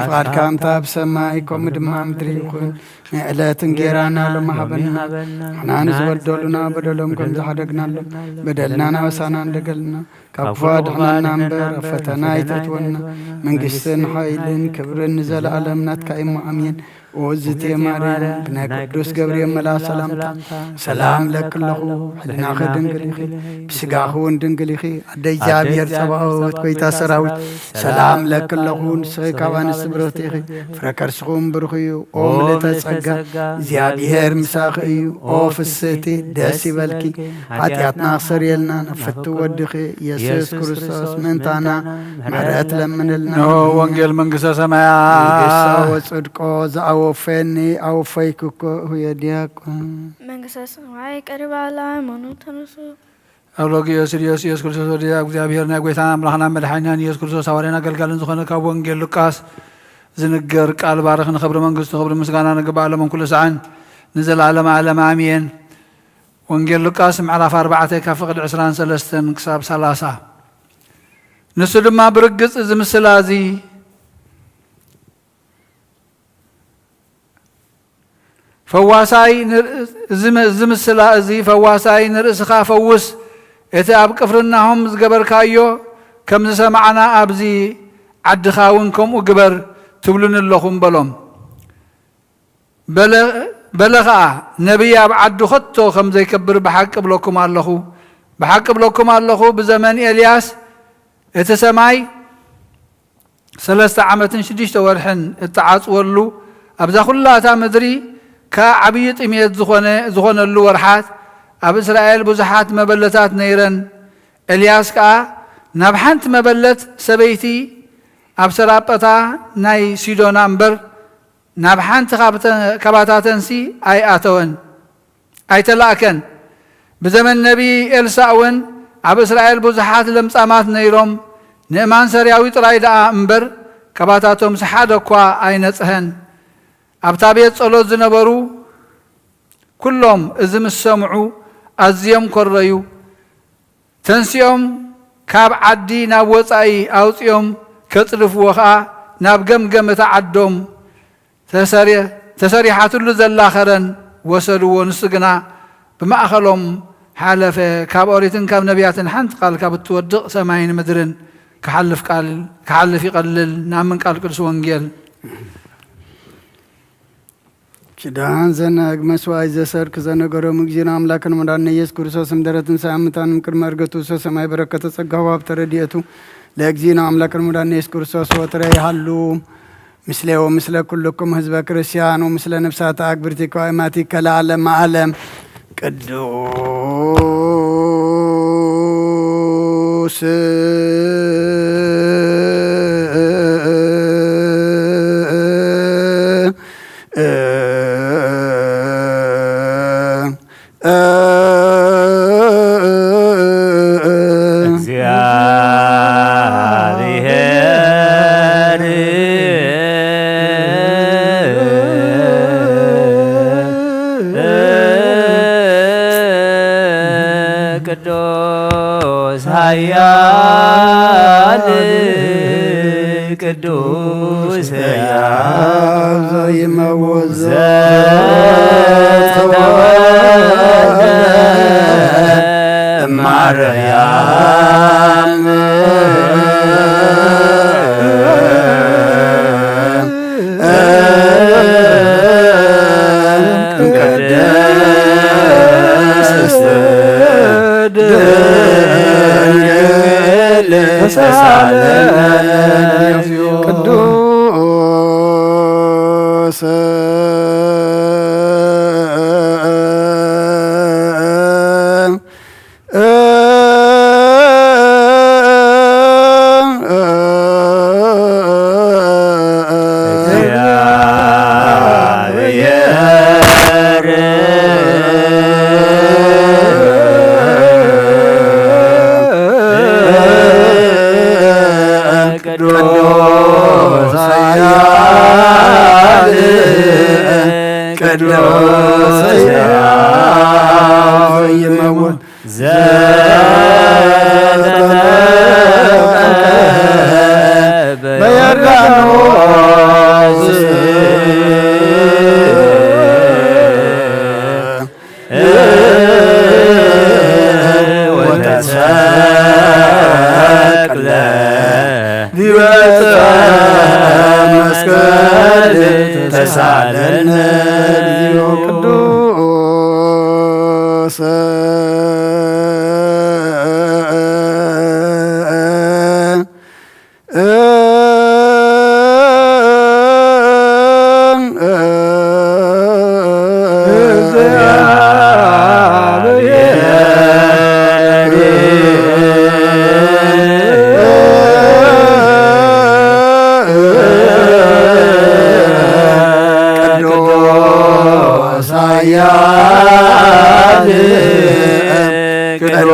ፍቓድካ ከምታ ኣብ ሰማይ ከምኡ ድማ ኣብ ምድሪ ይኹን። ናይ ዕለት እንጌራና ሎሚ ሃበና፣ ንሕና ንዝበደሉና በደሎም ከም ዝሓደግናሎም፣ በደልና ናበሳና እንደገልና፣ ካብ ክፉ ኣድሕነና እምበር፣ ኣብ ፈተና ኣይተእትወና። መንግስትን ሓይልን ክብርን ንዘለኣለም ናትካ እሞ፣ ኣሜን። ኦ እግዝእትየ ማርያም፣ ብናይ ቅዱስ ገብርኤል መልኣክ ሰላምታ ሰላም እለኪ ኣለኹ። ሕሊናኺ ድንግል ኢኺ፣ ብስጋኺ እውን ድንግል ኢኺ። ኣደ እግዚኣብሔር ጸባኦት፣ ጐይታ ሰራዊት፣ ሰላም እለኪ ኣለኹ። ንስኺ ካብ ኣንስቲ ብርኽቲ ኢኺ፣ ፍረ ከርስኺ እውን ብሩኽ እዩ። ኦ ምልእተ ጸጋ፣ እግዚኣብሔር ምሳኺ እዩ። ኦ ፍስህቲ፣ ደስ ይበልኪ፣ ሓጢኣትና ክሰርየልና፣ ናብ ፍትው ወድኺ ኢየሱስ ክርስቶስ ምእንታና ምሕረት ለምንልና። እንሆ ወንጌል መንግስተ ሰማያት። መንግስቶ ወጽድቆ ዘአወፈኒ አወፈይኩኮ ሁየ ዲያቆን። መንግስተ ሰማይ ቀሪባ ኣላ፣ እመኑ ተነሱ። ኣብ ሎጊዮስ ኢየሱስ፣ ኢየሱስ ክርስቶስ ወዲ ኣብ እግዚኣብሔር ናይ ጐይታና ኣምላኽና መድሓኒናን ኢየሱስ ክርስቶስ ሃዋርያን ኣገልጋልን ዝኾነ ካብ ወንጌል ሉቃስ ዝንገር ቃል ባርኽ። ንኽብሪ መንግስቱ ክብሪ ምስጋና ንግባእ ሎምን ኩሉ ሰዓን ንዘለዓለም ዓለም ኣሜን። ወንጌል ሉቃስ ምዕራፍ ኣርባዕተ ካብ ፍቕዲ ዕስራን ሰለስተን ክሳብ ሰላሳ። ንሱ ድማ ብርግጽ እዚ ምስላ እዚ ፈዋሳይ ንር-፣ እዚ ም-፣ እዚ ምስላ እዚ ፈዋሳይ ንርእስኻ ፈውስ፣ እቲ ኣብ ቅፍርናሆም ዝገበርካዮ ከም ዝሰማዕና ኣብዚ ዓድኻ እውን ከምኡ ግበር ትብሉኒ ኣለኹም በሎም። በለ፣ በለ ኸኣ፣ ነቢይ ኣብ ዓዱ ኸቶ ከም ዘይከብር ብሓቂ እብለኩም ኣለኹ፣ ብሓቂ እብለኩም ኣለኹ፣ ብዘመን ኤልያስ እቲ ሰማይ ሰለስተ ዓመትን ሽዱሽተ ወርሕን እተዓጽወሉ፣ ኣብዛ ኹላ እታ ምድሪ ከኣ ዓብዪ ጥሜት ዝኾነ፣ ዝኾነሉ ወርሓት፣ ኣብ እስራኤል ብዙሓት መበለታት ነይረን። ኤልያስ ከኣ ናብ ሓንቲ መበለት ሰበይቲ ኣብ ሰራጳታ ናይ ሲዶና እምበር፣ ናብ ሓንቲ ካብተ-፣ ካባታተንሲ ኣይኣተወን፣ ኣይተላእከን። ብዘመን ነቢ ኤልሳእ እውን ኣብ እስራኤል ብዙሓት ለምጻማት ነይሮም፣ ንእማን ሰርያዊ ጥራይ ደኣ እምበር፣ ካባታቶምሲ ሓደ እኳ ኣይነጽሀን። ኣብታ ቤት ጸሎት ዝነበሩ ኩሎም እዚ ምስ ሰምዑ ኣዝዮም ኮረዩ። ተንሲኦም ካብ ዓዲ ናብ ወጻኢ ኣውጺኦም ከጽድፍዎ ኸኣ ናብ ገምገም እታ ዓዶም ተሰሪ-፣ ተሰሪሓትሉ ዘላ ኸረን ወሰድዎ። ንሱ ግና ብማእከሎም ሓለፈ። ካብ ኦሪትን ካብ ነቢያትን ሓንቲ ቃል ካብ እትወድቕ ሰማይን ምድርን ክሓልፍ ቃል፣ ክሓልፍ ይቐልል። ንኣምን ቃል ቅዱስ ወንጌል። ኪዳን ዘነግ መስዋዕት ዘሰርክ ዘነገሮም እግዚእነ ኣምላክን መድኃኒነ ኢየሱስ ክርስቶስ እምድረ ትንሣኤ እሙታን እምቅድመ ዕርገቱ ውስተ ሰማይ በረከተ ጸጋሁ ሀብተ ረድኤቱ ለእግዚእነ ኣምላክን መድኃኒነ ኢየሱስ ክርስቶስ ወትረ ይሃሉ ምስሌ ወምስለ ኩልኩም ህዝበ ክርስቲያን ወምስለ ነፍሳተ አግብርቲከ ወአእማቲከ ለዓለመ ዓለም። ቅዱስ እግዚአብሔር ቅዱስ ኃያል ቅዱስ ሕያው ዘይመውት ዘተወልደ እማርያም ቅድስት ድንግል ተሳለነ። ቅዱስ ቅዱስ ሕያው ዘይመውት ዘተጠምቀ በዮርዳኖስ ወተሰቅለ ዲበ ዕፀ መስቀል ተሳለነ። ቅዱስ ቅዱስ ኃያል ቅዱስ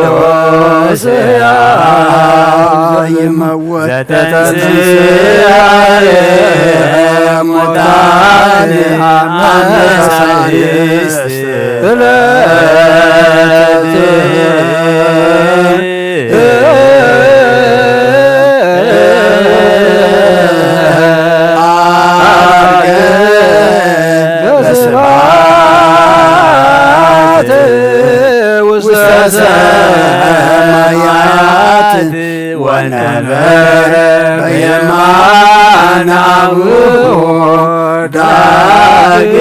ሕያው ዘይመውት ዘተንሥአ እሙታን አመ ሳልስት ዕለት ዐርገ በስብሐት ውስተ ሰማያት ወነበረ በየማነ አቡሁ ዳግም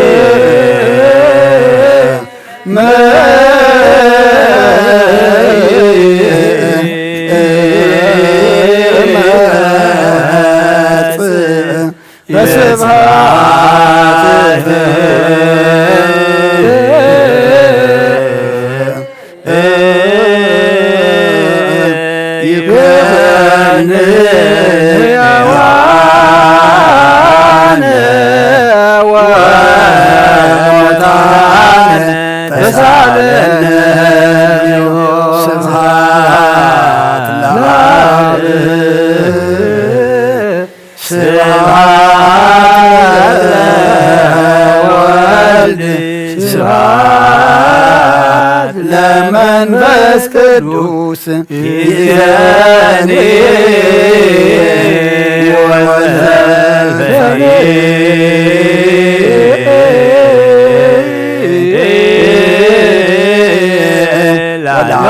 ለመንፈስ ቅዱስ ይእዜኒ ወዘልፈኒ ለዓለመ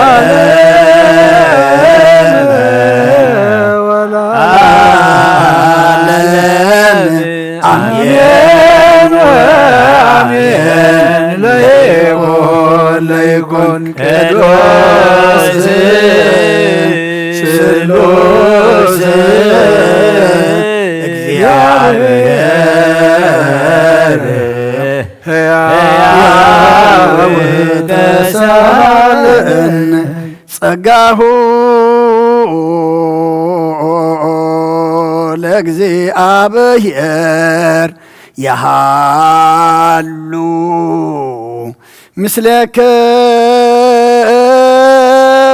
ዓለም። አሜን ወአሜን። ለይኩን ለይኩን ቅዱስ ስሉስ እግዚአብሔር ሕያው ተሳለነ ጸጋሁ ለእግዚአብሔር የሃሉ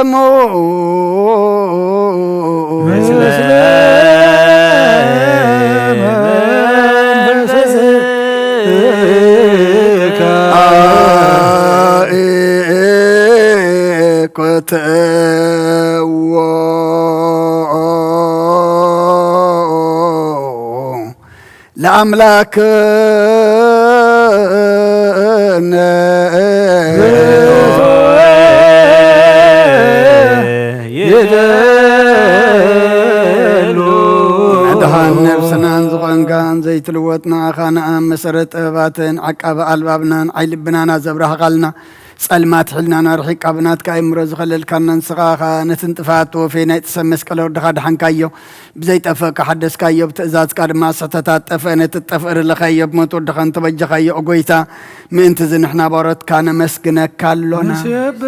ምስለክሙ ምስለ መንፈስከ አኮትዎ ለአምላክነ ይደሉ። መድኃን ነፍስናን ዝኾንካን ዘይትልወጥ ንኣኻ ንኣብ መሰረት ጥበባትን ዓቃቢ ኣልባብናን ዓይልብናና ዘብራህኻልና ጸልማት ሕልናና ርሒቃ ብናትካ ኣእምሮ ዝኸለልካና ንስኻ ኢኻ። ነቲ ንጥፋት ተወፌ ናይ ጥሰብ መስቀል ወድኻ ድሓንካዮ። ብዘይጠፍእ ከሓደስካዮ፣ ብትእዛዝካ ድማ ስሕተታት ጠፍአ። ነቲ ጠፍእ ርለኻዮ፣ ብሞት ወድኻ እንተበጀኻዮ፣ ኦ ጐይታ፣ ምእንትዚ ንሕና ባሮትካ ነመስግነካ ኣሎና። ንሴብሐከ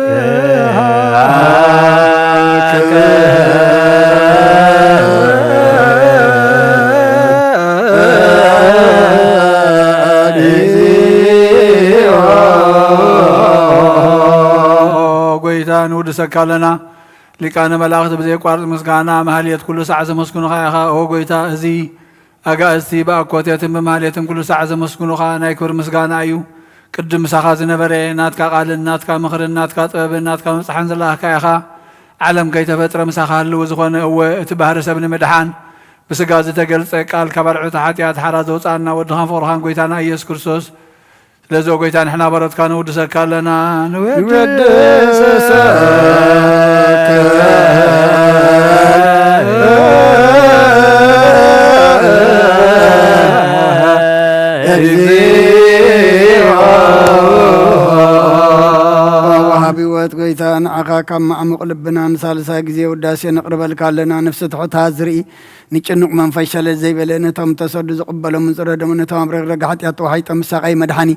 ኦ ጐይታ፣ ንውድሰካ ኣለና። ሊቃነ መላእኽት ብዘየቋርጽ ምስጋና ማህሌት ኩሉ ሳዕ ዘመስግኑኻ ኢኻ። ኦ ጐይታ፣ እዚ ኣጋእዝቲ ብኣኮቴትን ብማህሌትን ኩሉ ሳዕ ዘመስግኑኻ ናይ ክብሪ ምስጋና እዩ። ቅድም ምሳኻ ዝነበረ ናትካ ቃልን ናትካ ምኽርን ናትካ ጥበብን ናትካ ምብጻሕን ዝለኣኽካ ኢኻ። ዓለም ከይተፈጥረ ምሳኻ ህልው ዝኾነ፣ እወ፣ እቲ ባህሪ ሰብ ንምድሓን ብስጋ ዝተገልጸ ቃል ካብ ኣርዑተ ሓጢኣት ሓራ ዘውጽኣና ወድኻን ፍቕርኻን ጐይታና ኢየሱስ ክርስቶስ ስለዚ ኦ ጐይታ ንሕና ባሮትካ ንውድሰካ ኣለና። ንወድሰካ። ንወድሰካ። እግዚኦ። ወሃቢ ሕይወት ጐይታ ንዓኻ ካብ ማዕሙቕ ልብና ንሳልሳይ ግዜ ውዳሴ ነቕርበልካ ኣለና። ነፍሲ ትሑት ዝርኢ ንጭኑቕ መንፈስ ሸለል ዘይበለ፣ ነቶም ተሰዱ ዝቕበሎምን ዝረደሙ፣ ነቶም ኣብ ረግረግ ሓጢኣት ተዋሒጦም ዝሳቐዩ መድሓኒ፣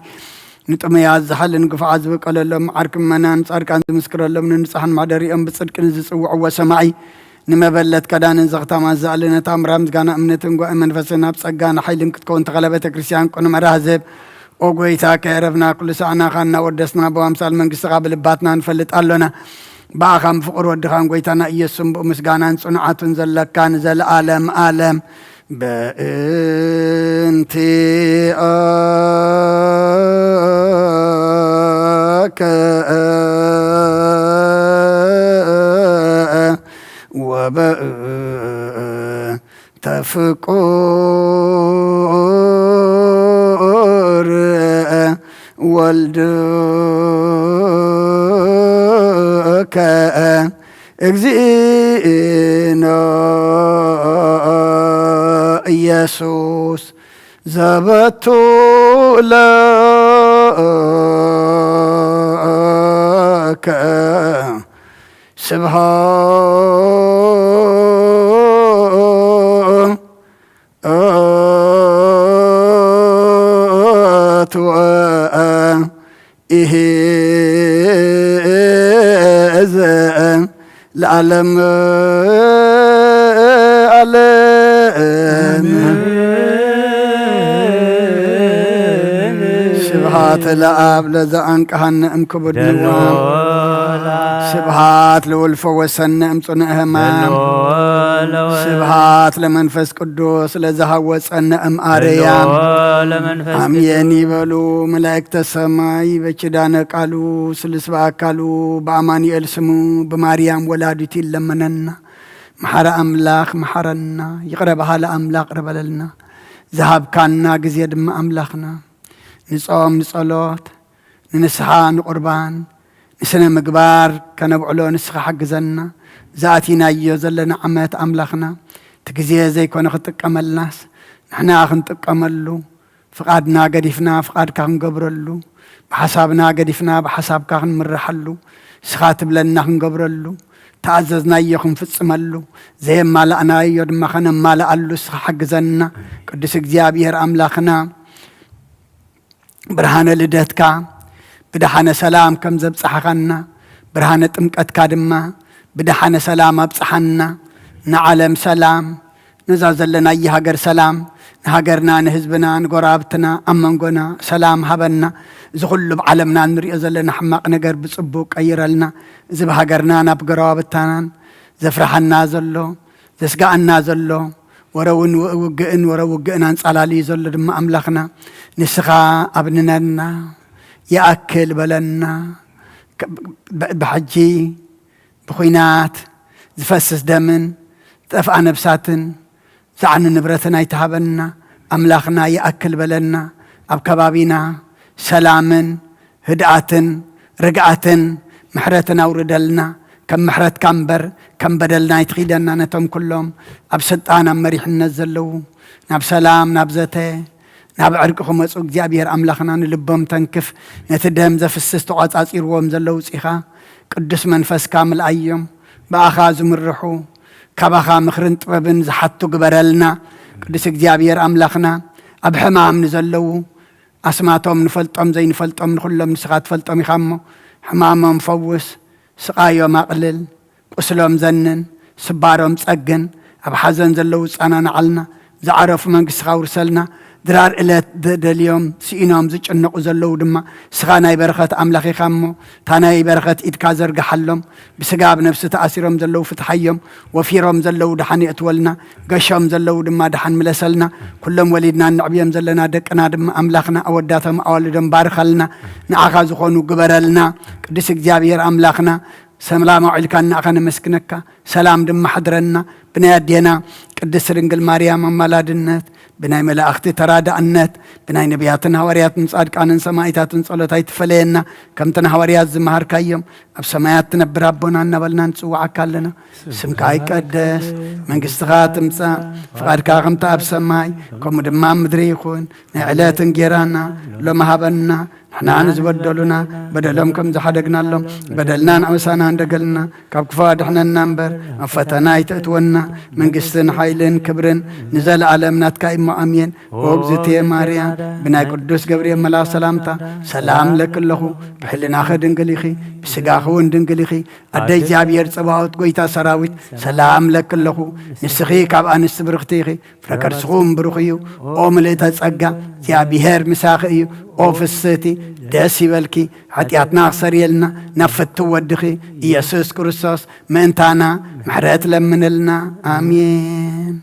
ንጥሙያት ዝሓልን ግፉዓት ዝብቀለሎም፣ ዓርኪ ምእመናን ጻድቃን ዝምስክረሎም፣ ንንጹሓን መሕደሪኦም ብጽድቂ ንዝጽውዕዎ ሰማዒ፣ ንመበለት ከዳንን ዘኽታማት ዝኣሊ፣ ነታ ምራ ምስጋና እምነትን ጓኢ መንፈስን ኣብ ጸጋን ሓይልን ክትከውን ተኸለ ቤተ ክርስቲያን ቅኑዕ መራህ ዝህብ፣ ኦ ጐይታ፣ ከየረፍና ኩሉ ሳዕ ናኻ እናወደስና ብኣምሳል መንግስትኻ ብልባትና ንፈልጥ ኣሎና። ብኣኻን ፍቑር ወድኻን ጐይታና ኢየሱስን ብኡ ምስጋናን ጽኑዓቱን ዘለካ ንዘለኣለም ኣለም። በእንቲኣከ ወበእንተ ፍቁር ወልድከ እግዚእነ ኢየሱስ ዘበቱ ለከ ስብሐት ወኢሕዘን ለዓለም ዓለም። ስብሐት ለአብ ለዘአንቀሐነ እምክቡድ ንዋም። ስብሐት ለወልፈወሰነ እምጽኑዕ ሕማም። ስብሐት ለመንፈስ ቅዱስ ለዘሃወፀነ እምአርያም። ለመንፈስ አሜን ይበሉ መላእክተ ሰማይ። በኪዳነ ቃሉ ስሉስ በአካሉ በአማኑኤል ስሙ ብማርያም ወላዲቱ ይለመነና። መሐረ አምላክ መሐረና። ይቅረ በሃለ አምላክ ይቅረ በለልና። ዝሃብካና ግዜ ድማ አምላክና ንጾም ንጸሎት ንንስሓ ንቁርባን ንስነ ምግባር ከነብዕሎ ንስኻ ሓግዘና። ዝኣቲናዮ ዘለና ዓመት ኣምላኽና እቲ ግዜ ዘይኮነ ክትጥቀመልናስ ንሕና ክንጥቀመሉ ፍቓድና ገዲፍና ፍቓድካ ክንገብረሉ ብሓሳብና ገዲፍና ብሓሳብካ ክንምርሓሉ ንስኻ ትብለና ክንገብረሉ ተኣዘዝናዮ ክንፍጽመሉ ዘየማላእናዮ ድማ ከነማልኣሉ ንስኻ ሓግዘና። ቅዱስ እግዚኣብሔር ኣምላኽና ብርሃነ ልደትካ ብደሓነ ሰላም ከም ዘብጽሓኻና ብርሃነ ጥምቀትካ ድማ ብደሓነ ሰላም ኣብጽሓና። ንዓለም ሰላም ነዛ ዘለናያ ሃገር ሰላም ንሃገርና ንህዝብና ንጎረባብትና ኣብ መንጎና ሰላም ሃበና። እዚ ኩሉ ኣብ ዓለምና እንሪኦ ዘለና ሕማቕ ነገር ብጽቡቕ ቀይረልና። እዚ ብሃገርና ናብ ጎረባብታናን ዘፍርሓና ዘሎ ዘስጋኣና ዘሎ ወረ እውን ውግእን ወረ ውግእን ኣንጻላልዩ ዘሎ ድማ ኣምላኽና ንስኻ ኣብንነና ይኣክል በለና። ብሕጂ ብኹናት ዝፈስስ ደምን ዝጠፍኣ ነብሳትን ዝዓኑ ንብረትን ኣይትሃበና ኣምላኽና ይኣክል በለና። ኣብ ከባቢና ሰላምን ህድኣትን ርግኣትን ምሕረትን ኣውርደልና። ከም ምሕረትካ እምበር ከም በደልና ኣይትኺደና። ነቶም ኩሎም ኣብ ስልጣን ኣብ መሪሕነት ዘለዉ ናብ ሰላም ናብ ዘተ ናብ ዕርቂ ክመፁ እግዚኣብሔር ኣምላኽና ንልቦም ተንክፍ። ነቲ ደም ዘፍስስ ተቋፃፂርዎም ዘለዉ ውፂኻ ቅዱስ መንፈስካ ምልኣዮም። ብኣኻ ዝምርሑ ካባኻ ምኽርን ጥበብን ዝሓቱ ግበረልና። ቅዱስ እግዚኣብሔር ኣምላኽና ኣብ ሕማም ንዘለዉ ኣስማቶም ንፈልጦም ዘይንፈልጦም ንኹሎም ንስኻ ትፈልጦም ኢኻ እሞ ሕማሞም ፈውስ፣ ስቓዮም ኣቕልል፣ ቁስሎም ዘንን፣ ስባሮም ጸግን፣ ኣብ ሓዘን ዘለዉ ጸናንዓልና፣ ዝዓረፉ መንግስትኻ ውርሰልና፣ ድራር እለት ደልዮም ስኢኖም ዝጭነቑ ዘለዉ ድማ ንስኻ ናይ በረኸት ኣምላኽ ኢኻ እሞ እታ ናይ በረኸት ኢድካ ዘርግሓሎም። ብስጋ ኣብ ነፍሲ ተኣሲሮም ዘለዉ ፍትሓዮም፣ ወፊሮም ዘለዉ ደሓን የእትወልና፣ ገሾም ዘለዉ ድማ ደሓን ምለሰልና። ኩሎም ወሊድና እነዕብዮም ዘለና ደቅና ድማ ኣምላኽና ኣወዳቶም ኣዋልዶም ባርኸልና፣ ንዓኻ ዝኾኑ ግበረልና። ቅዱስ እግዚኣብሔር ኣምላኽና ሰላም ኣውዒልካና ኣኻ ነመስግነካ። ሰላም ድማ ሓድረና። ብናይ ኣዴና ቅድስት ድንግል ማርያም ኣማላድነት፣ ብናይ መላእኽቲ ተራዳእነት፣ ብናይ ነቢያትን ሃዋርያትን ጻድቃንን ሰማዕታትን ጸሎት ኣይትፈለየና። ከምቲ ንሃዋርያት ዝመሃርካዮም ኣብ ሰማያት ትነብር ኣቦና እናበልና ንጽውዓካ ኣለና። ስምካ ይቀደስ፣ መንግስትኻ ትምጻእ፣ ፍቓድካ ከምቲ ኣብ ሰማይ ከምኡ ድማ ኣብ ምድሪ ይኹን። ናይ ዕለት እንጌራና ሎሚ ሃበና። ንሕና ንዝበደሉና በደሎም ከም ዝሓደግናሎም በደልና ንኣበሳና እንደገልና ካብ ክፉ ኣድሕነና እምበር ኣብ ፈተና ኣይተእትወና። መንግስትን ሓይልን ክብርን ንዘለኣለም ናትካ እሞ ኣሜን። ኦ እግዝእትየ ማርያም ብናይ ቅዱስ ገብርኤል መልኣኽ ሰላምታ ሰላም ለኪ ኣለኹ። ብሕልናኺ ድንግል ኢኺ፣ ብስጋኺ እውን ድንግል ኢኺ። ኣደ እግዚኣብሔር ጸባኦት ጐይታ ሰራዊት ሰላም ለኪ ኣለኹ። ንስኺ ካብ ኣንስቲ ብርኽቲ ኢኺ፣ ፍረ ከርስኹም ብሩኽ እዩ። ኦ ምልእተ ጸጋ እግዚኣብሔር ምሳኺ እዩ። ኦ ፍስህቲ ደስ ይበልኪ። ሓጢኣትና ክሰርየልና ናብ ፍትው ወድኺ ኢየሱስ ክርስቶስ ምእንታና ምሕረት ለምንልና። ኣሜን።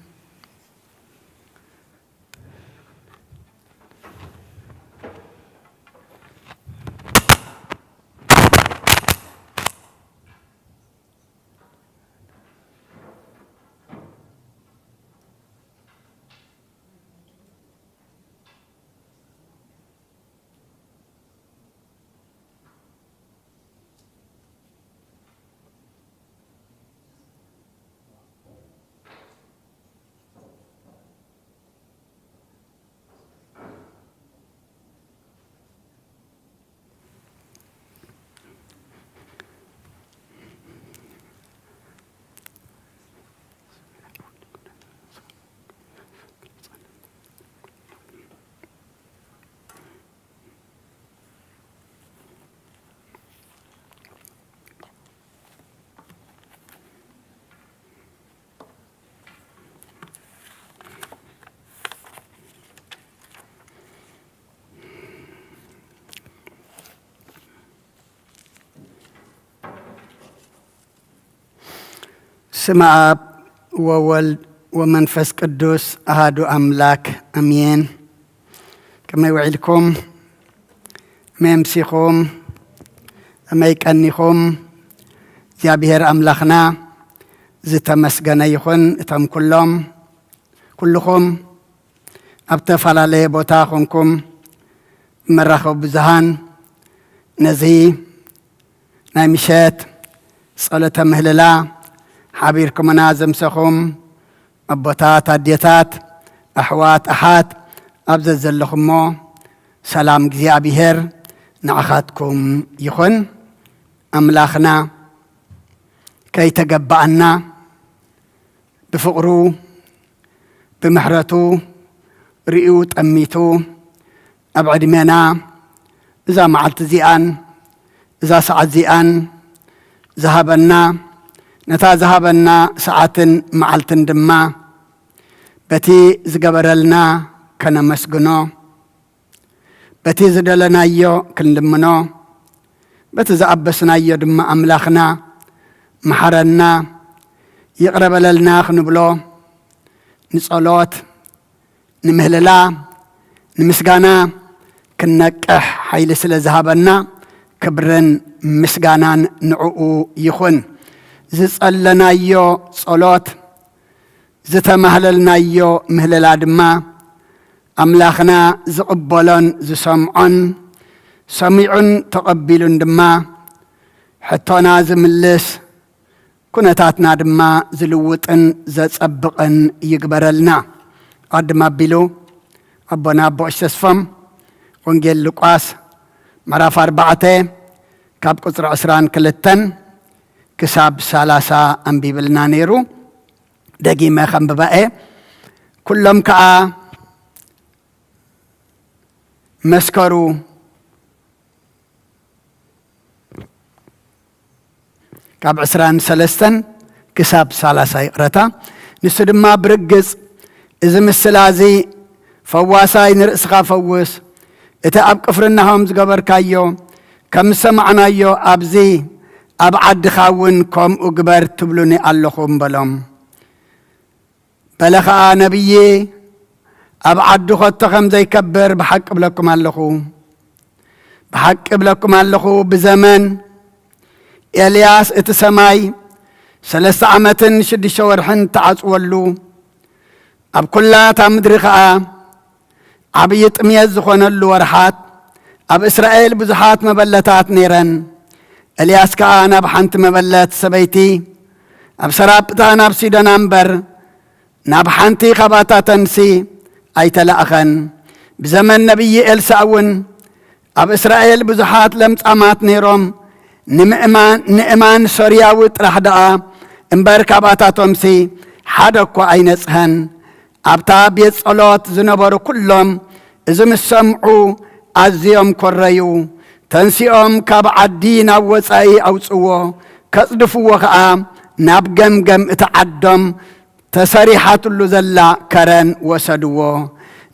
ስም ኣብ ወወልድ ወመንፈስ ቅዱስ ኣሃዱ ኣምላክ ኣሜን። ከመይ ውዒልኩም? ከመይ ኣምሲኹም? ከመይ ቀኒኹም? እግዚኣብሔር ኣምላኽና ዝተመስገነ ይኹን። እቶም ኩሎም፣ ኩልኹም ኣብ ተፈላለየ ቦታ ኾንኩም መራኸቢ ብዙሃን ነዚ ናይ ምሸት ጸሎተ ምህልላ ሓቢርኩምና ዘምሰኹም ኣቦታት፣ ኣዴታት፣ ኣሕዋት፣ ኣሓት ኣብ ዘዘለኹሞ ሰላም እግዚኣብሔር ንዓኻትኩም ይኹን። ኣምላኽና ከይተገባኣና ብፍቕሩ ብምሕረቱ ርእዩ ጠሚቱ ኣብ ዕድሜና እዛ መዓልቲ እዚኣን እዛ ሰዓት እዚኣን ዝሃበና፣ ነታ ዝሃበና ሰዓትን መዓልትን ድማ በቲ ዝገበረልና ከነመስግኖ፣ በቲ ዝደለናዮ ክንልምኖ፣ በቲ ዝኣበስናዮ ድማ ኣምላኽና መሓረና፣ ይቕረ በለልና ክንብሎ፣ ንጸሎት፣ ንምህልላ፣ ንምስጋና ክንነቅሕ ሓይሊ ስለ ዝሃበና፣ ክብርን ምስጋናን ንዕኡ ይኹን። ዝጸለናዮ ጸሎት፣ ዝተማህለልናዮ ምህልላ ድማ፣ ኣምላኽና ዝቕበሎን ዝሰምዖን፣ ሰሚዑን ተቐቢሉን ድማ፣ ሕቶና ዝምልስ፣ ኩነታትና ድማ ዝልውጥን ዘጸብቕን ይግበረልና። ኣድም ኣቢሉ ኣቦና ኣቦ ተስፎም ወንጌል ሉቃስ ምዕራፍ ኣርባዕተ ካብ ቁጽሪ ዕስራን ክልተን ክሳብ ሰላሳ ኣንቢብልና ነይሩ። ደጊመ ከንብባ እየ። ኩሎም ከኣ መስከሩ። ካብ ዕስራን ሰለስተን ክሳብ ሰላሳ ይቕረታ። ንሱ ድማ ብርግጽ እዚ ምስላ እዚ ፈዋሳይ ንርእስኻ ፈውስ፣ እቲ ኣብ ቅፍርናሆም ዝገበርካዮ ከም ዝሰማዕናዮ ኣብዚ ኣብ ዓድኻ እውን ከምኡ ግበር ትብሉኒ ኣለኹም በሎም። በለ ኸኣ ነብዪ ኣብ ዓዱ ኸቶ ኸም ዘይከብር ብሓቂ እብለኩም ኣለኹ። ብሓቂ እብለኩም ኣለኹ፣ ብዘመን ኤልያስ እቲ ሰማይ ሰለስተ ዓመትን ሽዱሽተ ወርሕን ተዓጽወሉ፣ ኣብ ኵላ እታ ምድሪ ኸኣ ዓብዪ ጥምየት ዝኾነሉ ወርሓት ኣብ እስራኤል ብዙሓት መበለታት ነይረን። ኤልያስ ከኣ ናብ ሓንቲ መበለት ሰበይቲ ኣብ ሰራጵታ ናብ ሲዶና እምበር ናብ ሓንቲ ኻባታተንሲ ኣይተላእኸን። ብዘመን ነብዪ ኤልሳእ እውን ኣብ እስራኤል ብዙሓት ለምጻማት ነይሮም። ንምእማን፣ ንእማን ሶርያዊ ጥራሕ ደኣ እምበር ካብኣታቶምሲ ሓደ እኳ ኣይነጽሀን። ኣብታ ቤት ጸሎት ዝነበሩ ኩሎም እዚ ምስ ሰምዑ ኣዝዮም ኮረዩ። ተንሲኦም ካብ ዓዲ ናብ ወጻኢ ኣውጽዎ፣ ከጽድፍዎ ኸኣ ናብ ገምገም እቲ ዓዶም ተሰሪሓትሉ ዘላ ከረን ወሰድዎ።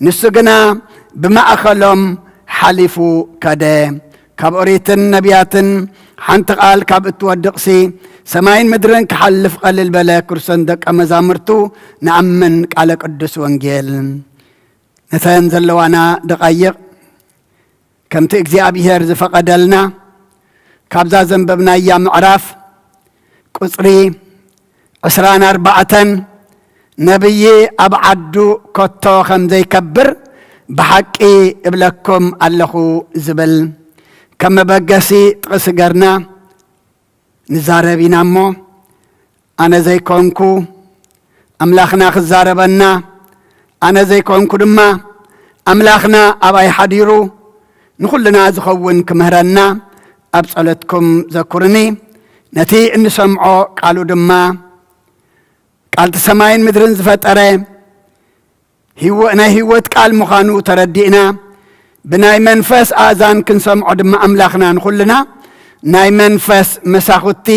ንሱ ግና ብማእከሎም ሓሊፉ ከደ። ካብ ኦሪትን ነቢያትን ሓንቲ ቃል ካብ እትወድቕሲ፣ ሰማይን ምድርን ክሓልፍ ቀልል በለ። ክርስቶን ደቀ መዛሙርቱ ንኣምን ቃለ ቅዱስ ወንጌል። ነተን ዘለዋና ደቓይቕ ከምቲ እግዚኣብሔር ዝፈቐደልና፣ ካብዛ ዘንበብናያ ምዕራፍ ቁጽሪ ዕስራን ኣርባዕተን፣ ነብዪ ኣብ ዓዱ ከቶ ከም ዘይከብር ብሓቂ እብለኩም ኣለኹ ዝብል ከም መበገሲ ጥቕሲ ገርና ንዛረብ ኢና እሞ፣ ኣነ ዘይኮንኩ ኣምላኽና ክዛረበና፣ ኣነ ዘይኮንኩ ድማ ኣምላኽና ኣባይ ሓዲሩ ንኹልና ዝኸውን ክምህረና ኣብ ጸሎትኩም ዘኩርኒ። ነቲ እንሰምዖ ቃሉ ድማ፣ ቃልቲ ሰማይን ምድርን ዝፈጠረ፣ ህይወ-፣ ናይ ህይወት ቃል ምዃኑ ተረዲእና፣ ብናይ መንፈስ ኣእዛን ክንሰምዖ ድማ ኣምላኽና ንኹልና ናይ መንፈስ መሳኹቲ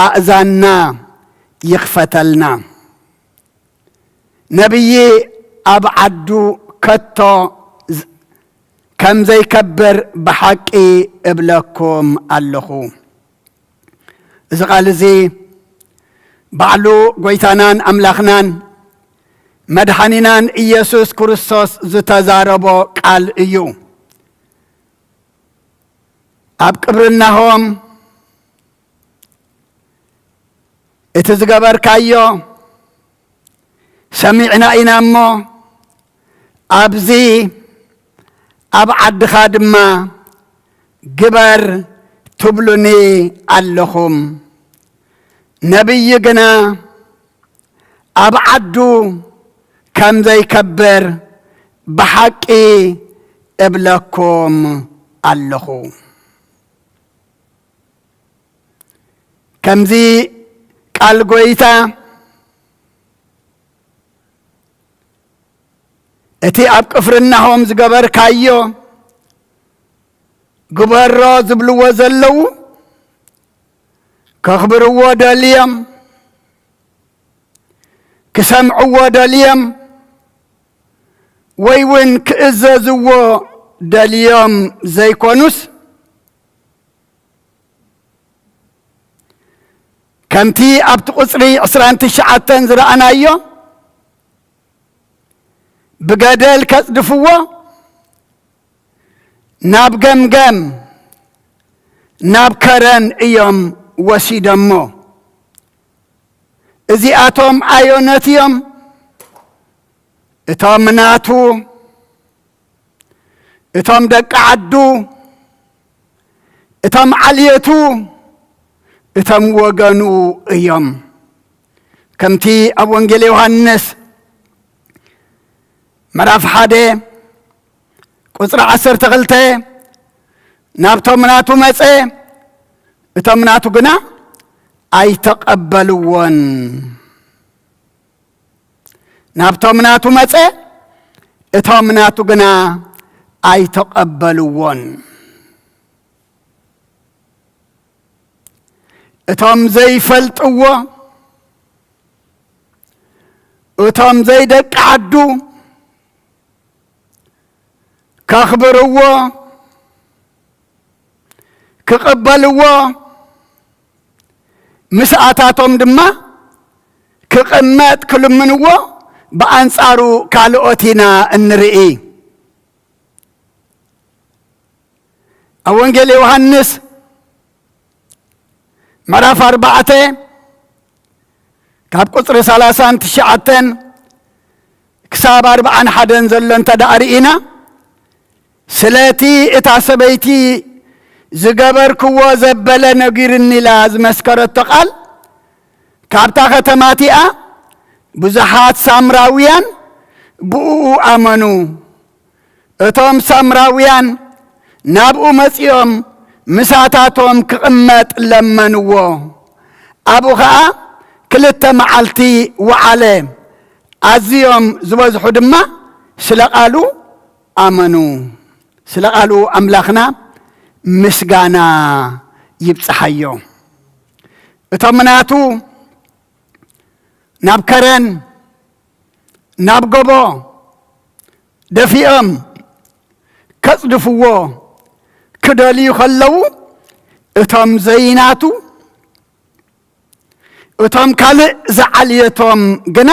ኣእዛንና ይኽፈተልና። ነብዪ ኣብ ዓዱ ከቶ ዝ-፣ ከም ዘይከብር ብሓቂ እብለኩም ኣለኹ። እዚ ቃል እዚ ባዕሉ ጎይታናን ኣምላኽናን መድሓኒናን ኢየሱስ ክርስቶስ ዝተዛረቦ ቃል እዩ። ኣብ ቅፍርናሆም እቲ ዝገበርካዮ ሰሚዕና ኢና እሞ፣ ኣብዚ ኣብ ዓድኻ ድማ ግበር ትብሉኒ ኣለኹም። ነቢይ ግና ኣብ ዓዱ ከም ዘይከብር ብሓቂ እብለኩም ኣለኹ። ከምዚ ቃል ጎይታ፣ እቲ ኣብ ቅፍርናሆም ዝገበርካዮ ግበሮ ዝብልዎ ዘለዉ፣ ከኽብርዎ ደልዮም፣ ክሰምዕዎ ደልዮም፣ ወይ እውን ክእዘዝዎ ደልዮም ዘይኮኑስ፣ ከምቲ ኣብቲ ቁጽሪ ዕስራን ትሽዓተን ዝረኣናዮ፣ ብገደል ከጽድፍዎ ናብ ገምገም፣ ናብ ከረን እዮም ወሲዶሞ። እዚኣቶም ኣዮነት እዮም? እቶም ናቱ፣ እቶም ደቂ ዓዱ፣ እቶም ዓልየቱ፣ እቶም ወገኑ እዮም። ከምቲ ኣብ ወንጌል ዮሃንስ ምዕራፍ ሓደ ቁጽሪ ዓሰርተ ክልተ፣ ናብቶም ናቱ መጸ፣ እቶም ናቱ ግና ኣይተቐበልዎን። ናብቶም ናቱ መጸ፣ እቶም ናቱ ግና ኣይተቐበልዎን። እቶም ዘይፈልጥዎ፣ እቶም ዘይደቂ ዓዱ ከኽብርዎ፣ ክቕበልዎ፣ ምስኣታቶም ድማ ክቕመጥ ክልምንዎ፣ ብኣንጻሩ ካልኦት ኢና እንርኢ። ኣብ ወንጌል ዮሃንስ ምዕራፍ ኣርባዕተ ካብ ቁጽሪ ሰላሳን ትሽዓተን ክሳብ ኣርባዓን ሓደን ዘሎ እንተ ደኣ ርኢና፣ ስለቲ እታ ሰበይቲ ዝገበርክዎ ዘበለ ነጊርኒ ኢላ ዝመስከረቶ ቃል፣ ካብታ ከተማ እቲኣ ብዙሓት ሳምራውያን ብእኡ ኣመኑ። እቶም ሳምራውያን ናብኡ መጺኦም ምሳታቶም ክቕመጥ ለመንዎ። ኣብኡ ኸኣ ክልተ መዓልቲ ወዓለ። ኣዝዮም ዝበዝሑ ድማ ስለ ቃሉ ኣመኑ። ስለ ቃሉ ኣምላኽና ምስጋና ይብጽሓዮ። እቶም ናቱ ናብ ከረን፣ ናብ ጎቦ ደፊኦም ከጽድፍዎ ክደልዩ ከለዉ፣ እቶም ዘይናቱ፣ እቶም ካልእ ዝዓልየቶም ግና፣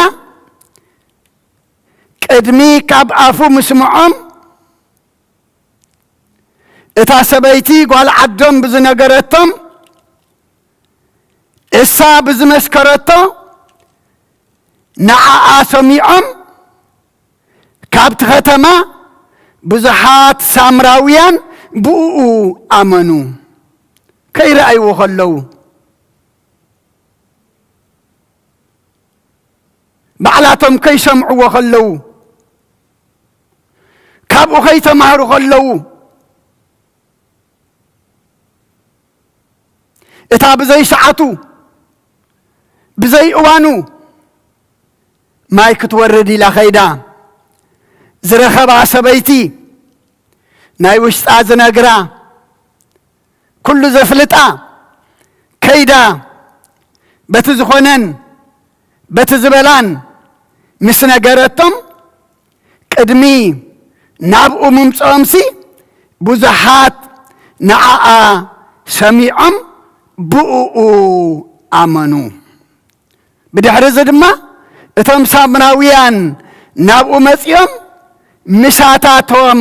ቅድሚ ካብ ኣፉ ምስምዖም፣ እታ ሰበይቲ ጓል ዓዶም ብዝነገረቶም፣ እሳ ብዝመስከረቶ ንዓኣ ሰሚዖም፣ ካብቲ ከተማ ብዙሓት ሳምራውያን ብእኡ ኣመኑ። ከይረኣይዎ ከለዉ፣ ባዕላቶም ከይሰምዕዎ ከለዉ፣ ካብኡ ከይተማህሩ ከለዉ፣ እታ ብዘይ ሰዓቱ፣ ብዘይ እዋኑ ማይ ክትወርድ ኢላ ኸይዳ ዝረኸባ ሰበይቲ፣ ናይ ውሽጣ ዝነግራ፣ ኩሉ ዘፍልጣ ከይዳ፣ በቲ ዝኾነን በቲ ዝበላን ምስ ነገረቶም፣ ቅድሚ ናብኡ ምምጽኦምሲ፣ ብዙሓት ንዓኣ ሰሚዖም ብእኡ ኣመኑ። ብድሕሪ እዚ ድማ እቶም ሳምራውያን ናብኡ መጺኦም ምሳታቶም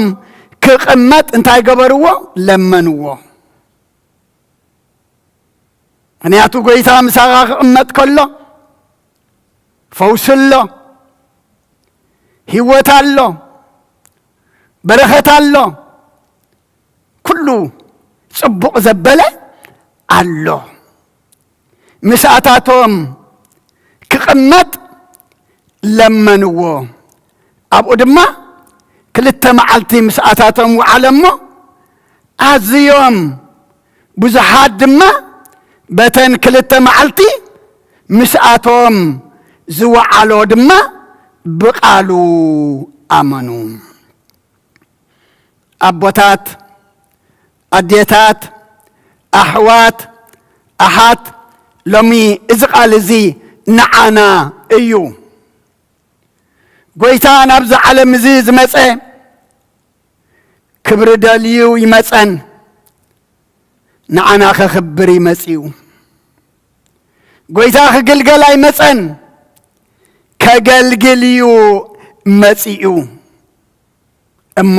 ክቕመጥ እንታይ ገበርዎ? ለመንዎ። ምኽንያቱ ጎይታ ምሳኻ ክቕመጥ ከሎ ፈውሲ ኣሎ፣ ህይወት ኣሎ፣ በረኸት ኣሎ፣ ኩሉ ጽቡቕ ዘበለ ኣሎ። ምስኣታቶም ክቕመጥ ለመንዎ። ኣብኡ ድማ ክልተ መዓልቲ ምስኣታቶም ወዓለ እሞ፣ ኣዝዮም ብዙሓት ድማ በተን ክልተ መዓልቲ ምስኣቶም ዝወዓሎ ድማ ብቓሉ ኣመኑ። ኣቦታት፣ ኣዴታት፣ ኣሕዋት፣ ኣሓት፣ ሎሚ እዚ ቃል እዚ ንዓና እዩ። ጎይታ ናብዚ ዓለም እዚ ዝመጸ ክብሪ ደልዩ ይመጸን ንዓና ከኽብር እዩ መጺኡ። ጎይታ ክግልገል ኣይመጸን፣ ከገልግል እዩ መጺኡ። እሞ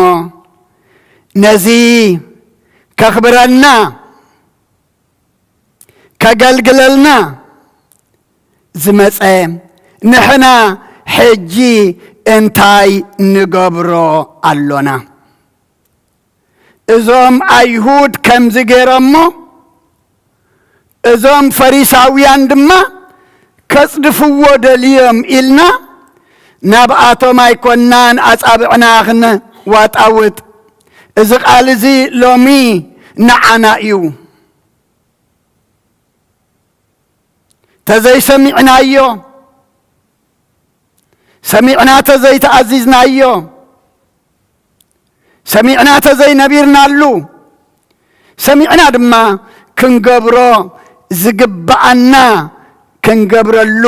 ነዚ ከኽብረልና ከገልግለልና ዝመጸ ንሕና ሕጂ እንታይ ንገብሮ ኣሎና? እዞም ኣይሁድ ከምዚ ገይሮሞ፣ እዞም ፈሪሳውያን ድማ ከጽድፍዎ ደልዮም ኢልና ናብኣቶም ኣይኮናን ኣጻብዕና ክንዋጣውጥ። እዚ ቃል እዚ ሎሚ ንዓና እዩ። ተዘይሰሚዕናዮ፣ ሰሚዕና ተዘይተኣዚዝናዮ፣ ሰሚዕና ተዘይነቢርናሉ፣ ሰሚዕና ድማ ክንገብሮ ዝግብኣና ክንገብረሉ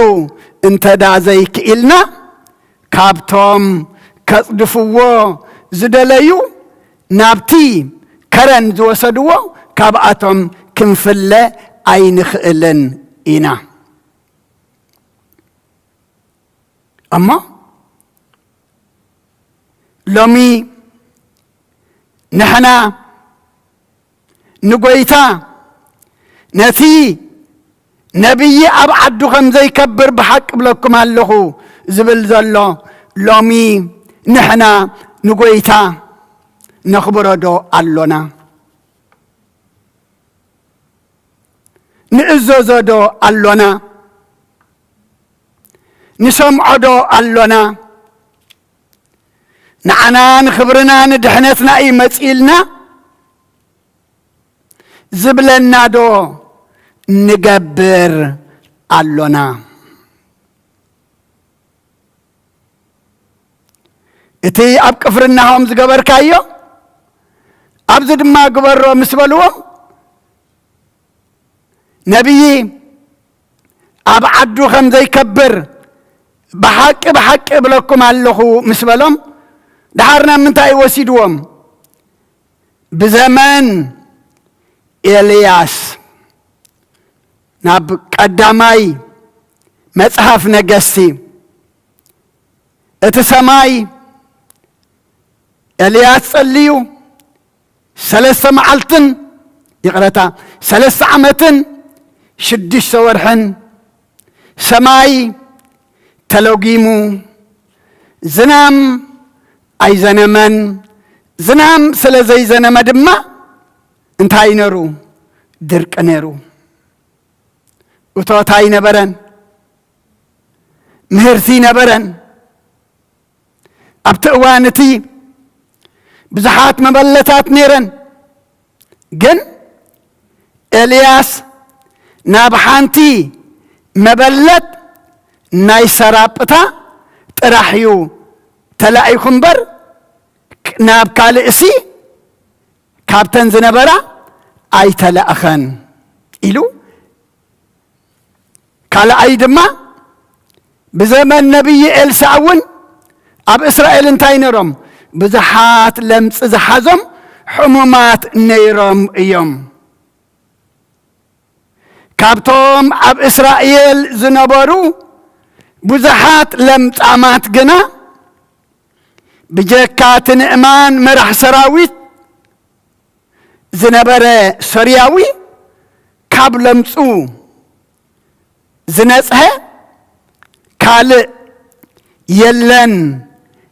እንተ ደኣ ዘይክኢልና፣ ካብቶም ከጽድፍዎ ዝደለዩ ናብቲ ከረን ዝወሰድዎ ካብኣቶም ክንፍለ ኣይንኽእልን ኢና። እሞ ሎሚ ንሕና ንጎይታ ነቲ ነቢይ ኣብ ዓዱ ከም ዘይከብር ብሓቂ እብለኩም ኣለኹ ዝብል ዘሎ ሎሚ ንሕና ንጎይታ ነኽብሮ ዶ ኣሎና? ንእዘዞ ዶ ኣሎና? ንሰምዖ ዶ ኣሎና? ንዓና ንኽብርና ንድሕነትና እዩ መጺእልና ዝብለና ዶ ንገብር ኣሎና? እቲ ኣብ ቅፍርናሆም ዝገበርካዮ ኣብዚ ድማ ግበሮ ምስ በልዎም፣ ነቢይ ኣብ ዓዱ ከም ዘይከብር ብሓቂ ብሓቂ እብለኩም ኣለኹ ምስ በሎም፣ ደሓር ናብ ምንታይ ወሲድዎም? ብዘመን ኤልያስ ናብ ቀዳማይ መጽሓፍ ነገስቲ፣ እቲ ሰማይ ኤልያስ ጸልዩ ሰለስተ መዓልትን፣ ይቕረታ፣ ሰለስተ ዓመትን ሽዱሽተ ወርሕን ሰማይ ተለጒሙ፣ ዝናም ኣይዘነመን። ዝናም ስለ ዘይዘነመ ድማ እንታይ ነሩ? ድርቂ ነሩ። እቶት ኣይነበረን፣ ምህርቲ ኣይነበረን። ኣብቲ እዋን እቲ ብዙሓት መበለታት ነይረን፣ ግን ኤልያስ ናብ ሓንቲ መበለት ናይ ሰራጵታ ጥራሕ እዩ ተላኢኹ እምበር፣ ናብ ካልእሲ ካብተን ዝነበራ ኣይተላእኸን ኢሉ። ካልኣይ ድማ ብዘመን ነቢይ ኤልሳዕ እውን ኣብ እስራኤል እንታይ ነይሮም? ብዙሓት ለምጺ ዝሓዞም ሕሙማት ነይሮም እዮም። ካብቶም ኣብ እስራኤል ዝነበሩ ብዙሓት ለምጻማት ግና ብጀካ እቲ ንእማን መራሕ ሰራዊት ዝነበረ ሶርያዊ ካብ ለምጹ ዝነጽሀ ካልእ የለን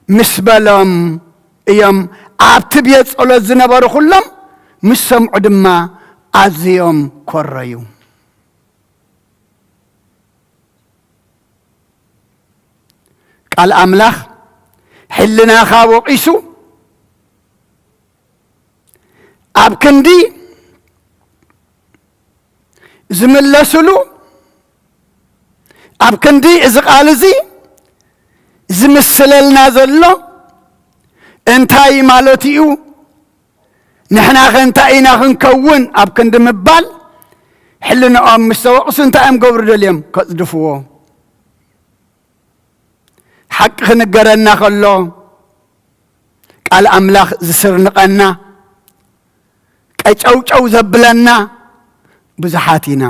ምስ በሎም እዮም። ኣብቲ ቤት ጸሎት ዝነበሩ ኩሎም ምስ ሰምዑ ድማ ኣዝዮም ኮረዩ። ቃል ኣምላኽ ሕልናኻ ወቒሱ ኣብ ክንዲ ዝምለስሉ፣ ኣብ ክንዲ እዚ ቃል እዚ ዝምስለልና ዘሎ እንታይ ማለት እዩ? ንሕናኸ እንታይ ኢና ክንከውን? ኣብ ክንዲ ምባል ሕልንኦም ምስ ተወቕሱ እንታይ እዮም ገብሩ ደልዮም? ከጽድፍዎ። ሓቂ ክንገረና ከሎ ቃል ኣምላኽ ዝስርንቐና፣ ቀጨውጨው ዘብለና ብዙሓት ኢና።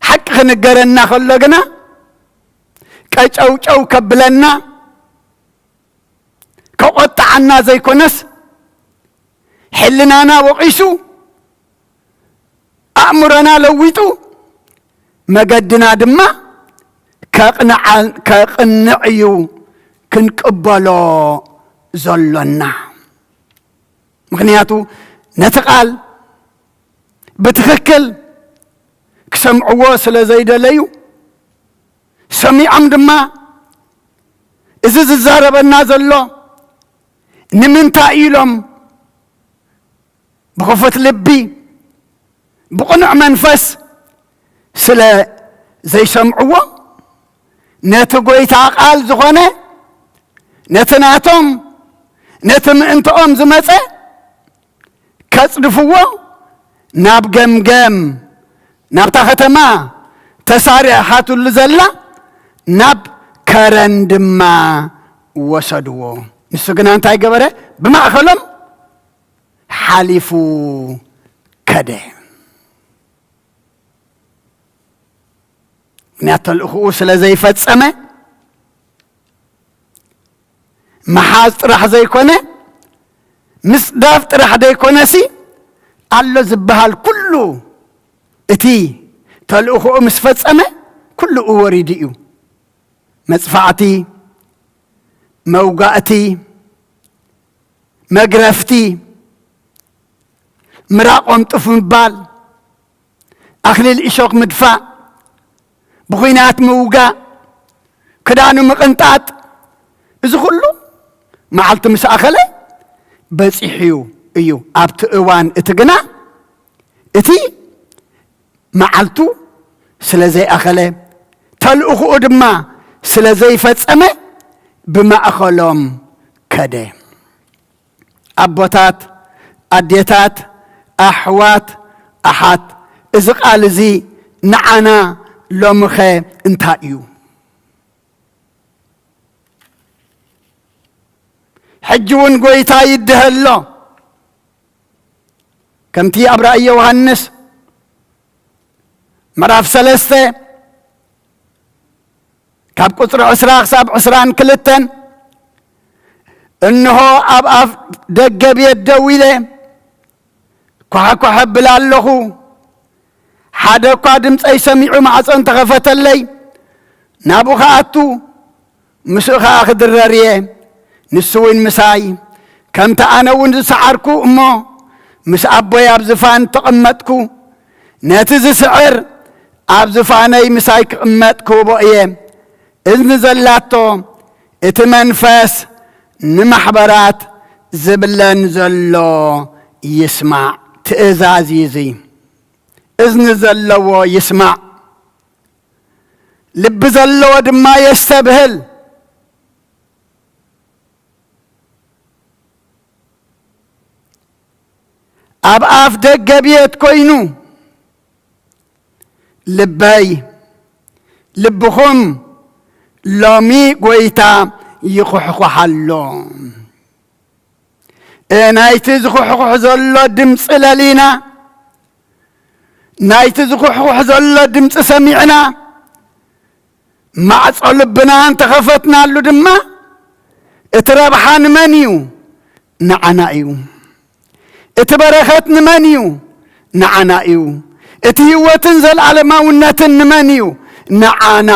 ሓቂ ክንገረና ከሎ ግና ቀጨውጨው ከብለና፣ ከቆጥዓና ዘይኮነስ ሕልናና ወቒሱ ኣእምሮና ለዊጡ መገድና ድማ ከቕንዓ-፣ ከቕንዕ እዩ ክንቅበሎ ዘሎና። ምኽንያቱ ነቲ ቃል ብትኽክል ክሰምዕዎ ስለ ዘይደለዩ፣ ሰሚዖም ድማ እዚ ዝዛረበና ዘሎ ንምንታይ ኢሎም ብኽፉት ልቢ ብቕኑዕ መንፈስ ስለ ዘይሰምዕዎ፣ ነቲ ጐይታ ቃል ዝኾነ፣ ነቲ ናቶም፣ ነቲ ምእንትኦም ዝመጸ ከጽድፍዎ ናብ ገምገም፣ ናብታ ከተማ ተሳሪሓትሉ ዘላ ናብ ከረን ድማ ወሰድዎ። ንሱ ግና እንታይ ገበረ? ብማእከሎም ሓሊፉ ከደ። ምኽንያት ተልእኽኡ ስለ ዘይፈጸመ፣ ምሓዝ ጥራሕ ዘይኮነ፣ ምጽዳፍ ጥራሕ ዘይኮነሲ፣ ኣሎ ዝበሃል ኩሉ እቲ ተልእኽኡ ምስ ፈጸመ፣ ኩሉ ወሪዱ እዩ። መጽፋዕቲ፣ መውጋእቲ፣ መግረፍቲ፣ ምራቖም ጥፍ ምባል፣ ኣኽሊል እሾኽ ምድፋእ፣ ብኹናት ምውጋእ፣ ክዳኑ ምቕንጣጥ፣ እዚ ኩሉ መዓልቲ ምስ ኣኸለ በጺሑ እዩ። ኣብቲ እዋን እቲ ግና እቲ መዓልቱ ስለ ዘይኣኸለ፣ ተልእኽኡ ድማ ስለ ዘይፈጸመ ብማእከሎም ከደ። ኣቦታት፣ ኣዴታት፣ ኣሕዋት፣ ኣሓት፣ እዚ ቃል እዚ ንዓና ሎምኸ እንታይ እዩ? ሕጂ እውን ጐይታ ይድሀ ኣሎ። ከምቲ ኣብ ራእይ ዮሃንስ ምዕራፍ ሰለስተ ካብ ቁጽሪ ዕስራ ክሳብ ዕስራን ክልተን፣ "እንሆ ኣብ ኣፍ ደገ ቤት ደው ኢለ ኳሕኳሕ እብል ኣለኹ። ሓደ እኳ ድምፀይ ሰሚዑ ማዕፆ እንተኸፈተለይ፣ ናብኡ ክኣቱ፣ ምስኡ ኸዓ ክድረር እየ። ንሱ እውን ምሳይ፣ ከምቲ ኣነ እውን ዝሰዓርኩ እሞ ምስ ኣቦይ ኣብ ዝፋን ተቐመጥኩ፣ ነቲ ዝስዕር ኣብ ዝፋነይ ምሳይ ክቕመጥ ክህቦ እየ።" እዝኒ ዘላቶ፣ እቲ መንፈስ ንማሕበራት ዝብለን ዘሎ ይስማዕ። ትእዛዝ እዩ እዚ። እዝኒ ዘለዎ ይስማዕ፣ ልቢ ዘለዎ ድማ የስተብህል። ኣብ ኣፍ ደገ ቤት ኮይኑ፣ "ልበይ፣ ልብኹም ሎሚ ጐይታ ይኹሕኹሕ ኣሎ።" እ፣ ናይቲ ዝኹሕኹሕ ዘሎ ድምፂ ለሊና፣ ናይቲ ዝኹሕኹሕ ዘሎ ድምፂ ሰሚዕና፣ ማዕጾ ልብና እንተኸፈትናሉ ድማ፣ እቲ ረብሓ ንመን እዩ? ንዓና እዩ። እቲ በረኸት ንመን እዩ? ንዓና እዩ። እቲ ህይወትን ዘለዓለማውነትን ንመን እዩ? ንዓና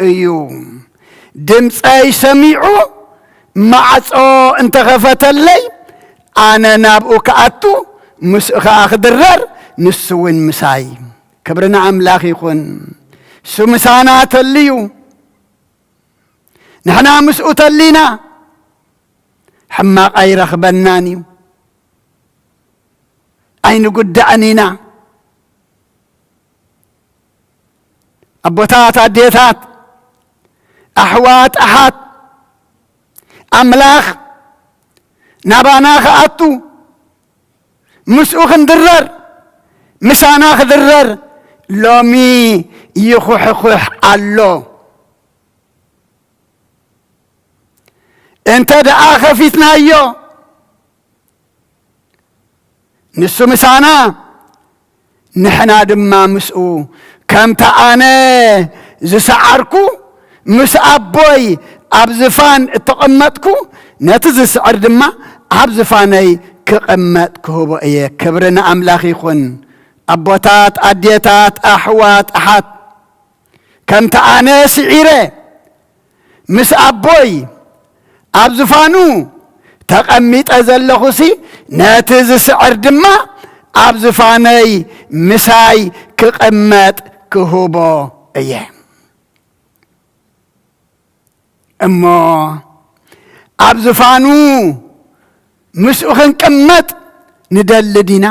እዩ። ድምፀይ ሰሚዑ ማዕጾ እንተኸፈተለይ፣ ኣነ ናብኡ ክኣቱ፣ ምስኡ ኸኣ ክድረር፣ ንሱ እውን ምሳይ። ክብሪ ንኣምላኽ ይኹን። እሱ ምሳና ተልዩ፣ ንሕና ምስኡ ተሊና፣ ሕማቕ ኣይረኽበናን እዩ። ኣይንጉዳእን ኢና። ኣቦታት፣ ኣዴታት፣ ኣሕዋት፣ ኣሓት፣ ኣምላኽ ናባና ክኣቱ፣ ምስኡ ክንድረር፣ ምሳና ክድረር ሎሚ ይኹሕኹሕ ኣሎ። እንተ ደኣ ከፊትናዮ፣ ንሱ ምሳና፣ ንሕና ድማ ምስኡ። ከምቲ ኣነ ዝሰዓርኩ፣ ምስ ኣቦይ ኣብ ዝፋን እተቐመጥኩ፣ ነቲ ዝስዕር ድማ ኣብ ዝፋነይ ክቕመጥ ክህቦ እየ። ክብሪ ንኣምላኽ ይኹን። ኣቦታት፣ ኣዴታት፣ ኣሕዋት፣ ኣሓት፣ ከምቲ ኣነ ስዒረ ምስ ኣቦይ ኣብ ዝፋኑ ተቐሚጠ ዘለኹሲ፣ ነቲ ዝስዕር ድማ ኣብ ዝፋነይ ምሳይ ክቕመጥ ክህቦ እየ። እሞ ኣብ ዝፋኑ ምስኡ ክንቅመጥ ንደሊ ዲና?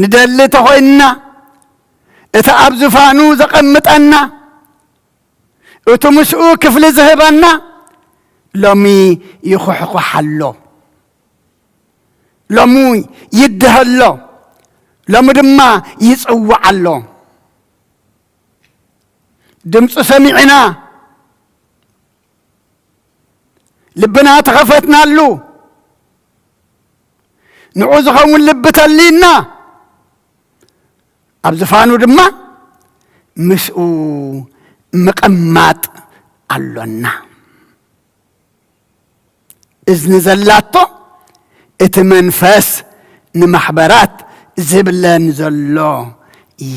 ንደሊ ተኾይንና፣ እቲ ኣብ ዝፋኑ ዘቐምጠና፣ እቲ ምስኡ ክፍሊ ዝህበና፣ ሎሚ ይኹሕኩሕ ኣሎ። ሎሚ ይድሀ ኣሎ። ሎሚ ድማ ይጽዋዕ ኣሎ። ድምፁ ሰሚዕና፣ ልብና ተኸፈትናሉ፣ ንዑ ዝኸውን ልቢ ተልዩና፣ ኣብ ዝፋኑ ድማ ምስኡ ምቕማጥ ኣሎና። እዝኒ ዘላቶ እቲ መንፈስ ንማሕበራት ዝብለን ዘሎ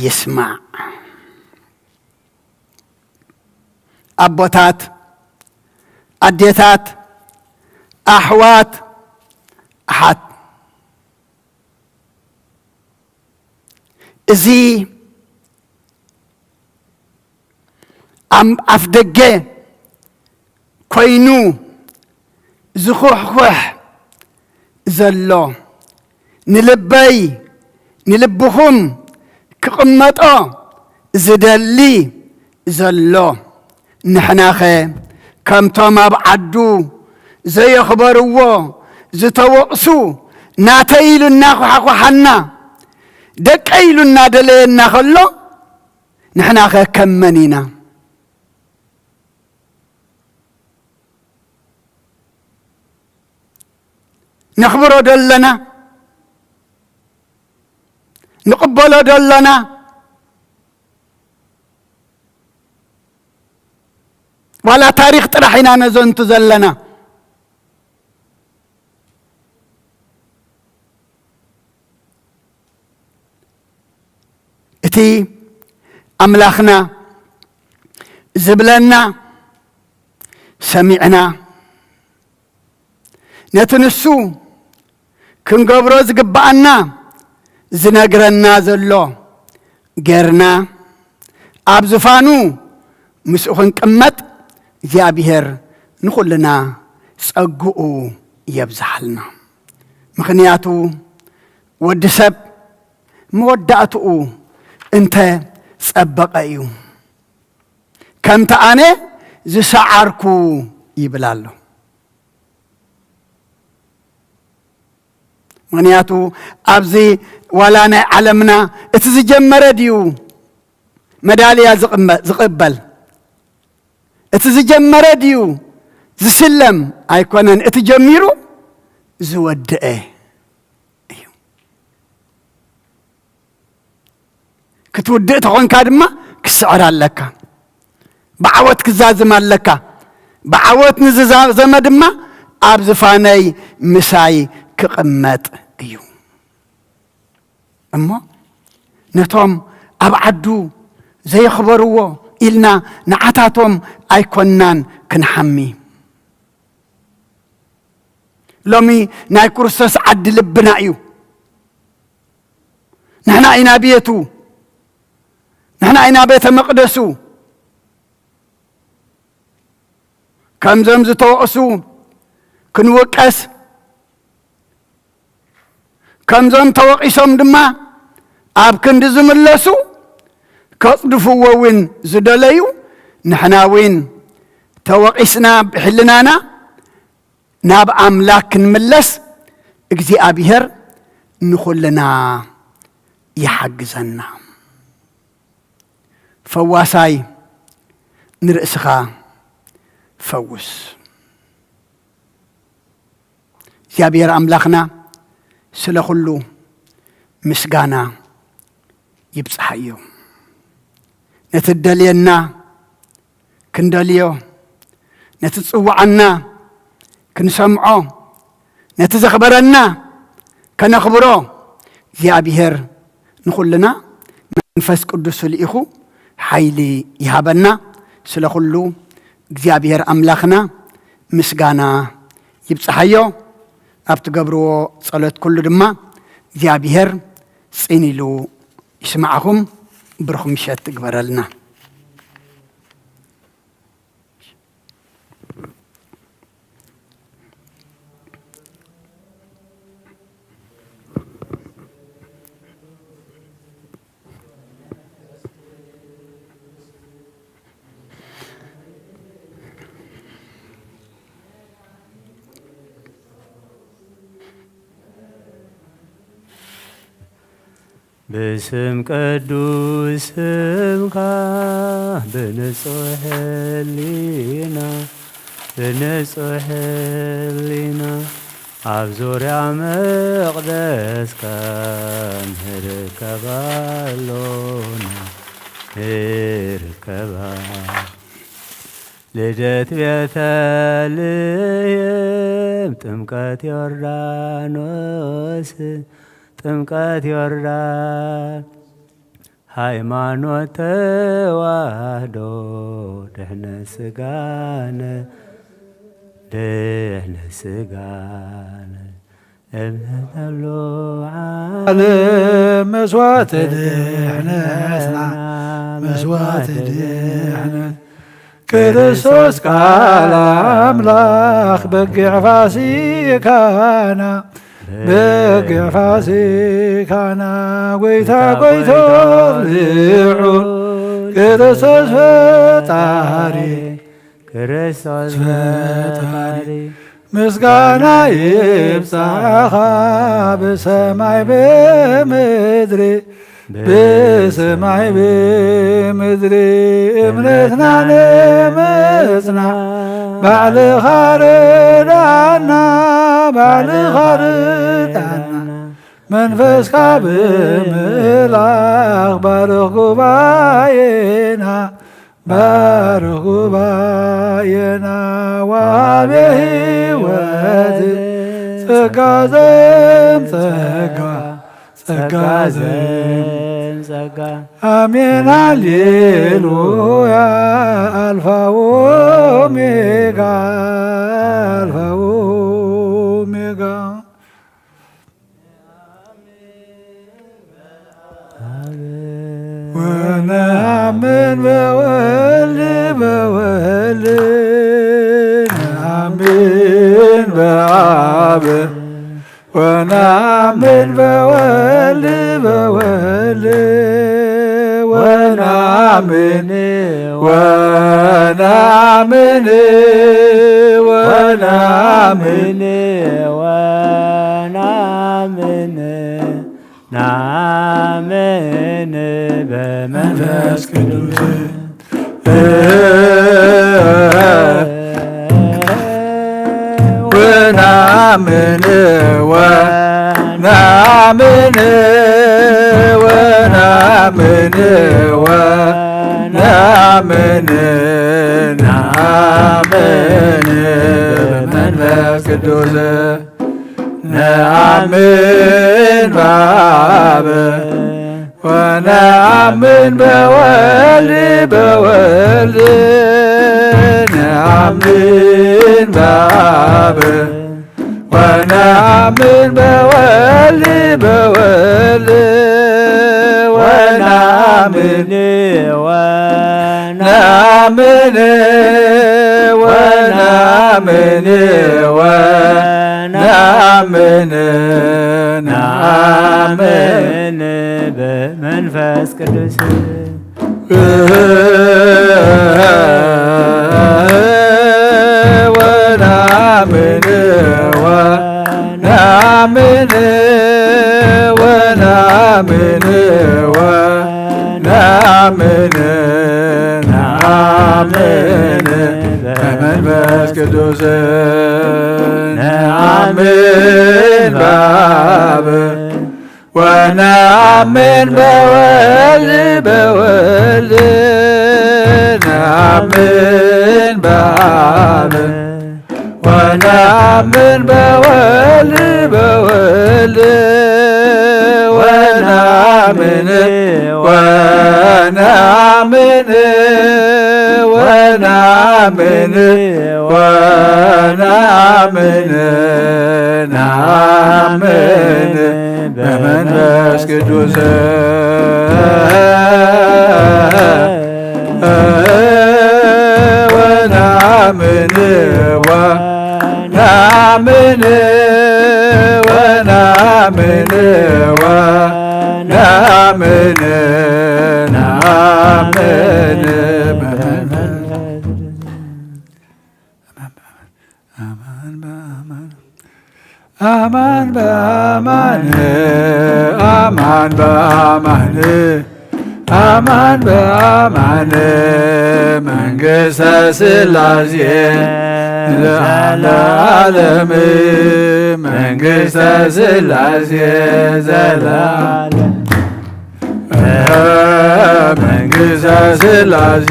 ይስማዕ። ኣቦታት፣ ኣዴታት፣ ኣሕዋት፣ ኣሓት፣ እዚ ኣም-፣ ኣፍ ደገ ኮይኑ ዝኹሕኩሕ ዘሎ፣ ንልበይ፣ ንልብኹም ክቕመጦ ዝደሊ ዘሎ፣ ንሕናኸ ከምቶም ኣብ ዓዱ ዘየኽበርዎ፣ ዝተወቕሱ፣ ናተይ ኢሉ እናኳሓኳሓና፣ ደቀይ ኢሉ እናደለየና ከሎ፣ ንሕናኸ ከም መን ኢና? ነኽብሮ ዶ ኣለና? ንቕበሎ ዶ ኣለና? ዋላ ታሪኽ ጥራሕ ኢና ነዘንቱ ዘለና? እቲ ኣምላኽና ዝብለና ሰሚዕና፣ ነቲ ንሱ ክንገብሮ ዝግብኣና ዝነግረና ዘሎ ጌርና፣ ኣብ ዝፋኑ ምስኡ ክንቅመጥ እግዚኣብሔር ንኹልና ጸግኡ የብዝሓልና። ምኽንያቱ ወዲ ሰብ መወዳእትኡ እንተ ጸበቐ እዩ። ከምቲ ኣነ ዝሰዓርኩ ይብል ኣሎ። ምኽንያቱ ኣብዚ ዋላ ናይ ዓለምና እቲ ዝጀመረ ድዩ መዳልያ ዝቕመ-፣ ዝቕበል? እቲ ዝጀመረ ድዩ ዝስለም? ኣይኮነን። እቲ ጀሚሩ ዝወድአ እዩ። ክትውድእ ተኾንካ ድማ ክትስዕር ኣለካ። ብዓወት ክዛዝም ኣለካ። ብዓወት ንዝዛዘመ ድማ ኣብ ዝፋነይ ምሳይ ክቕመጥ እዩ። እሞ ነቶም ኣብ ዓዱ ዘየኽበርዎ ኢልና ንዓታቶም ኣይኮናን ክንሓሚ። ሎሚ ናይ ክርስቶስ ዓዲ ልብና እዩ። ንሕና ኢና ቤቱ፣ ንሕና ኢና ቤተ መቕደሱ። ከምዞም ዝተወቕሱ ክንውቀስ፣ ከምዞም ተወቒሶም ድማ ኣብ ክንዲ ዝምለሱ ከጽድፍዎ እውን ዝደለዩ፣ ንሕና እውን ተወቒስና ብሕልናና ናብ ኣምላኽ ክንምለስ እግዚኣብሔር ንኹልና ይሓግዘና። ፈዋሳይ ንርእስኻ ፈውስ። እግዚኣብሔር ኣምላኽና ስለ ኹሉ ምስጋና ይብጽሓዮ። ነቲ ደልየና ክንደልዮ፣ ነቲ ጽውዓና ክንሰምዖ፣ ነቲ ዘኽበረና ከነኽብሮ እግዚኣብሔር ንኹልና መንፈስ ቅዱስ ልኢኹ ሓይሊ ይሃበና። ስለ ኩሉ እግዚኣብሔር ኣምላኽና ምስጋና ይብጽሓዮ። ኣብ ትገብርዎ ጸሎት ኩሉ ድማ እግዚኣብሔር ጽን ኢሉ ይስማዓኹም። ብሩኽ ምሸት ትግበረልና። ብስም ቅዱስ ስምካ ብንጹሕ ህሊና፣ ብንጹሕ ህሊና ኣብ ዙርያ መቕደስካ ንርከብ ኣሎና፣ ንርከባ። ልደት ቤተልሔም፣ ጥምቀት ዮርዳኖስ፣ ጥምቀት ዮርዳን፣ ሃይማኖት ተዋህዶ፣ ድሕነት ስጋነ፣ ድሕነት ስጋነ። እምነት ኣሎ ዓለም መስዋዕተ ድሕነትና፣ መስዋዕተ ድሕነት። ክርስቶስ ቃል ኣምላኽ በጊዕ ፋሲካና፣ በጊዕ ፋሲካና፣ ጎይታ ጎይቶት ልዑል ክርስቶስ ፈጣሪ፣ ክርስቶስ ፈጣሪ። ምስጋና ይብጻኻ ብሰማይ ብምድሪ፣ ብሰማይ ብምድሪ። እምነትና ንምጽና ባዕልኻ ርዳና፣ ባዕልኻ ርዳና። መንፈስካ ብምልኣኽ ባርኽ ጉባኤና፣ ባርኽ ጉባኤና። ወሃቤ ሕይወት ጸጋ ዘም ጸጋ፣ ጸጋ ዘም ጸጋ። ኣሜን ሃሌሉያ። ኣልፋ ኦሜጋ፣ ኣልፋ ኦሜጋ። ونآمن بولد، بولد، نآمن بآب، ونآمن بولد، بولد، ونآمن، ونآمن، ونآمن، ونآمن ናምን በመንፈስ ቅዱስ ወናምን ወናምን ወናምን ወና ኣምን፣ ነኣምን ብመንፈስ ቅዱስ፣ ነኣምን በኣብ ወነአምን በወልድ፣ በወልድ ነአምን በአብ፣ ወነአምን በወልድ፣ በወልድ ወነአምን፣ ወነአምን፣ ወነአምን፣ ወነአምን፣ ነአምን በመንፈስ ቅዱስ። ወነአምን፣ ወነአምን፣ ወነአምን፣ ወነአምን፣ ነአምን በመንፈስ ቅዱስ። ነአምን በአብ ወነአምን በወልድ፣ በወልድ ነአምን በአብ ወነአምን በወልድ፣ በወልድ ወነአምን፣ ወነአምን፣ ወነአምን፣ ወነአምን፣ ነአምን በመንፈስ ቅዱስ። ወነአምን፣ ወነአምን፣ ወነአምን፣ ወነአምን፣ ነአምን በመንፈስ ቅዱስ። አማን በአማን፣ አማን በአማን፣ አማን በአማን፣ አማን በአማን፣ መንግሥተ ሥላሴ ዘለዓለም፣ መንግሥተ ሥላሴ ዘለዓለም። መንግሥተ ሥላሴ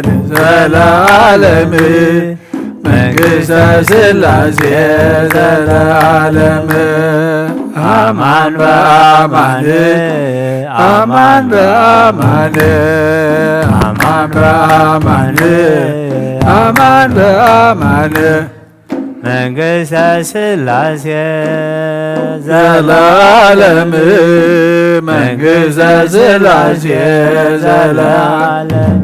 ለዘለዓለም፣ መንግሥተ ሥላሴ ዘለዓለም። አማን በአማን፣ አማን በአማን፣ አማን በአማን፣ አማን በአማን፣ መንግሥተ ሥላሴ ዘለዓለም፣ መንግሥተ ሥላሴ ዘለዓለም።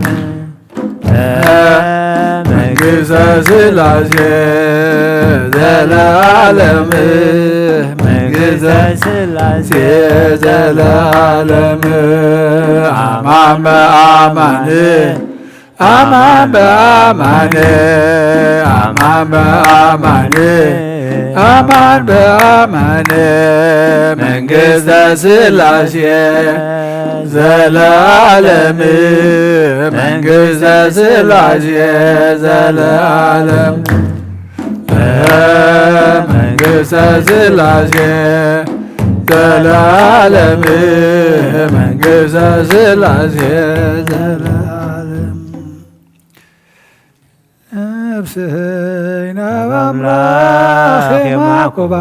መንግሥተ ሥላሴ ዘለዓለም፣ መንግሥተ ሥላሴ ዘለዓለም። አማን በአማን፣ አማን በአማን፣ አማን በአማን፣ አማን በአማን፣ መንግሥተ ሥላሴ ዘለዓለም፣ መንግሥተ ሥላሴ ዘለዓለም። መንግሥተ ሥላሴ ዘለዓለም፣ መንግሥተ ሥላሴ ዘለዓለም። ነፍሰይ ናብ ኣምላኽ የማዕቁባ፣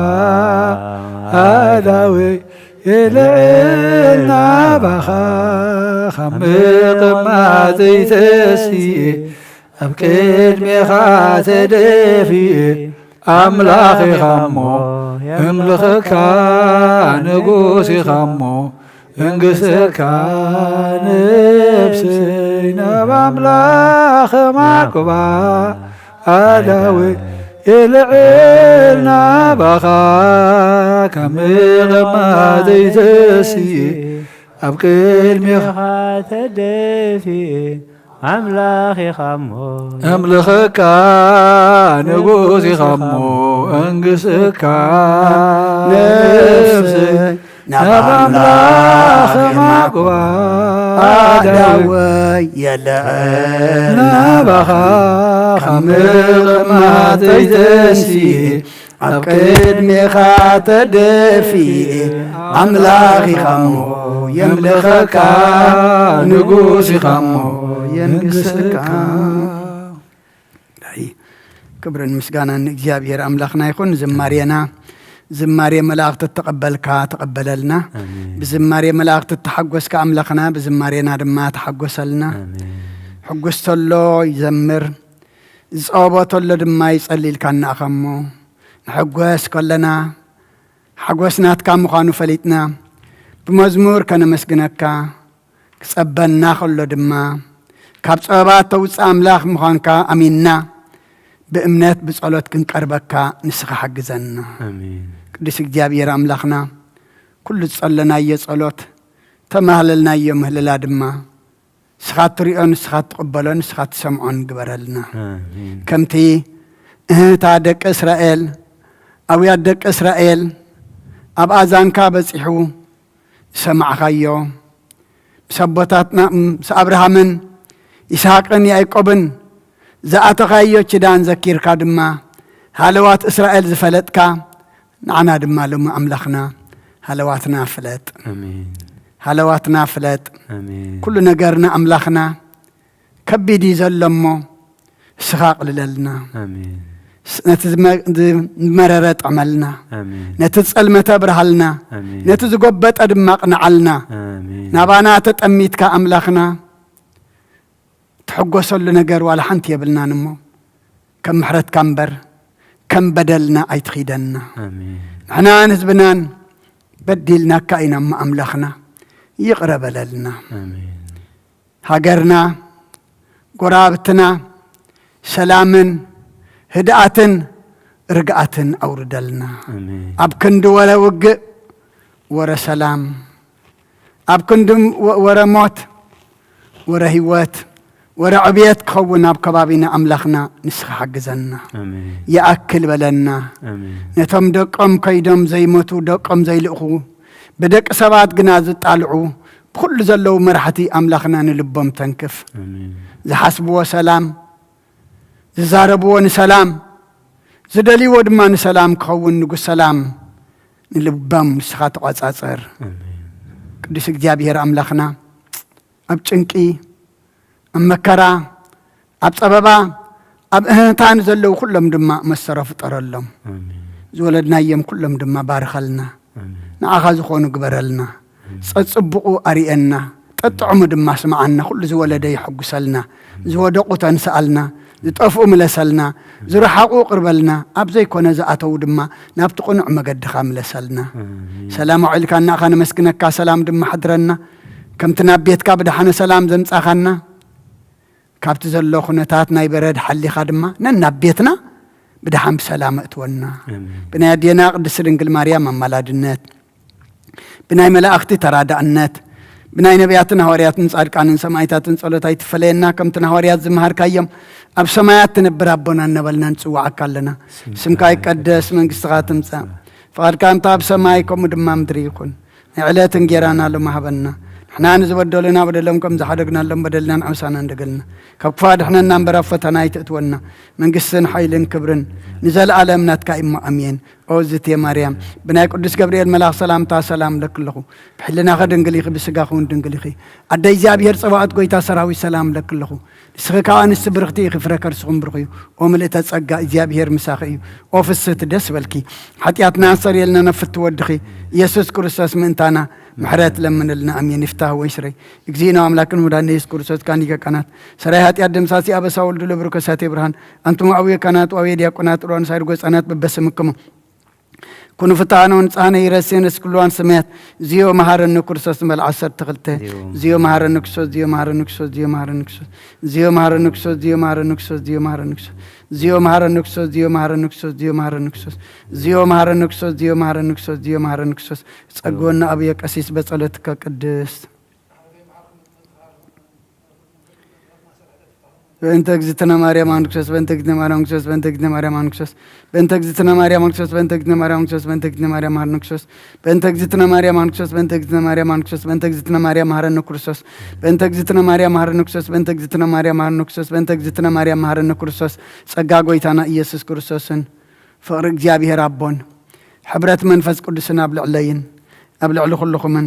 ኣእዳወይ የልዕል ናባኻ፣ ካብ ምቕማጠይ ተሲኤ ኣብ ቅድሜኻ ተደፊኤ፣ ኣምላኽ ኢኻ እሞ የምልኸካ፣ ንጉስ ኢኻ እሞ እንግሰካ። ነፍሰይ ናብ ኣምላኽ ማዕቁባ፣ ኣእዳወይ የልዕል ናባኻ፣ ካብ ምቕማጠይ ተሲኤ ኣብ ቅድሜኻ ተደፊኤ፣ ኣምላኽ ኢኻ እሞ ኣምልኸካ፣ ንጉስ ኢኻ እሞ እንግሰካ። ነፍሰይ ናብ ኣምላኽ ማዕቁባ፣ ኣእዳወይ የልዕል ናባኻ፣ ካብ ምቕማጠይ ተሲኤ ኣብ ቅድሜኻ ተደፊኤ፣ ኣምላኽ ኢኻ እሞ የምልኸካ፣ ንጉስ ኢኻ እሞ የንግስካ። ዳይ ክብርን ምስጋናን ንእግዚኣብሔር ኣምላኽና ይኹን። ዝማሬና ዝማሬ መላእኽቲ እተቐበልካ ተቐበለልና። ኣሜን። ብዝማሬ መላእኽቲ እተሓጎስካ ኣምላኽና ብዝማሬና ድማ ተሓጎሰልና። ኣሜን። ሕጉስ ተሎ ይዘምር፣ ዝጸወቦ ተሎ ድማ ይጸሊ ኢልካ ንኣኸሞ ንሕጎስ ከለና ሓጎስ ናትካ ምዃኑ ፈሊጥና ብመዝሙር ከነመስግነካ ክጸበና ከሎ ድማ ካብ ጸበባ ተውጽእ ኣምላኽ ምዃንካ ኣሚንና ብእምነት ብጸሎት ክንቀርበካ ንስኻ ሓግዘና። ኣሜን። ቅዱስ እግዚኣብሔር ኣምላኽና ኩሉ ዝጸለናዮ ጸሎት ተማህለልናዮ ምህልላ ድማ ንስኻ ትሪኦ፣ ንስኻ ትቕበሎ፣ ንስኻ ትሰምዖን ግበረልና። ኣሜን። ከምቲ እህታ ደቂ እስራኤል፣ ኣውያት ደቂ እስራኤል ኣብ ኣዛንካ በጺሑ ዝሰማዕኻዮ፣ ምስ ኣቦታትና፣ ምስ ኣብርሃምን ይስሐቅን ያዕቆብን ዝኣተኻዮ ኪዳን ዘኪርካ ድማ፣ ሃለዋት እስራኤል ዝፈለጥካ፣ ንዓና ድማ ሎሚ ኣምላኽና ሃለዋትና ፍለጥ። ኣሜን። ሃለዋትና ፍለጥ። ኣሜን። ኩሉ ነገርና ኣምላኽና ከቢድ እዩ ዘሎ እሞ፣ ንስኻ ኣቕልለልና። ኣሜን። ስ-፣ ነቲ ዝመ-፣ ዝመረረ ጥዕመልና። ኣሜን። ነቲ ዝጸልመተ ኣብርሃልና። ኣሜን። ነቲ ዝጎበጠ ድማ ኣቕንዓልና። ኣሜን። ናባና ተጠሚትካ ኣምላኽና፣ ትሕጎሰሉ ነገር ዋላ ሓንቲ የብልናን እሞ፣ ከም ምሕረትካ እምበር፣ ከም በደልና ኣይትኺደና። ኣሜን። ንሕናን ህዝብናን በዲልናካ ኢና እሞ ኣምላኽና፣ ይቕረ በለልና። ኣሜን። ሃገርና፣ ጎረባብትና፣ ሰላምን ህድኣትን ርግኣትን ኣውርደልና። ኣሜን። ኣብ ክንዲ ወረ ውግእ፣ ወረ ሰላም፣ ኣብ ክንዲ ወ-፣ ወረ ሞት፣ ወረ ህይወት፣ ወረ ዕብየት ክኸውን ኣብ ከባቢና ኣምላኽና ንስኻ ሓግዘና። ኣሜን። ይኣክል በለና። ኣሜን። ነቶም ደቆም ከይዶም ዘይሞቱ፣ ደቆም ዘይልእኹ፣ ብደቂ ሰባት ግና ዝጣልዑ፣ ብኹሉ ዘለዉ መራሕቲ ኣምላኽና ንልቦም ተንክፍ። ኣሜን። ዝሓስብዎ ሰላም፣ ዝዛረብዎ ንሰላም፣ ዝደልይዎ ድማ ንሰላም ክኸውን፣ ንጉስ ሰላም ንልቦም ንስኻ ተቖጻጸር። ኣሜን። ቅዱስ እግዚኣብሔር ኣምላኽና፣ ኣብ ጭንቂ፣ ኣብ መከራ፣ ኣብ ጸበባ፣ ኣብ እህንታ ንዘለዉ ኩሎም ድማ መሰሮ ፍጠረሎም። ኣሜን። ዝወለድናዮም ኩሎም ድማ ባርኸልና። ኣሜን። ንዓኻ ዝኾኑ ግበረልና። ኣሜን። ጸጽቡቑ ኣርእየና፣ ጠጥዕሙ ድማ ስምዓና። ኩሉ ዝወለደ የሐጉሰልና፣ ዝወደቑ ተንስኣልና፣ ዝጠፍኡ ምለሰልና፣ ዝረሓቑ ቅርበልና፣ ኣብ ዘይኮነ ዝኣተዉ ድማ ናብቲ ቅኑዕ መገድኻ ምለሰልና። ኣሜን። ሰላም ኣውዒልካና ኢኻ ነመስግነካ፣ ሰላም ድማ ሓድረና። ከምቲ ናብ ቤትካ ብደሓነ ሰላም ዘምጻኻና፣ ካብቲ ዘሎ ኩነታት ናይ በረድ ሓሊኻ ድማ ነናብ ቤትና ብደሓን ብሰላም እእትወና። ኣሜን። ብናይ ኣዴና ቅድስቲ ድንግል ማርያም ኣማላድነት፣ ብናይ መላእኽቲ ተራዳእነት፣ ብናይ ነቢያትን ሃዋርያትን ጻድቃንን ሰማዕታትን ጸሎት ኣይትፈለየና። ከምቲ ንሃዋርያት ዝመሃርካዮም፣ ኣብ ሰማያት ትነብር ኣቦና እናበልና ንጽውዓካ ኣለና። ስምካ ይቀደስ፣ መንግስትኻ ትምጻእ፣ ፍቓድካ እንተ ኣብ ሰማይ ከምኡ ድማ ምድሪ ይኹን። ናይ ዕለት እንጌራና ሎሚ ሃበና። ንሕና ንዝበደሉና በደሎም ከም ዝሓደግናሎም በደልና ንዕውሳና እንደገልና። ካብ ክፉእ ኣድሕነና እምበር ኣብ ፈተና ኣይትእትወና። መንግስትን ሓይልን ክብርን ንዘለኣለም ናትካ እሞ ኣሜን። ኦ ዝቴ ማርያም፣ ብናይ ቅዱስ ገብርኤል መልኣኽ ሰላምታ ሰላም እለኪ ኣለኹ። ብሕልናኺ ድንግል ኢኺ፣ ብስጋኺ እውን ድንግል ኢኺ። ኣደ እግዚኣብሔር ጸባኦት፣ ጎይታ ሰራዊት፣ ሰላም እለኪ ኣለኹ። ንስኺ ካብ ኣንስቲ ብርኽቲ ኢኺ፣ ፍረ ከርስኹም ብሩኽ እዩ። ኦ ምልእተ ጸጋ፣ እግዚኣብሔር ምሳኺ እዩ። ኦ ፍስህቲ፣ ደስ በልኪ። ሓጢኣትና ኣስተሰርየልና፣ ነፍቲ ወድኺ ኢየሱስ ክርስቶስ ምእንታና ምሕረት ለምንልና። ኣሜን። ይፍታህ ወይ ስረይ። እግዚእነ ኣምላክን መድኃኒነ ኢየሱስ ክርስቶስ ካህን ሊቀ ካህናት፣ ሰራይ ኃጢአት ደምሳሲ አበሳ ወልዱ ለብሩክ ከሳቴ ብርሃን፣ አንትሙ አቡየ ካህናት ወአቡየ ዲያቆናት ሮን ሳይድ ጎጻናት በበስምክሙ ኩኑ ፍትሐነ ወንጽሐነ ይረሴነ እስኩልዋን ሰማያት። ዚዮ መሐረነ ክርስቶስ ንበል ዓሰርተ ክልተ። ዚዮ መሐረነ ክርስቶስ፣ ዚዮ መሐረነ ክርስቶስ፣ ዚዮ መሐረነ ክርስቶስ፣ ዚዮ መሐረነ ክርስቶስ፣ ዚዮ መሐረነ ክርስቶስ፣ ዚዮ መሐረነ ክርስቶስ፣ ዚዮ መሐረነ ክርስቶስ፣ ዚዮ መሐረነ ክርስቶስ፣ ዚዮ መሐረነ ክርስቶስ፣ ዚዮ መሐረነ ክርስቶስ፣ ዚዮ መሐረነ ክርስቶስ፣ ዚዮ መሐረነ ክርስቶስ። ጸግወና አቡየ ቀሲስ በጸሎትከ ቅድስት። በእንተ እግዝእትነ ማርያም አንክሰስ፣ በእንተ እግዝእትነ ማርያም አንክሰስ፣ በእንተ እግዝእትነ ማርያም አንክሰስ፣ በእንተ እግዝእትነ ማርያም አንክሰስ፣ በእንተ እግዝእትነ ማርያም አንክሰስ፣ በእንተ እግዝእትነ ማርያም አንክሰስ፣ በእንተ እግዝእትነ ማርያም አንክሰስ፣ በእንተ እግዝእትነ ማርያም አንክሰስ፣ በእንተ እግዝእትነ ማርያም መሐረነ ክርስቶስ፣ በእንተ እግዝእትነ ማርያም መሐረነ ክርስቶስ፣ በእንተ እግዝእትነ ማርያም መሐረነ ክርስቶስ፣ በእንተ እግዝእትነ ማርያም መሐረነ ክርስቶስ፣ ጸጋ ጎይታና ኢየሱስ ክርስቶስን ፍቕሪ እግዚኣብሔር ኣቦን ሕብረት መንፈስ ቅዱስን ኣብ ልዕለይን ኣብ ልዕሊ ኩልኹምን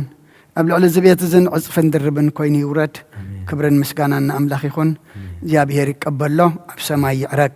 ኣብ ልዕሊ እዚ ቤት እዝን ዕጽፍን ድርብን ኮይኑ ይውረድ። ኣሜን። ክብርን ምስጋናን ንኣምላኽ ይኹን። እግዚኣብሔር ይቀበሎ፣ ኣብ ሰማይ ይዕረግ።